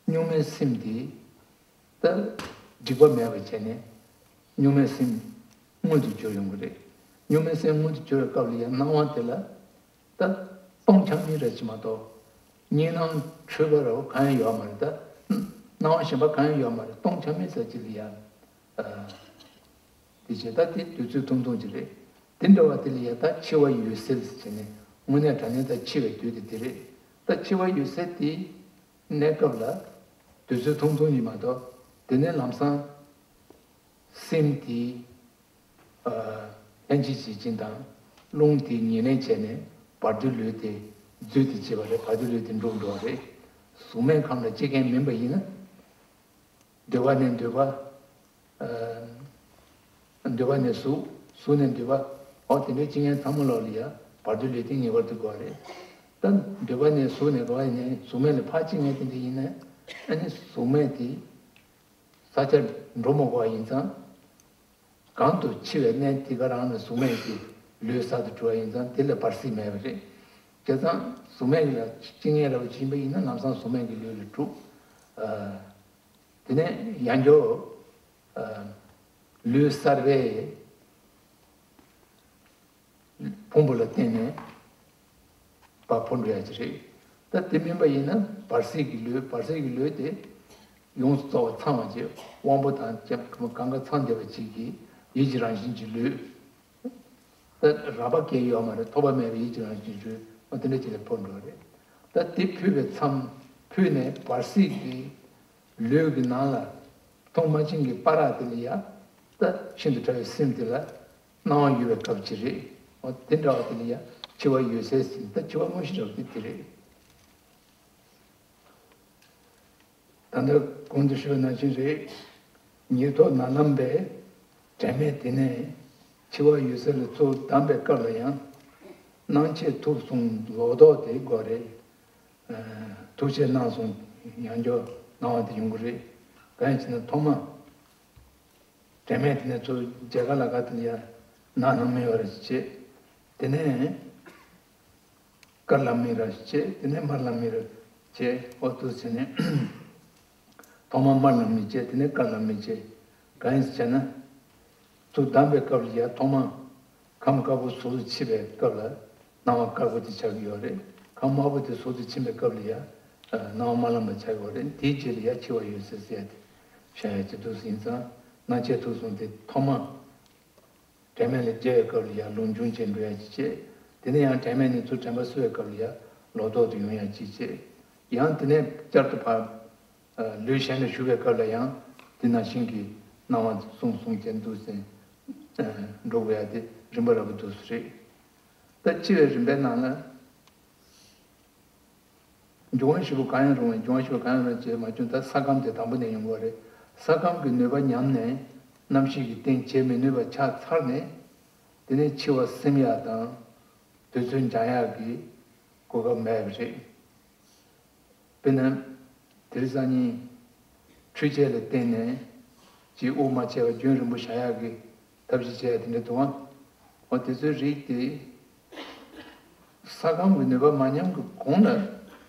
གཉུག་མའི་སེམས་དེ་ད་འཇིགས་པ་མེད་པ་བྱས་ནས་གཉུག་མའི་སེམས་མངོན་དུ་གྱུར་ཡོང་གི་རེད། གཉུག་མའི་སེམས་མངོན་དུ་གྱུར་བའི་སྐབས་ལ་ཡང་སྣང་བ་དེ་ལ། ད་སྟོང་ཆ་མེད་ར་ཅིག་མ་གཏོགས། གཉིས་སྣང་འཁྲུལ་པ་ར་གང་ཡང་ཡོད་མ་རེད། ད་སྣང་བ་གཞན་པ་གང་ཡང་ཡོད་མ་རེད། སྟོང་ཆ་མེད་ས་ཅིག་ལ་ཡ། ཨ། དེ་བྱས་ད་དེ་དུས་ཚོད་ཐུང་ཐུང་ཅིག་རེད། དེ་འདྲ་བ་དེ་ལ་ཡ་ད་འཆི་བ་འོད་གསལ་ཟེར་བྱས་ནས་དངོས་གནས་དྲང་གནས་ད་འཆི་བའི་དུས་དེ་དེ་རེད། ད་འཆི་བ་འོད་གསལ་དེ་གནས་སྐབས་ལ་དུས་ཚོད་ཐུང་ཐུང་ཡིན་མ་གཏོགས་དེ་ནས་ལམ་སང་སེམས་དེ། ལྷན་ཅིག་བྱེད་ཅིང་དང་རླུང་དེ་ཉེར་ལེན་བྱས་ནས་བར་དོའི་ལུས་དེ་རྫུས་ཏེ་བྱེད་པ་རེད། བར་དོའི་ལུས་དེ་འགྲུབ་འགྲོ་བ་རེད། གཟུགས་མེད་ཁམས་ལ་སྐྱེ་མཁན་མིན་པ་ཡིན་ན། འདོད་པ་ནས་འདོད་པ། འདོད་པ་ནས་གཟུགས། གཟུགས་ནས་འདོད་པ། འོ་དེ་འདྲའི་སྐྱེ་མཁན་ཚང་མ་ལོག་ལ་ཡ་བར་དོའི་ལུས་དེ་ངེས་པར་དུ་དགོས་པ་རེད། ད་འདོད་པ་ནས་གཟུགས་ནས་འགྲོ་བ་ཡིན་ནའི་གཟུགས་མེད་ལ་ཕར་སྐྱེ་མཁན་དེ་འདྲ་ཡིན་ན། ཨ་ནི་གཟུགས་མེད་དེ། ས་ཆར་འགྲོ་མ་དགོས་པ་ཡིན་ཙང་། གང་དུ་འཆི་བའི་གནས་དེ་ག་རང་ལ་གཟུགས་མེད་ཀྱི་ལུས་གསར་དུ་གྲུབ་པ་ཡིན་ཙང་དེ་ལ་བར་སྲིད་མེད་པ་རེད། བྱས་ཙང་གཟུགས་མེད་ལ་སྐྱེ་ངེས་ར་བ་ཅིག་ཡིན་པ་ཡིན་ན་ལམ་སང་གཟུགས་མེད་ཀྱི་ལུས་ལ་གྲུབ། ཨ། དེ་ནས་ཡང་སྐྱར། ཨ། ལུས་གསར་པའི་ཕུང་པོ་ལ་བརྟེན་ནས་ཕར་འཕོ་འགྲོ་ཡ་ཅིག་རེད། ད་དེ་མིན་པ་ཡིན་ན་བར་སྲིད་ཀྱི་ལུས། བར་སྲིད་ཀྱི་ལུས་དེ་ཡོངས་སུ་རྫོགས་པ་ཚང་བ་ཅིག་དབང་པོ་དང་ཅེས་གང་ག་ཚང་བསྡད་པ་ཅིག་གི་ཡིད་ཀྱི་རང་བཞིན་གྱི་ལུས། ད་རགས་པ་གང་ཡང་ཡོད་མ་རེད། ཐོགས་པ་མེད་པའི་ཡིད་ཀྱི་རང་བཞིན་གྱི་ལུས། འོ་དེ་འདྲ་ཅིག་ལ་འཕོ་འགྲོ་བ་རེད། ད་དེ་འཕོས་པའི་མཚམས། འཕོས་ནས་བར་སྲིད་ཀྱི་ལུས་ཀྱི་ནང་ལ་ཐོག་མ་ཕྱིན་གྱི་བར་དེ་ལ་ཡ་ད་ཤིན་ཏུ་ཕྲ་བའི་སེམས་དེ་ལ་སྣང་བ་ཡོད་པའི་སྐབས་ཅིག་རེད། འོ་དེ་འདྲ་བ་དེ་ལ་ཡ་འཆི་བ་འོད་གསལ་ཟེར། ད་འཆི་བ་དངོས་གཞི་འདྲ་བ་དེ་དེ་རེད། ད་ལྟ་གོང་དུ་ཞུས་པ་ནང་བཞིན་རེད། ཉེར་ཐོབ་ནང་ལམ་པས་དྲན་མེད་དེ་ནས་འཆི་བ་འོད་གསལ་ལ་ཚུར་གདམས་པའི་སྐབས་ལ་ཡང་། སྣང་མཆེད་ཐུགས་གསུམ་ལོག་རྟོག་དེ་དགོས་རེད། ཐུགས་རྗེ་གནང་སོང་། ཡང་བསྐྱར་གནང་བ་དེ་ཡོང་གི་རེད། གང་ཡིན་ཟེར་ན་ཐོག་མ་དྲན་མེད་དེ་ནས་ཚུར་མཇལ་ཁ་ལ་ག་དེ་ལ་ཡ་ནང་ལམ་མེ་བར་བྱེད། དེ་ནས་དཀར་ལམ་མེ་ར་བྱེད། དེ་ནས་དམར་ལམ་མེ་ར་བྱེད། འོ་འདུག་ཟེར་ནས་ཐོག་མ་དམར་ལམ་མེ་བྱེད། དེ་ནས་དཀར་ལམ་མེ་བྱེད། གང་ཡིན་ཟེར་ན། ཚུར་གདམས་པའི་སྐབས་ལ་ཡ་ཐོག་མ་ཁམས་དཀར་པོ་གཟུགས་སུ་ཕྱིན་པའི་སྐབས་ལ་སྣང་བ་དཀར་པོ་དེ་ཆགས་ཀྱི་ཡོད་རེད། ཁམས་དམར་པོ་དེ་གཟུགས་སུ་ཕྱིན་པའི་སྐབས་ལ་ཡ་སྣང་བ་དམར་ལམ་པ་ཆགས་ཀྱི་ཡོད་རེད། དེའི་རྗེས་ལ་ཡ་འཆི་བ་འོད་གསལ་ཟེར་ཡ་དེ་བཤད་ཡ་ཅིག་འདུག་ཟེར། ཡིན་ཙང་སྣང་མཆེད་ཐུགས་གསུམ་དེ་ཐོག་མ་དྲན་མེད་ལ་མཇལ་བའི་སྐབས་ལ་ཡང་ལུང་འབྱུང་བྱེད་འགྲོ་ཡ་ཅིག་བྱེད། དེ་ནས་ཡང་དྲན་མེད་ནས་ཚུར་དྲན་པ་གསོ་བའི་སྐབས་ལ་ཡང་ལོག་རྟོག་ཏུ་ཡོང་ཡ་ཅིག་བྱེད། ཡང་དེ་ནས་བསྐྱར་དུ་ཕར། ལུས་གཞན་ལ་ཞུགས་པའི་སྐབས་ལ་ཡང་དེ་ནང་བཞིན་གྱི་སྣང་བ་གསུམ་གསུམ་བྱས་འདུག་ཟེར། འགྲོ་དགོས་ཡ་དེ་རིམ་པ་ར་བ་འདུག་སེ་རེད། ད་འཆི་བའི་རིམ་པའི་ནང་ལ། འབྱུང་བ་བཞི་པོ་གང་ཡང་རུང་བས། འབྱུང་བ་བཞི་པོ་གང་ཡང་རུང་བས་བྱས་མ་བྱུང་། ད་ས་ཁམས་དེ་དང་པོ་ནས་ཡོང་དགོས་རེད། ས་ཁམས་ཀྱི་ནུས་པ་ཉམས་ནས་རྣམ་ཤེས་ཀྱི་རྟེན་བྱེད་མི་ནུས་པ་ཆགས་ཚར་ནས། དེ་ནས་འཆི་བ་སེམས་ཡག་དང་དུས་ཚོད་འགྱངས་ཡག་གི་གོ་སྐབས་མེད་པ་རེད། དཔེར་ན། དེ་རིང་སང་ཉིན་འཕྲུལ་ཆས་ལ་བརྟེན་ནས་ཅིག་དབུགས་མ་ཆད་པར་རྒྱུན་རིང་པོ་བཞག་ཡག་གི་ཐབས་ཤེས་བྱས་ཡ་དེ་འདྲ་འདུག་ཨང་། འོ་དེ་ཚོའི་རིགས་དེ་ས་ཁམས་ཀྱི་ནུས་པ་མ་ཉམས་ཀྱི་གོང་ལ་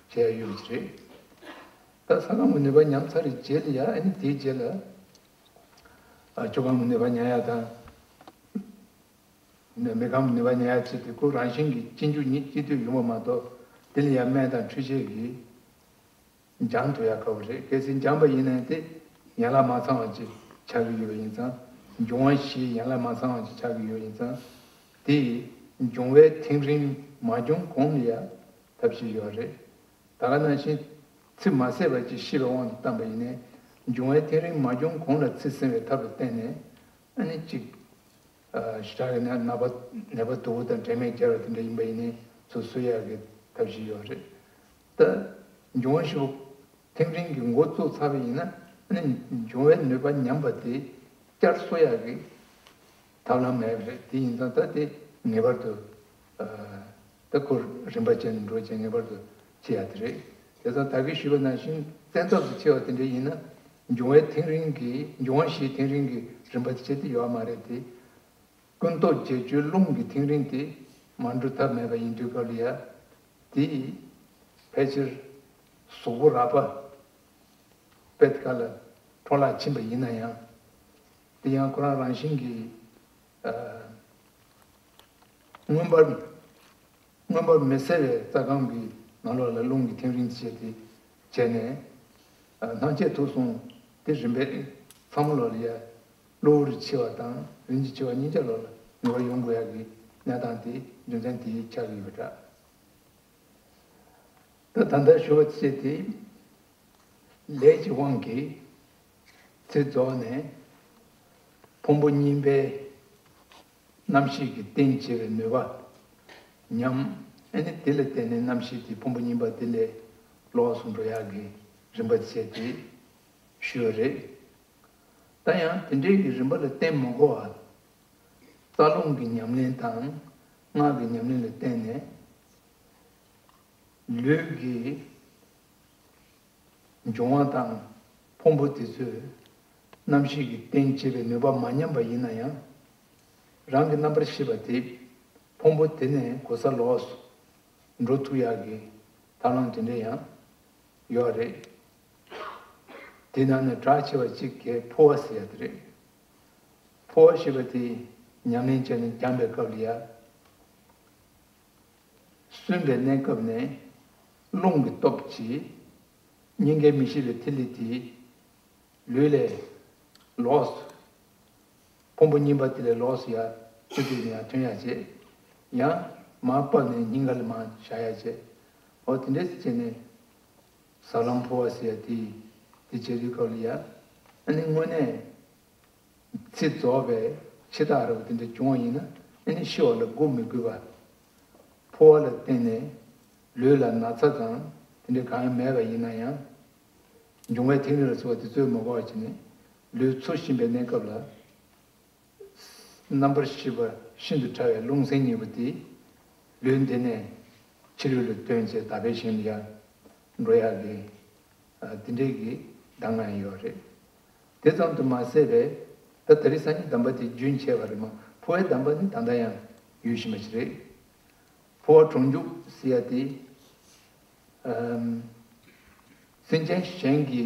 བྱས་ཡ་ཡོད་པ་ཅིག་རེད། ད་ས་ཁམས་ཀྱི་ནུས་པ་ཉམས་ཚར་བའི་རྗེས་ལ་ཡ་ཨ་ནི་དེའི་རྗེས་ལ་ཨ་སྤྱོད་ཁམས་ཀྱི་ནུས་པ་ཉམས་ཡ་དང་། མེ་ཁམས་ནུས་པ་ཉམས་ཡ་བྱས་ཏེ་ཁོ་རང་བཞིན་གྱིས་གཅིན་རྒྱུ་ཉིད་སྐྱེ་དུས་ཡོང་བ་མ་གཏོགས། དེ་ལ་ཡང་སྨན་དང་འཕྲུལ་ཆས་ཀྱིས་སྦྱང་ཐུབ་ཡ་དཀའ་བོ་རེད། གལ་སྲིད་སྦྱངས་པ་ཡིན་ན་དེ་ཡན་ལག་མ་ཚང་བ་ཅིག་ཆགས་ཀྱི་ཡོད་པ་ཡིན་ཙང་། འབྱུང་བ་བཞི་ཡན་ལག་མ་ཚང་བ་ཅིག་ཆགས་ཀྱི་ཡོད་པ་ཡིན་ཙང་། དེ་འབྱུང་བའི་ཐིམ་རིམ་མ་བྱུང་གོང་ལ་ཡ་ཐབས་ཤེས་ཡོད་རེད། ད་ག་ནང་བཞིན་ཚིགས་མ་ཟད་པ་ཅིག་ཤེས་པའི་དབང་དུ་བཏང་པ་ཡིན་ནའི། འབྱུང་བའི་ཐིམ་རིམ་མ་བྱུང་གོང་ལ་ཚིགས་ཟིན་པའི་ཐབས་ལ་བརྟེན་ནས། ཨ་ནི་གཅིག་ཨ་ཞེ་དྲག་གི་ནད་ནད་པ་ནད་པ་སྡུག་པོ་དང་འབྲལ་མེད་སྦྱར་བ་དེ་འདྲ་ཡིན་པ་ཡིན་ནའི་ཚུར་གསོ་ཡག་གི་ཐབས་ཤེས་ཡོད་རེད། ད་འབྱུང་བ་བཞི་པོ་ཐིམ་རིམ་གྱི་འགོ་བཙུགས་ཚར་བ་ཡིན་ན། ཨ་ནི་འབྱུང་བའི་ནུས་པ་ཉམས་པ་དེ་བསྐྱར་གསོ་ཡག་གི་ཐབས་ལམ་མེད་པ་རེད། དེ་ཡིན་ཙང་ད་དེ་ངེས་པར་དུ་ཨ་ད་ཁོ་རིམ་པ་བྱས་ནས་འགྲོ་བྱས་ངེས་པར་དུ་བྱེད་ཡག་དེ་རེད། དེ་ཙང་ད་གིན་ཞུས་པ་ནང་བཞིན་བཙན་ཐབས་སུ་ཕྱེ་བ་དེ་འདྲ་ཡིན་ན། འབྱུང་བའི་ཐིམ་རིམ་གྱི་འབྱུང་བ་བཞིའི་ཐིམ་རིམ་གྱི་རིམ་པ་དེ་བྱེད་དུ་ཡོད་མ་རེད་དེ། ཀུན་རྟོག་བརྒྱད་ཅུའི་རླུང་གི་ཐིམ་རིམ་དེ་མ་འགྲུབ་ཐབས་མེད་པ་ཡིན་དུས་སྐབས་ལ་ཡ། དེ་ཕལ་ཆེར་གཟུགས་པོ་རགས་པ་དཔེ་དེ་ག་ལ་འཕྲོ་བརླག་ཕྱིན་པ་ཡིན་ན་ཡང་། དེ་ཡང་ཁོ་རང་རང་བཞིན་གྱིས་ཨ་མངོན་པར་མངོན་པར་མི་གསལ་བའི་རྩ་ཁམས་ཀྱི་ནང་ལོགས་ལ་རླུང་གི་ཐིམ་རིམ་བྱས་ཏེ་བྱས་ནས། ཨ་སྣང་མཆེད་ཐོས་གསུམ་དེ་རིམ་པས་ཚང་མ་ལོགས་ལ་ཡ་གློ་བུར་འཆི་བ་དང་རིམ་གྱིས་འཆི་བ་གཉིས་ཆ་ལོགས་ལ་ནུས་པ་ཡོང་དགོས་ཡག་གི་གནས་སྟངས་དེ་རྒྱུ་མཚན་དེ་ཆགས་ཀྱི་ཡོད་པ་འདྲ། ད་ད་ལྟ་ཞུ་བ་བྱས་ཏེ། ལས་ཀྱི་དབང་གིས་ཚེ་རྫོགས་ནས་ཕུང་པོ་གཉིས་པའི་རྣམ་ཤེས་ཀྱི་རྟེན་བྱེད་པའི་ནུས་པ་ཉམས། ཨ་ནི་དེ་ལ་བརྟེན་ནས་རྣམ་ཤེས་དེ་ཕུང་པོ་གཉིས་པ་དེ་ལས་ལོགས་སུ་འགྲོ་ཡག་གི་རིམ་པ་བྱས་ཏེ་ཞུས་པ་རེད། ད་ཡང་དེ་འདྲའི་གི་རིམ་པ་ལ་བརྟེན་མི་དགོས་པར། རྩ་རླུང་གི་ཉམས་ལེན་དང་སྔགས་ཀྱི་ཉམས་ལེན་ལ་བརྟེན་ནས། ལུས་ཀྱི་འབྱུང་བ་དང་ཕུང་པོ་དེ་ཚོས་རྣམ་ཤེས་ཀྱི་རྟེན་བྱེད་པའི་ནུས་པ་མ་ཉམས་པ་ཡིན་ན་ཡང་། རང་གི་རྣམ་པར་ཤེས་པ་དེ་ཕུང་པོ་དེ་ནས་གོལ་ས་ལོགས་སུ་འགྲོ་ཐུབ་ཡག་གི་ཐབས་ལམ་དེ་འདྲ་ཡང་ཡོད་རེད། དེ་ནང་ནས་གྲགས་ཆེ་བ་གཅིག་གིས་འཕོ་བ་ཟེར་ཡག་དེ་རེད། འཕོ་བ་ཞེས་པ་དེ་ཉམས་ལེན་བྱས་ནས་སྦྱངས་པའི་སྐབས་ལ་ཡ། སུན་པའི་གནས་སྐབས་ནས་རླུང་གི་སྟོབས་ཀྱིས་སྙིང་གའི་མི་ཤིགས་པའི་ཐིག་ལེ་དེ་ལུས་ལས་ལོགས་སུ། ཕུང་པོ་གཉིས་པ་དེ་ལས་ལོགས་སུ་ཡར་ཅི་ཐུབ་ཡང་ཐོན་ཡག་བྱེད། ཡང་མར་བབས་ནས་སྙིང་ག་ལ་མར་བཞག་ཡག་བྱེད། འོ་དེ་འདྲས་བྱས་ནས་ཟབ་ལམ་འཕོ་བ་ཟེར་ཡག་དེ་དེ་བྱེད་དུས་སྐབས་ལ་ཡ། ཨ་ནི་དངོས་གནས། ཚེ་རྫོགས་པའི་འཆི་བདག་རབ་དེ་འདྲ་བྱུང་བ་ཡིན་ན། ཨ་ནི་ཤི་བ་ལ་བསྒུག་མི་དགོས་པ། འཕོ་བ་ལ་བརྟེན་ནས་ལུས་ལ་ན་ཚ་དང་དེ་འདྲ་གང་ཡང་མེད་པ་ཡིན་ན་ཡང་། འབྱུང་བའི་ཐིག་ལེ་ལ་སོགས་པ་དེ་ཚོས་མ་གོ་བ་བྱས་ནས་ལུས་ཚུར་ཕྱིན་པའི་གནས་སྐབས་ལ། རྣམ་པར་ཤེས་པ་ཤིན་ཏུ་ཕྲ་བའི་རླུང་སེམས་གཉིས་པོ་དེ་ལུས་འདི་ནས་ཕྱི་ལུས་ལ་བཏོན་བྱས་དག་པའི་ཞིང་ལ་ཡར་འགྲོ་ཡག་གི་ཨ་དེ་འདྲའི་གི་གདམས་ངག་ཡོད་རེད། དེ་ཙམ་དུ་མ་ཟད་པའི་ད་ད་རེས་སང་ཉིན་གདམས་པ་དེ་རྒྱུན་ཆད་པ་རེད་མ། འཕོ་བའི་གདམས་པ་ནི་ད་ལྟ་ཡང་ཡོད་བཞིན་པ་ཞིག་རེད། འཕོ་བ་གྲོང་འཇུག་ཟེར་ཡ་དེ། ཨམ། སེམས་ཅན་གཞན་གྱི་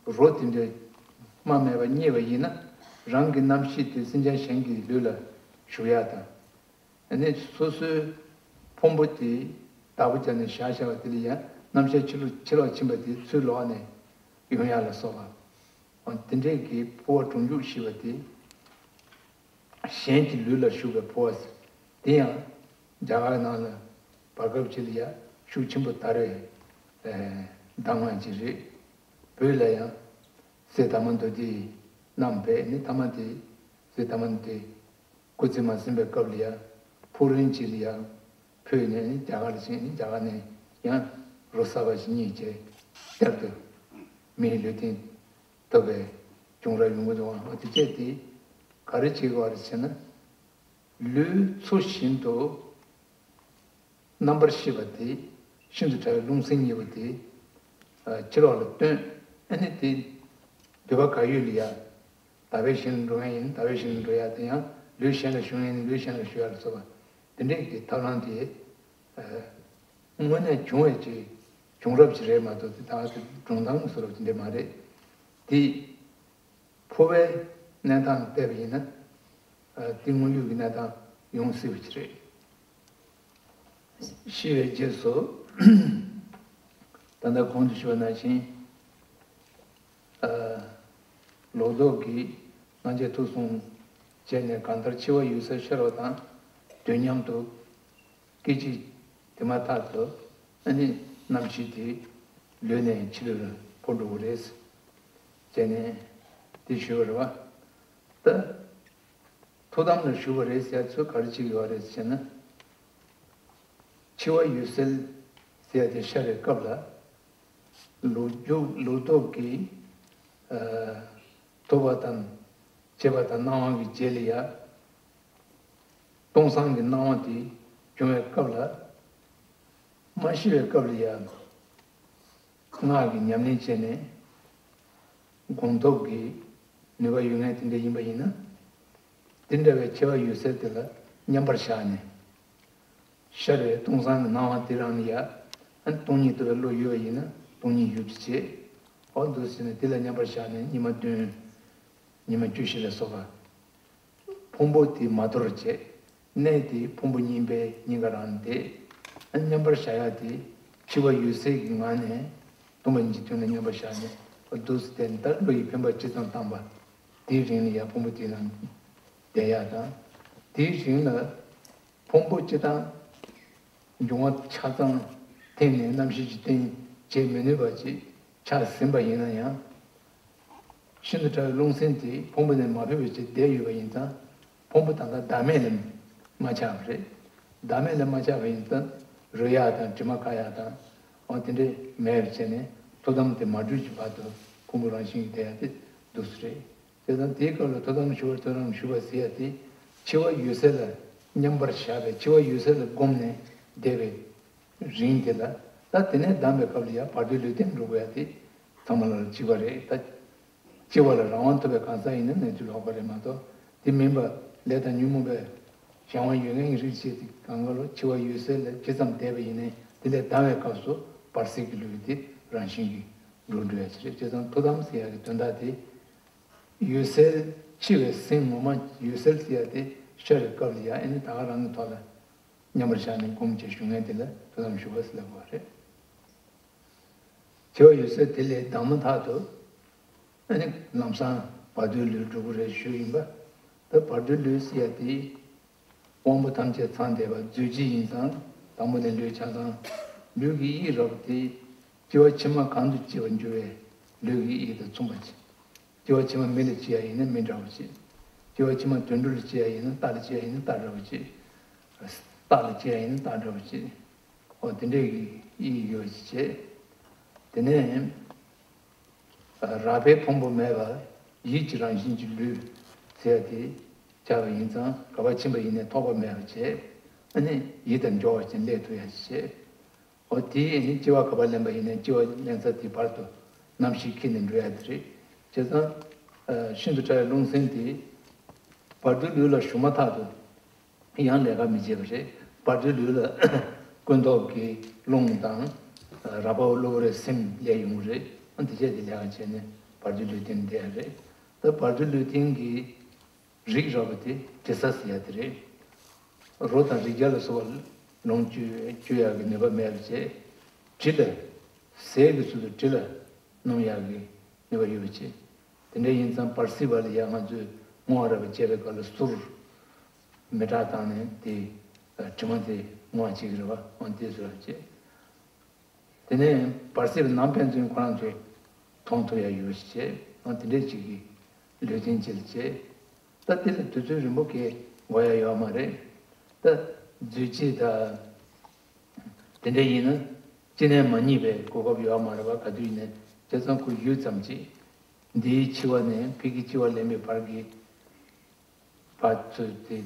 རོ་དེ་འདྲ་རྨ་མེད་པ་རྙེད་པ་ཡིན་ན། རང་གི་རྣམ་ཤེས་དེ་སེམས་ཅན་གཞན་གྱི་ལུས་ལ་ཞུགས་ཡ་དང་། ཨ་ནི་སོ་སོའི་ཕུང་པོ་དེ་བདག་པོ་བྱས་ནས་བཞག་བཞག་པ་དེ་ལ་ཡང་རྣམ་ཤེས་ཕྱི་ལོགས་ཕྱི་ལོགས་ཕྱིན་པ་དེ་ཚུར་ལོག་ནས་ཡོང་ཡ་ལ་སོགས་པ། འོ་དེ་འདྲས་ཀྱི་འཕོ་བ་གྲོང་འཇུག་ཞེས་པ་དེ། གཞན་གྱི་ལུས་ལ་ཞུགས་པའི་འཕོ་བ་ཟེར། དེ་ཡང་རྒྱ་གར་ནང་ལ་བར་སྐབས་ཅིག་ལ་ཡ་ཤུགས་ཆེན་པོ་དར་བའི་ཨེ་གདམས་ངག་ཅིག་རེད། བོད་ལ་ཡང་སི་ཏཱ་མ་མདོ་སྡེའི་རྣམ་པས་ནི་ཐ་མ་དེ་སི་ཏཱ་མ་མདོ་སྡེ་སྐུ་ཚེ་མ་ཟིན་པའི་སྐབས་ལ་ཡ་ཕོ་རིན་ཅིག་ལ་ཡ་ཕུལ་ནས་ནི་རྒྱ་གར་ལ་ཕྱིན་ནི་རྒྱ་གར་ནས་ཡང་རོ་གསར་པ་ཞིག་རྙེད་བྱས་བསྐྱར་དུ་མིའི་ལུས་རྟེན་ཐོབ་པའི་བྱུང་རབས་ཡོང་གི་འདུག་ཨང་། འོ་དེ་བྱས་ཏེ་ག་རེ་བྱེད་དགོས་རེད་ཟེར་ན། ལུས་ཚུལ་བཞིན་དུ་རྣམ་པར་ཤེས་པ་དེ་ཤིན་ཏུ་ཕྲ་བའི་རླུང་སེམས་གཉིས་པོ་དེ་ཨ་ཕྱི་ལོགས་ལ་བཏོན། ཨ་ནི་དེ་འདོད་པ་ག་ཡོད་ལ་ཡ། དག་པའི་ཞིང་ལ་འགྲོ་མཁན་ཡིན་ན་དག་པའི་ཞིང་ལ་འགྲོ་ཡ་དང་ཡང་ལུས་གཞན་ལ་ཞུགས་མཁན་ཡིན་ན་ལུས་གཞན་ལ་ཞུགས་ཡ་ལ་སོགས་པ་དེ་འདྲའི་གི་ཐབས་ལམ་དེ་དངོས་གནས་བྱུང་བའི་ཅིག་བྱུང་རབས་ཅིག་རེད་མ་གཏོགས་དེ་ད་དེ་སྒྲུང་གཏམ་བཟོ་རབས་ཅིག་འདྲ་མ་རེད། དེ་འཕོ་བའི་གནས་སྟངས་བལྟས་པ་ཡིན་ན། ཨ། དེ་དངོས་ཡོད་ཀྱི་གནས་སྟངས་ཡོང་སྲིད་པ་ཅིག་རེད། ཤི་བའི་རྗེས་སུ། ད་ལྟ་གོང་དུ་ཞུས་པ་ནང་བཞིན། ཨ། ལོག་རྟོག་གིས་སྣང་མཆེད་ཐུག་གསུམ་བཅད་ནས་གང་ལྟར་འཆི་བ་འོད་གསལ་ཤར་བ་དང་དུས་མཉམ་དུ། སྐད་ཅིག་དེ་མ་ཐག་ཏུ་ཨ་ནི་རྣམ་ཤེས་དེ་ལུས་ནས་ཕྱི་ལོགས་ལ་འཕོ་འགྲོ་གི་རེད། བྱས་ནས་དེ་ཞུས་པ་རེད་བ། ད་ཐུགས་དམ་ལ་བཞུགས་པ་རེད་ཟེར་ཚོད་ག་རེ་བྱེད་ཀྱི་ཡོད་རེད་ཟེར་ན། འཆི་བ་འོད་གསལ་ཟེར་དེ་ཤར་བའི་སྐབས་ལ། ལོག་རྒྱུ་ལོག་རྟོག་གིས། ཨ། ཐུབ་པ་དང་བྱེད་པ་དང་སྣང་བ་གི་རྗེས་ལ་ཡ། སྟོང་སང་གི་སྣང་བ་དེ་བྱུང་བའི་སྐབས་ལ། མ་ཤི་བའི་སྐབས་ལ་ཡ། སྔགས་ཀྱི་ཉམས་ལེན་བྱས་ནས་སྒོམ་སྟོབས་ཀྱི་ནུས་པ་ཡོད་མཁན་དེ་འདྲ་ཡིན་པ་ཡིན་ན། དེ་འདྲ་བའི་འཆི་བ་འོད་གསལ་དེ་ལ་མཉམ་པར་བཞག་ནས། ཤར་བའི་སྟོང་སང་གི་སྣང་བ་དེ་རང་ལ་ཡ། ཨ། སྟོང་ཉིད་རྟོགས་པའི་བློ་ཡོད་པ་ཡིན་ན་སྟོང་ཉིད་ཡུལ་དུ་བྱེད། འོ་འདུག་ཟེར་ནས་དེ་ལ་མཉམ་པར་བཞག་ནས་ཉི་མ་བདུན། ཉི་མ་བཅུ་བཞི་ལ་སོགས་པ། ཕུང་པོ་དེ་མ་དོར་བྱས། གནས་དེ་ཕུང་པོ་གཉིས་པའི་གཉིས་ཀ་རང་བསྡད། ཨ། མཉམ་པར་བཞག་ཡ་དེ་འཆི་བ་འོད་གསལ་གྱི་ངང་ནས་སྟོང་པ་ཉིད་ཀྱི་དོན་ལ་མཉམ་པར་བཞག་ནས་འདུག་སེ་བསྡད་ནས་ད་བློ་ཡི་འཕེན་པ་ཇི་ཙམ་བཏང་པ་དེའི་རིང་ལ་ཡ་ཕུང་པོ་དེའི་ནང་བསྡད་ཡ་དང་། དེའི་རིང་ལ་ཕུང་པོ་སྤྱི་དང་འབྱུང་བ་ཆ་ཚང་འཐེན་ནས་རྣམ་ཤེས་ཀྱི་རྟེན་བྱེད་མི་ནུས་པ་ཅིག་ཆགས་ཟིན་པ་ཡིན་ན་ཡང་། ཤིན་ཏུ་ཕྲ་བའི་རླུང་སེམས་དེ་ཕུང་པོ་ནས་མ་འཕོས་པའི་ཕྱིར་བསྡད་ཡོད་པ་ཡིན་ཙང་། ཕུང་པོ་ད་ལྟ་བདག་མེད་ལ་མ་ཆགས་པ་རེད། བདག་མེད་ལ་མ་ཆགས་པ་ཡིན་ཙང་རུལ་ཡག་དང་དྲི་མ་འགག་ཡག་དང་། འོ་དེ་འདྲས་མེད་པར་བྱས་ནས་ཐུགས་དམ་དེ་མ་གྲོལ་གྱི་བར་དུ་ཕུང་པོ་རང་བཞིན་གྱིས་བསྡད་ཡག་དེ་འདུག་སེ་རེད། བྱས་ཙང་དེའི་སྐབས་ལ་ཐུགས་དམ་བཞུགས་པར་ཐུགས་དམ་བཞུགས་པ་ཟེར་ཡག་དེ། འཆི་བ་འོད་གསལ་ལ་མཉམ་པར་བཞག་པའི་འཆི་བ་འོད་གསལ་ལ་བསྒོམས་ནས་བསྡད་པའི་རིང་དེ་ལ། ད་དེ་ནས་ལྡང་བའི་སྐབས་ལ་ཡང་བར་དོའི་ལུས་རྟེན་འགྲོ་དགོས་ཡ་དེ་ཚང་མ་ལ་གཅིག་པ་རེད། ད་སྐྱེ་བ་ལ་རང་དབང་ཐོབ་པའི་གང་ཟག་ཡིན་ན་གནས་ཚུལ་ལོག་པ་རེད་མ་གཏོགས། དེ་མིན་པ་ལས་དང་ཉོན་མོངས་པའི་གཞན་དབང་ཡོད་མཁན་གྱི་རིགས་ཤིག་དེ་གང་ག་ལོ་འཆི་བ་འོད་གསལ་ལ་ཇི་ཙམ་བསྡད་པ་ཡིན་ནའི་དེ་ལས་ལྡང་བའི་སྐབས་སུ་བར་སྲིད་ཀྱི་ལུས་དེ་རང་བཞིན་གྱིས་འགྲོ་འགྲོ་ཡ་ཅིག་རེད། བྱས་ཙང་ཐུགས་དམ་ཟེར་ཡ་གི་དོན་དག་དེ། འོད་གསལ་འཆི་བའི་སེམས་ངོ་མ་འོད་གསལ་ཟེར་ཡ་དེ་ཤར་བའི་སྐབས་ལ་ཡང་ཨེ་ནི་ད་ག་རང་གི་ཐོག་ལ། མཉམ་པར་བཞག་ནས་སྒོམ་བྱས་བཞུགས་མཁན་དེ་ལ་ཐུགས་དམ་བཞུགས་པ་ཟེར་ལབ་དགོས་པ་རེད། འཆི་བ་འོད་གསལ་དེ་ལས་ལྡང་མ་ཐག་ཏུ། ཨ་ནི་ལམ་སང་བར་དོའི་ལུས་འགྲོ་གི་རེད་ཞུ་ཡིན་པ། ད་བར་དོའི་ལུས་ཟེར་ཡ་དེ། དབང་པོ་ཐམས་ཅད་ཚང་བསྡད་པ་རྫས་ཅིག་ཡིན་ཙང་དང་པོ་ནས་ལུས་ཆ་ཚང་། ལུས་ཀྱི་དབྱིབས་རབ་དེ། སྐྱེ་བ་ཕྱི་མ་གང་དུ་སྐྱེ་བར་འགྱུར་བའི་ལུས་ཀྱི་དབྱིབས་དང་མཚུངས་པ་ཅིག་སྐྱེ་བ་ཕྱི་མ་མི་ལ་སྐྱེ་ཡ་ཡིན་ན་མི་འདྲ་བ་ཅིག་སྐྱེ་བ་ཕྱི་མ་དུད་འགྲོ་ལ་སྐྱེ་ཡ་ཡིན་ན་རྟ་ལ་སྐྱེ་ཡ་ཡིན་ན་རྟ་འདྲ་བ་ཅིག་སྟག་ལ་སྐྱེ་ཡ་ཡིན་ན་སྟག་འདྲ་བ་ཅིག་འོ་དེ་འདྲའི་གི་དབྱིབས་ཡོད་ཅེས་བྱས། དེ་ནས་རགས་པའི་ཕུང་པོ་མེད་པ་ཡིད་ཀྱི་རང་བཞིན་གྱི་ལུས་ཟེར་ཡ་དེ་ཆགས་པ་ཡིན་ཙང་ག་པར་ཕྱིན་པ་ཡིན་ནའི་ཐོགས་པ་མེད་པ་བྱས། ཨ་ནི་ཡིད་དང་འགྱུར་བ་ཅན་སླེབས་ཐུབ་ཡ་ཅིག་བྱས། འོ་དེ་ཡིན་ནི་སྐྱེ་བ་ག་པར་ལེན་པ་ཡིན་ནའི་སྐྱེ་བ་ལེན་ས་དེ་བར་དུ་རྣམ་ཤེས་འཁྱེར་ནས་འགྲོ་ཡ་དེ་རེད། བྱས་ཙང་། ཤིན་ཏུ་ཕྲ་བའི་རླུང་སེམས་དེ་བར་དོའི་ལུས་ལ་ཞུགས་མ་ཐག་ཏུ་ཡང་ལས་ཀ་མི་བྱེད་པ་རེད། བར་དོའི་ལུས་ལ་ཀུན་རྟོག་གི་རླུང་དང་། རགས་པ་བོ་གློ་བུར་སེམས་སླེབས་ཡོང་གི་རེད། ཨ་དེ་བྱས་དེ་ལས་ཀ་བྱས་ནས་བར་དོའི་ལུས་རྟེན་བསྡད་ཡ་རེད། ད་བར་དོའི་ལུས་རྟེན་གྱི། རིགས་རགས་པ་དེ་དྲི་ཟ་ཟེར་ཡ་དེ་རེད། རོ་དང་རེག་བྱ་ལ་སོགས་པ་ལོངས་སྤྱོད་སྤྱོད་ཡག་གི་ནུས་པ་མེད་པ་བྱས། དྲི་ལ། ཟས་ཀྱི་ཚུལ་དུ་དྲི་ལ་སྣོམ་ཡག་གི་ནུས་པ་ཡོད་པ་བྱས། དེ་འདྲ་ཡིན་ཙང་བར་སྲིད་པ་ལ་ཡང་ང་ཚོས་བསྔོ་བ་རགས་པ་བྱས་པའི་སྐབས་ལ་གསུར་མེ་སྲེག་བཏང་ནས་དེ་དྲི་མ་དེ་བསྔོ་བ་བྱེད་ཀྱི་རེད་བ། འོ་དེ་ཚོ་ལ་བྱས། དེ་ནས་བར་སྲིད་པ་ནང་ཕན་ཚུན་ཁོ་རང་ཚོས་མཐོང་ཐུབ་ཡ་ཡོད་ཞེས་བྱས། ཨ་དེ་འདྲས་ཅིག་གི་ལུས་རྟེན་ཅིག་ལ་བྱས། ད་དེ་ལ་དུས་ཚོད་རིང་པོ་གས་འགོར་ཡ་ཡོད་མ་རེད། ད་རྫས་ཅིག་ད་དེ་འདྲས་ཡིན་ན་ཅི་ནས་མ་རྙེད་པའི་གོ་སྐབས་ཡོད་མ་རེད་བ། ག་དུས་ཡིན་ནའི་བྱས་ཙང་ཁོ་ཡུད་ཙམ་ཅིག་འདིའི་འཆི་བ་ནས་ཕ་གི་འཆི་བ་ལེན་པའི་བར་གྱི། བར་ཚོད་དེ།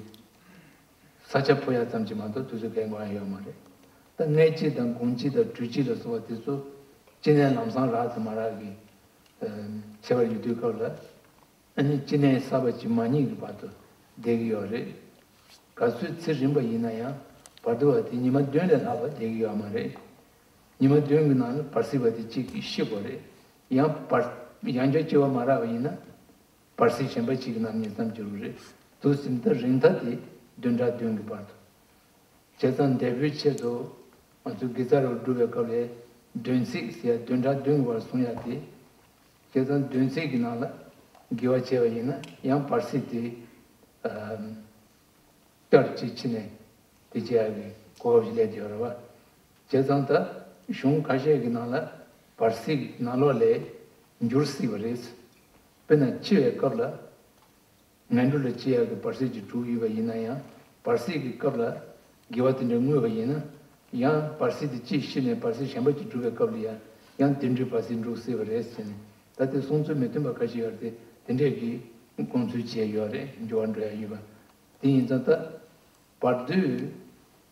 ས་ཆ་འཕོ་ཡ་ཙམ་གྱིས་མ་གཏོགས་དུས་ཚོད་གས་འགོར་ཡ་ཡོད་མ་རེད། ད་མངལ་སྐྱེས་དང་སྒོང་སྐྱེས་དང་དྲོད་སྐྱེས་ལ་སོགས་པ་དེ་ཚོ་ཅི་ནས་ལམ་སང་རག་དང་མ་རག་གི་ ཁྱད་པར་ཡོད་དུས་སྐབས་ལ། ཨ་ནི་སྤྱི་ནས་གསར་པ་གཅིག་མ་རྙེད་ཀྱི་བར་དུ་བསྡད་ཀྱི་ཡོད་རེད། ག་ཚོད་ཚེ་རིང་པ་ཡིན་ན་ཡང་བར་དོ་བ་དེ་ཉི་མ་བདུན་ལས་ལྷག་པ་བསྡད་ཀྱི་ཡོད་མ་རེད། ཉི་མ་བདུན་གྱི་ནང་ལ་བར་སྲིད་པ་དེ་གཅིག་གིས་ཤི་དགོས་རེད། ཡང་བར་ཡང་བསྐྱར་སྐྱེ་བ་མ་རག་པ་ཡིན་ན། བར་སྲིད་གཞན་པ་གཅིག་གི་ནང་ཉིད་ཙམ་གྱུར་བ་རེད། འདུག་ཟིན་ད་རིང་ཐག་དེ་བདུན་ཕྲག་བདུན་གྱི་བར་དུ། བྱས་ཙང་འབྲས་བུའི་ཆེད་དུ་ང་ཚོ་དགེ་རྩ་རུ་སྒྲུབ་པའི་སྐབས་ལས་བདུན་ཚིགས་ཟེར་ཡ་བདུན་ཕྲག་བདུན་གྱི་བར་གསུང་ཡ་དེ། བྱས་ཙང་བདུན་ཚིགས་ཀྱི་ནང་ལ་དགེ་བ་བྱས་པ་ཡིན་ན་ཡང་བར་སྲིད་དེ། ཨ། བསྐྱར་གཅིག་ཕྱི་ནས་དེ་བྱེད་ཡག་གི་གོ་སྐབས་ཤིག་སླེབས་ཡོད་རེད་བ། བྱས་ཙང་ད་གཞུང་ཁ་ཤས་ཀྱི་ནང་ལ་བར་སྲིད་ནང་ལོགས་ལས་འགྱུར་སྲིད་པ་རེད། དཔེར་ན་འཆི་བའི་སྐབས་ལ་ངན་འགྲོ་ལ་སྐྱེ་ཡག་གི་བར་སྲིད་ཅིག་གྲུབ་ཡོད་པ་ཡིན་ན་ཡང་བར་སྲིད་ཀྱི་སྐབས་ལ་དགེ་བ་དེ་འདྲ་བསྔོས་པ་ཡིན་ན་ཡང་བར་སྲིད་དེ་ཅིག་ཤི་ནས་བར་སྲིད་གཞན་པ་ཅིག་སྒྲུབ་པའི་སྐབས་ལ་ཡང་ཡང་དེ་འདྲའི་བར་སྲིད་འགྲུབ་སྲིད་པ་རེད་ཟེར་ནས་ད་དེ་གསུང་ཚུལ་མི་མཐུན་པ་ཁ་ཤས་ཡོད་རེད་དེ་དེ་འདྲས་ཀྱི་དགོངས་ཚུལ་བྱས་ཡོད་རེད། འགྱུར་བ་འགྲོ་ཡག་ཡོད་པ། དེ་ཡིན་ཙང་ད། བར་དོའི་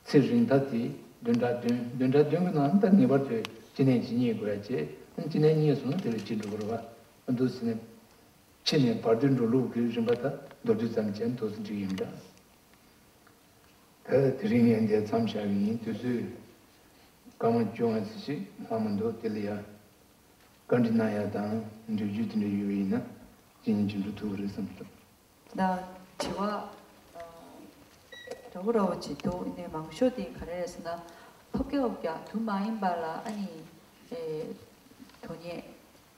ཚེ་རིང་ཐག་དེ་བདུན་ཕྲག་བདུན། བདུན་ཕྲག་བདུན་གྱི་ནང་ད་ངེས་པར་དུ་སྤྱི་ནས་ཅིག་རྙེད་དགོས་ཡ་བྱས། སྤྱི་ནས་རྙེད་སོང་ན་དེ་ལ་ཅི་འགྲོ་དགོས་རེད་བ། འདུག་ཟེར་ནས། ཕྱི་ནས་བར་དོའི་འགྲོ་ལུགས་ཀྱི་རིམ་པ་ད་མདོར་བསྡུས་ཙམ་བྱས་ན་འདུག་ཟེར་འགྲིག་ཡིན་འདྲ། ད་དེ་རིང་ངས་འདིར་མཚམས་བཞག་གི་ཡིན། དུས་ཚོད་སྐར་མ་བཅོ་ལྔ་ཙམ་ཞིག་ལྷག་མ་འདུག་དེ་ལ་ཡ་བཀའ་འདྲི་གནང་ཡ་དང་འགྲེལ་བརྗོད་དེ་འདྲ་ཡོད་པ་ཡིན་ན་ཅི་ཡིན་ཅི་འགྲོ་ཐུབ་ཀྱི་རེད་བསམ་སོང་། ད་དྲི་བ་ཨ་འདྲ་བོ་འདྲ་བོ་ཅིག་འདུག་ཡིན་ནའི་མང་ཤོས་དེ་ག་རེ་རེད་ཟེར་ན། ཐོབ་རྒྱག་འོབ་རྒྱག་དུ་མ་ཡིན་པ་ལ་ཨ་ནི་ཨེ་དོན་གཉེར་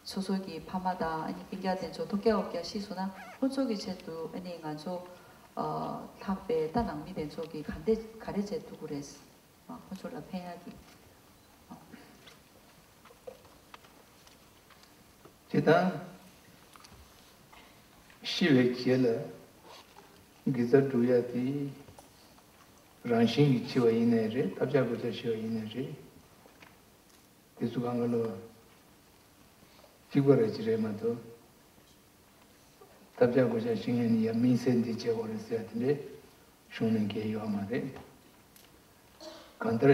སོ་སོ་གི་ཕ་མ་དང་ཨ་ནི་སྤུན་ཀྱག་དེ་ཚོ་ཐོབ་རྒྱག་འོབ་རྒྱག་ཤི་སོང་ན་ཁོ་ཚོ་གི་ཆེད་དུ་ཨ་ནི་ང་ཚོ་ཨ་ལྷག་པའི་ད་ནང་མི་དེ་ཚོ་གི་ག་འདྲ་ག་རེ་བྱེད་ཐུབ་ཀྱི་རེད། ཁོ་ཚོ་ལ་ཕན་ཡག་གི། སྤྱིར་བཏང་། ཤི་བའི་རྗེས་ལ་དགེ་རྩ་སྒྲུབ་ཡ་དེ་རང་བཞིན་གྱིས་འཆི་བ་ཡིན་ནའི་རེད། ཐབས་ཆག་གོད་ཆག་ཤི་བ་ཡིན་ནའི་རེད། དེ་ཚོ་གང་ག་ལོ་གཅིག་པ་རེད་ཅི་རེད་མ་གཏོགས། ཐབས་ཆག་གོད་ཆག་ཤི་མཁན་ནི་ཡ་དམིགས་བསལ་འདི་བྱེད་དགོས་རེད་ཟེར་ཡ་དེ་འདྲས་གཞུང་ནས་འགལ་ཡོད་མ་རེད། གང་ལྟར་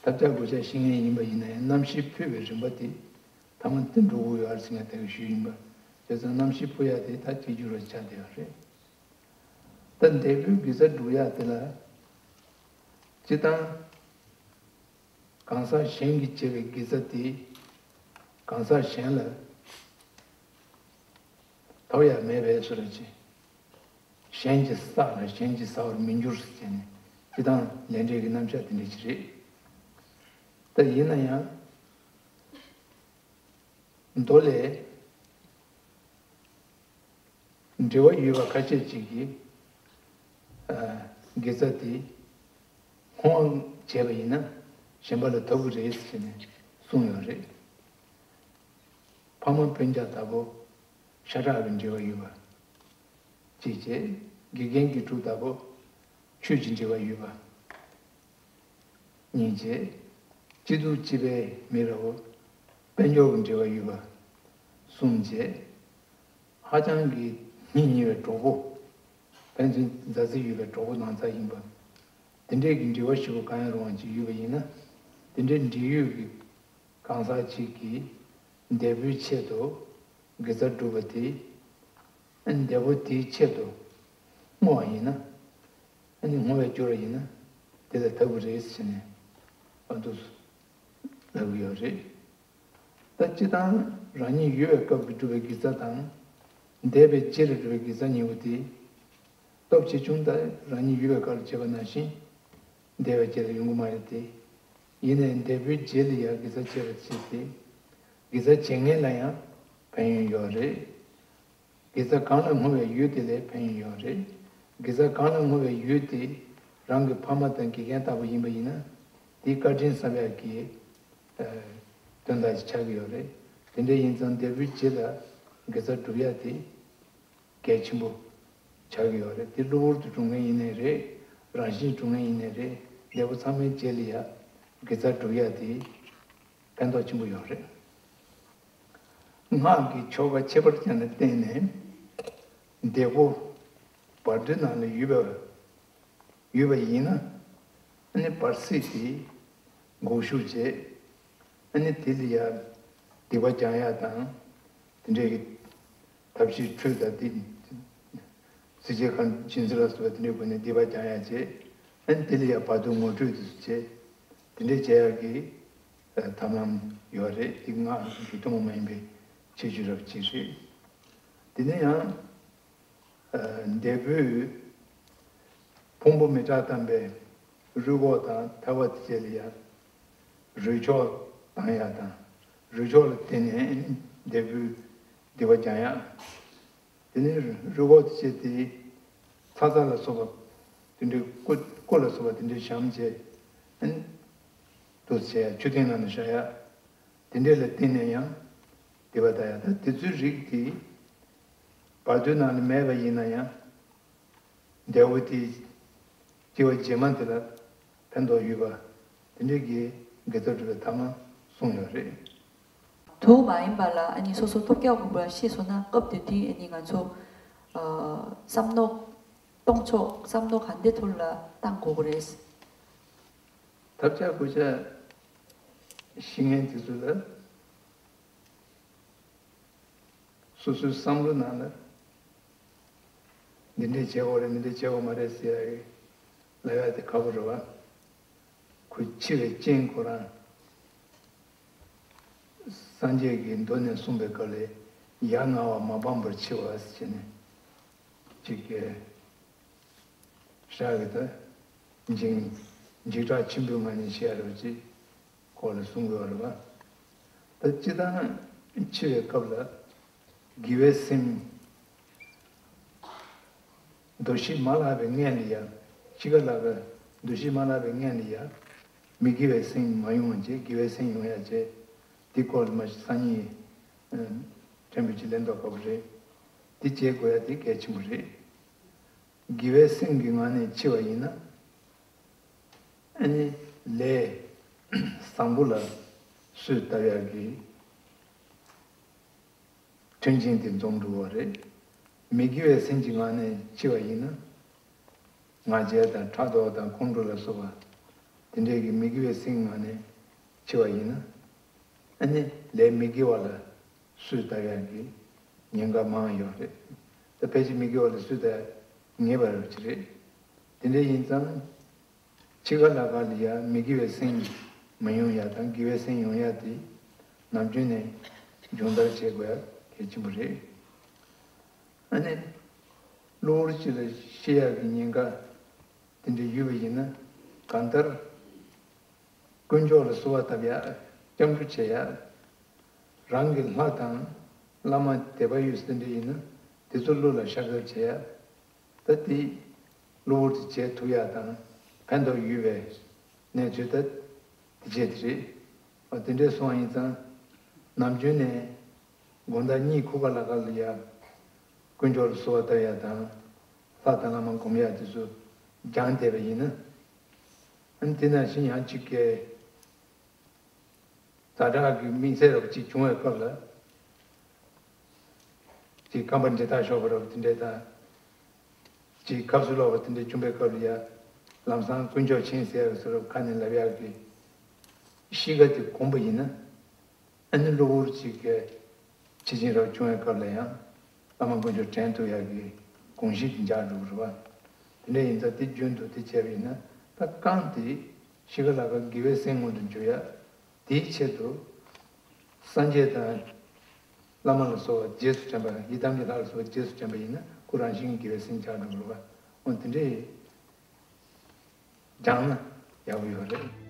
ཐབས་ཆག་གོད་ཆག་ཤི་མཁན་ཡིན་པ་ཡིན་ན་ཡང་རྣམ་ཤེས་འཕོས་པའི་རིམ་པ་དེ་ཐ་མ་དེ་འགྲོ་གི་ཡོད་རེད་ཟེར་ཡ་དེ་གི་ཞུས་ཡིན་པ། བྱས་ཙང་རྣམ་ཤེས་འཕོ་ཡ་དེ་ད་གཅིག་གྱུར་བ་ཆགས་བསྡད་ཡོད་རེད། ད་འབྲས་བུའི་དགེ་རྩ་སྒྲུབ་ཡ་དེ་ལ་སྤྱིར་བཏང་། གང་ཟག་གཞན་གྱིས་བྱས་པའི་དགེ་རྩ་དེ་གང་ཟག་གཞན་ལ་ཐོབ་ཡ་མེད་པའི་བཟོ་འདྲ་ཅིག་གཞན་གྱི་བསགས་ལ་གཞན་གྱིས་ཟ་བར་མི་འགྱུར་ཟེར་ནས་སྤྱིར་བཏང་ལས་འབྲས་ཀྱི་རྣམ་གཞག་དེ་འདྲ་ཅིག་རེད། ད་ཡིན་ན་ཡང་། མདོ་ལས་འབྲེལ་བ་ཡོད་པ་ཁ་ཤས་ཅིག་གིས་ཨ་དགེ་རྩ་དེ་སྔོན་བྱས་པ་ཡིན་ན་གཞན་པ་ལ་ཐོབ་ཀྱི་རེད་ཟེར་ནས་གསུངས་ཡོད་རེད། ཕ་མ་སྤུན་ཀྱག་ལྟ་བུ་ཤ་ཁྲག་གི་འབྲེལ་བ་ཡོད་པ། གཅིག་བྱས། དགེ་རྒན་དགེ་ཕྲུག་ལྟ་བུ་ཆོས་ཀྱི་འབྲེལ་བ་ཡོད་པ། གཉིས་བྱས། སྐྱིད་སྡུག་སྐྱིད་པའི་མི་ར་བོ་དཔལ་འབྱོར་གྱི་འབྲེལ་བ་ཡོད་པ། གསུམ་བྱས། ཧ་ཅང་གི་སྙིང་ཉེ་བའི་གྲོགས་པོ། ཕན་ཚུན་མཛའ་བརྩེ་ཡོད་པའི་གྲོགས་པོ་ནང་ཚགས་ཡིན་པ། དེ་འདྲས་ཀྱི་འབྲེལ་བ་ཞིག་པོ་གང་ཡང་རུང་བ་ཅིག་ཡོད་པ་ཡིན་ན། དེ་འདྲའི་འབྲེལ་ཡོད་ཀྱི་གང་ཟག་ཅིག་གིས་འབྲས་བུའི་ཆེད་དུ་དགེ་རྩ་སྒྲུབ་པ་དེ། འབྲས་བུ་དེའི་ཆེད་དུ་བསྔོ་བ་ཡིན་ན། བསྔོ་བས་བསྐྱུར་བ་ཡིན་ན་དེ་ལ་ཐོབ་ཀྱི་རེད་ཟེར་ནས་ཨ་འདུག་ལབ་ཀྱི་ཡོད་རེད། ད་སྤྱིར་བཏང་རང་ཉིད་ཡོད་པའི་སྐབས་ཀྱི་སྒྲུབ་པའི་དགེ་རྩ་དང་། འདས་པའི་རྗེས་ལ་སྒྲུབ་པའི་དགེ་རྩ་གཉིས་པོ་དེ། སྟོབས་ཆེ་ཆུང་དག་རང་ཉིད་ཡོད་པའི་སྐབས་ལ་བྱས་པ་ནང་བཞིན། འདས་པའི་རྗེས་ལ་ཡོང་གི་མ་རེད་དེ། ཡིན་ནའི་འདས་པོའི་རྗེས་ལ་ཡང་དགེ་རྩ་བྱས་པ་བྱས་ཏེ། དགེ་རྩ་བྱེད་མཁན་ལ་ཡང་ཕན་ཡོན་ཡོད་རེད། དགེ་རྩ་གང་ལ་བསྔོ་བའི་ཡུལ་དེ་ལ་ཕན་ཡོན་ཡོད་རེད། དགེ་རྩ་གང་ལ་བསྔོ་བའི་ཡུལ་དེ་རང་གི་ཕ་མ་དང་དགེ་རྒན་ལྟ་བུ་ཡིན་པ་ཡིན་ན། དེ་བཀའ་དྲིན་བསམ་ཡག་གི་དོན་དག་ཅིག་ཆགས་ཀྱི་ཡོད་རེད། དེ་འདྲ་ཡིན་ཙང་འདས་པོའི་རྗེས་ལ་དགེ་རྩ་སྒྲུབ་ཡག་དེ། གལ་ཆེན་པོ་ཆགས་ཀྱི་ཡོད་རེད། དེ་གློ་བུར་དུ་བྱུང་མཁན་ཡིན་ནའི་རེད། རང་བཞིན་བྱུང་མཁན་ཡིན་ནའི་རེད། འདས་པོ་ཚང་མའི་རྗེས་ལ་ཡ་དགེ་རྩ་སྒྲུབ་ཡ་དེ་ཕན་ཐོགས་ཆེན་པོ་ཡོད་རེད། སྔགས་ཀྱི་ཆོ་ག་ཁྱད་པར་ཅན་ལ་བརྟེན་ནས་འདས་པོ་བར་དོའི་ནང་ལ་ཡོད་པ་ཡོད་པ་ཡིན་ན། ཨ་ནི་བར་སྲིད་དེ་འགུག་གཞུག་བྱེད། ཨ་ནི་དེ་ལ་ཡ་སྡིག་པ་སྦྱང་ཡ་དང་། དེ་འདྲའི་གི་ཐབས་ཤེས་འཕྲུལ་དང་དེ། གཟི་བརྗིད་གང་བྱིན་ཟིན་ལ་སོགས་པ་དེ་འདྲའི་སྒོ་ནས་སྡིག་པ་སྦྱང་ཡ་བྱེད། ཨ་ནི་དེ་ལ་ཡང་བར་དོའི་ངོ་སྤྲོད་དེ་ཚོ་བྱེད། དེ་འདྲའི་བྱེད་ཡ་གི་ཐབས་ལམ་ཡོད་རེད། དེ་སྔགས་ཀྱི་ཐུན་མོང་མ་ཡིན་པའི་ཁྱད་ཆོས་རབ་ཅིག་རེད། དེ་ནས་ཡང་འདས་པོའི་ཕུང་པོ་མི་སྐྲག་དམ་པའི་རུས་ཁོག་དང་ཐལ་བ་དེ་བཅས་ལ་ཡང་རུས་ཆོག་དང་ཡ་དང་། རུས་ཆོག་ལ་བརྟེན་ནས་འདས་པོའི་སྡིག་པ་སྦྱང་ཡ། དེ་ནས་རུས་ཁོག་དེ་བཅས་དེ་ཚ་ཚ་ལ་སོགས་པ་དེ་འདྲའི་སྐུ་སྐུ་ལ་སོགས་པ་དེ་འདྲའི་བཤམས་བྱས། དུ་བྱས་ཆུ་ཐིགས་ནང་ནས་བཞག་ཡ། དེ་འདྲས་ལ་བརྟེན་ནས་ཡང་སྡིག་པ་དག་ཡ། ད་དེ་ཚོའི་རིགས་དེ་བར་དོའི་ནང་ནས་མེད་པ་ཡིན་ན་ཡང་། འདས་པོ་དེ་སྐྱེ་བ་རྗེས་མ་དེ་ལ་ཕན་ཐོགས་ཡོད་པ་དེ་འདྲས་ཀྱི་དགེ་ཚོགས་སྒྲུབ་པའི་ཐབས་ལམ་གསུངས་ཡོད་རེད། དུ་མ་ཡིན་པ་ལ་ཨ་ནི་སོ་སོ་སྟོབས་རྒྱག་དགོས་པ་ཤེས་སོང་ན་སྐབས་དེ་དུས་ཨ་ནི་ང་ཚོ་ཨ་བསམ་མནོ་གཏོང་ཕྱོགས་བསམ་མནོ་ག་འདྲ་ཐོག་ལ་བཏང་དགོས་ཀྱི་རེད། ཐབས་ཆག་གོད་ཆག་ཤི་མཁན་དེ་ཚོ་ལ་སོ་སོའི་བསམ་བློ་ནང་ལ་འདི་འདྲས་བྱེད་དགོས་རེད། འདི་འདྲས་བྱེད་དགོས་མ་རེད་ཟེར་ཡ་ལབ་ཡ་དེ་ཁག་པོ་རེད་བ། ཁོ་འཆི་བའི་རྐྱེན་ཁོ་རང་སངས་རྒྱས་ཀྱིས་མདོ་ནས་གསུངས་པའི་སྐབས་ལ་ཡ་ང་བ་མ་སྤངས་པར་འཆི་བ་ཟེར་ནས་ཅིག་གི་ཤ་གི་ད་འཇིགས་འཇིགས་སྐྲག་ཆེན་པོའི་ངང་ནས་ཤི་ཡ་རེད་པ་ཅིག་ཁོ་ལ་གསུང་དགོས་པ་རེད་པ། ད་སྤྱིར་བཏང་འཆི་བའི་སྐབས་ལ་དགེ་བའི་སེམས་འདུ་ཤེས་མ་ལྷག་པའི་སྔོན་ལ་ཡ། འཆི་ཁ་ལ་ག་འདུ་ཤེས་མ་ལྷག་པའི་སྔོན་ལ་ཡ། མི་དགེ་བའི་སེམས་མ་ཡོང་བ་བྱས་དགེ་བའི་སེམས་ཡོང་ཡ་བྱས། དེ་སྐོར་ལ་མ་གཞི་སང་ཉིན་ཕྲན་བུ་ཅིག་ལེན་མདོག་ཁ་པོ་རེད། དེ་བྱེད་དགོས་ཡ་དེ་གལ་ཆེན་པོ་རེད། དགེ་བའི་སེམས་ཀྱི་ངང་ནས་འཆི་བ་ཡིན་ན། ཨ་ནི་ལས་བཟང་པོ་ལ་གསོས་བཏབ་ཡག་གི་མཐུན་རྐྱེན་དེ་འཛོམས་འགྲོ་བ་རེད། མི་དགེ་བའི་སེམས་ཀྱི་ངང་ནས་འཆི་བ་ཡིན་ན། ང་རྒྱལ་དང་ཕྲག་དོག་དང་ཁོང་ཁྲོ་ལ་སོགས་པ་དེ་འདྲས་ཀྱི་མི་དགེ་བའི་སེམས་ངང་ནས་འཆི་བ་ཡིན་ན། ཨ་ནི་ལས་མི་དགེ་བ་ལ་གསོས་བཏབ་ཡག་གི་ཉེན་ཁ་མང་ཡོད་རེད། ད་ཕལ་ཆེར་མི་དགེ་བ་ལ་གསོས་བཏབ་ཡག་ངེས་པ་རེད་ཅི་རེད། དེ་འདྲ་ཡིན་ཙང་། འཆི་ཁ་ལ་ཁ་ལ་ཡ་མི་དགེ་བའི་སེམས་མི་ཡོང་ཡ་དང་དགེ་བའི་སེམས་ཡོང་ཡ་དེ་ནམ་རྒྱུན་ནས་སྦྱོང་བརྡར་བྱེད་དགོས་ཡ་གལ་ཆེན་པོ་རེད། ཨ་ནི། གློ་བུར་ཅིག་ལ་ཤི་ཡག་གི་ཉེན་ཁ་དེ་འདྲ་ཡོད་པ་ཡིན་ན་གང་ལྟར། དཀོན་མཆོག་ལ་གསོལ་བ་བཏབ་ཡ། སྐྱབས་འགྲོ་བྱེད་ཡ། རང་གི་ལྷ་དང་བླ་མ་དད་པ་ཡོད་ཟེར་འདྲ་ཡིན་ན་དེ་ཚོ་བློ་ལ་ཤར་ཤར་བྱེད་ཡ། ད་དེ་གློ་བུར་དུ་བྱེད་ཐུབ་ཡ་དང་ཕན་ཐོགས་ཡོད་པའི་གནས་ཚུལ་ད་དེ་བྱེད་དེ་རེད། ཨ་དེ་འདྲས་སོང་བ་ཡིན་ཙང་ནམ་རྒྱུན་ནས་དགོང་དག་གཉིད་ཁུག་ག་ལ་ག་ལ་ཡ་དཀོན་མཆོག་ལ་གསོལ་བ་བཏབ་ཡ་དང་ལྷ་དང་བླ་མ་སྒོམ་ཡ་དེ་ཚོ་སྦྱངས་བསྡད་པ་ཡིན་ན། ཨ་ནི་དེ་ནང་བཞིན་ཡང་གཅིག་གིས་ཛ་དྲག་གི་དམིགས་བསལ་རབ་ཅིག་བྱུང་བའི་སྐབས་ལ། ཅིག་རྐང་པ་འདྲེད་ཐག་ཤོར་བ་རབ་དེ་འདྲས་དང་། ཅིག་ཁབ་སུ་ལོག་པ་དེ་འདྲས་བྱུང་བའི་སྐབས་ལ་ཡ། ལམ་སང་དཀོན་མཆོག་མཁྱེན་ཟེར་ཡག་སུ་རབ་ཁ་ནས་ལབ་ཡག་གི་གཤིས་ཀ་དེ་གོམས་པ་ཡིན་ན། ཨ་ནི་གློ་བུར་ཅིག་གི་ཕྱི་ཆིངས་རབ་བྱུང་བའི་སྐབས་ལ་ཡང་བླ་མ་དཀོན་མཆོག་དྲན་ཐུབ་ཡག་གི་དགོངས་གཞི་དེ་འཇགས་འགྲོ་གི་རེད་བ། དེ་འདྲ་ཡིན་ཙང་དེ་རྒྱུན་དུ་དེ་བྱས་པ་ཡིན་ན་ད་རྐང་དེ་ཤི་ཁ་ལ་ཁ་དགེ་བའི་སེམས་མངོན་དུ་འགྱུར་ཡ། དེའི་ཆེད་དུ་སངས་རྒྱས་དང་བླ་མ་ལ་སོགས་པ་རྗེས་སུ་དྲན་པ་ཡི་དམ་གྱི་ལྷ་ལ་སོགས་པ་རྗེས་སུ་དྲན་པ་ཡིན་ན་ཁོ་རང་བཞིན་གྱི་དགེ་བའི་སེམས་འཇགས་འགྲོ་གི་རེད་བ། འོ་དེ་འདྲ་སྦྱངས་ན་ཡག་པོ་ཡོད་རེད།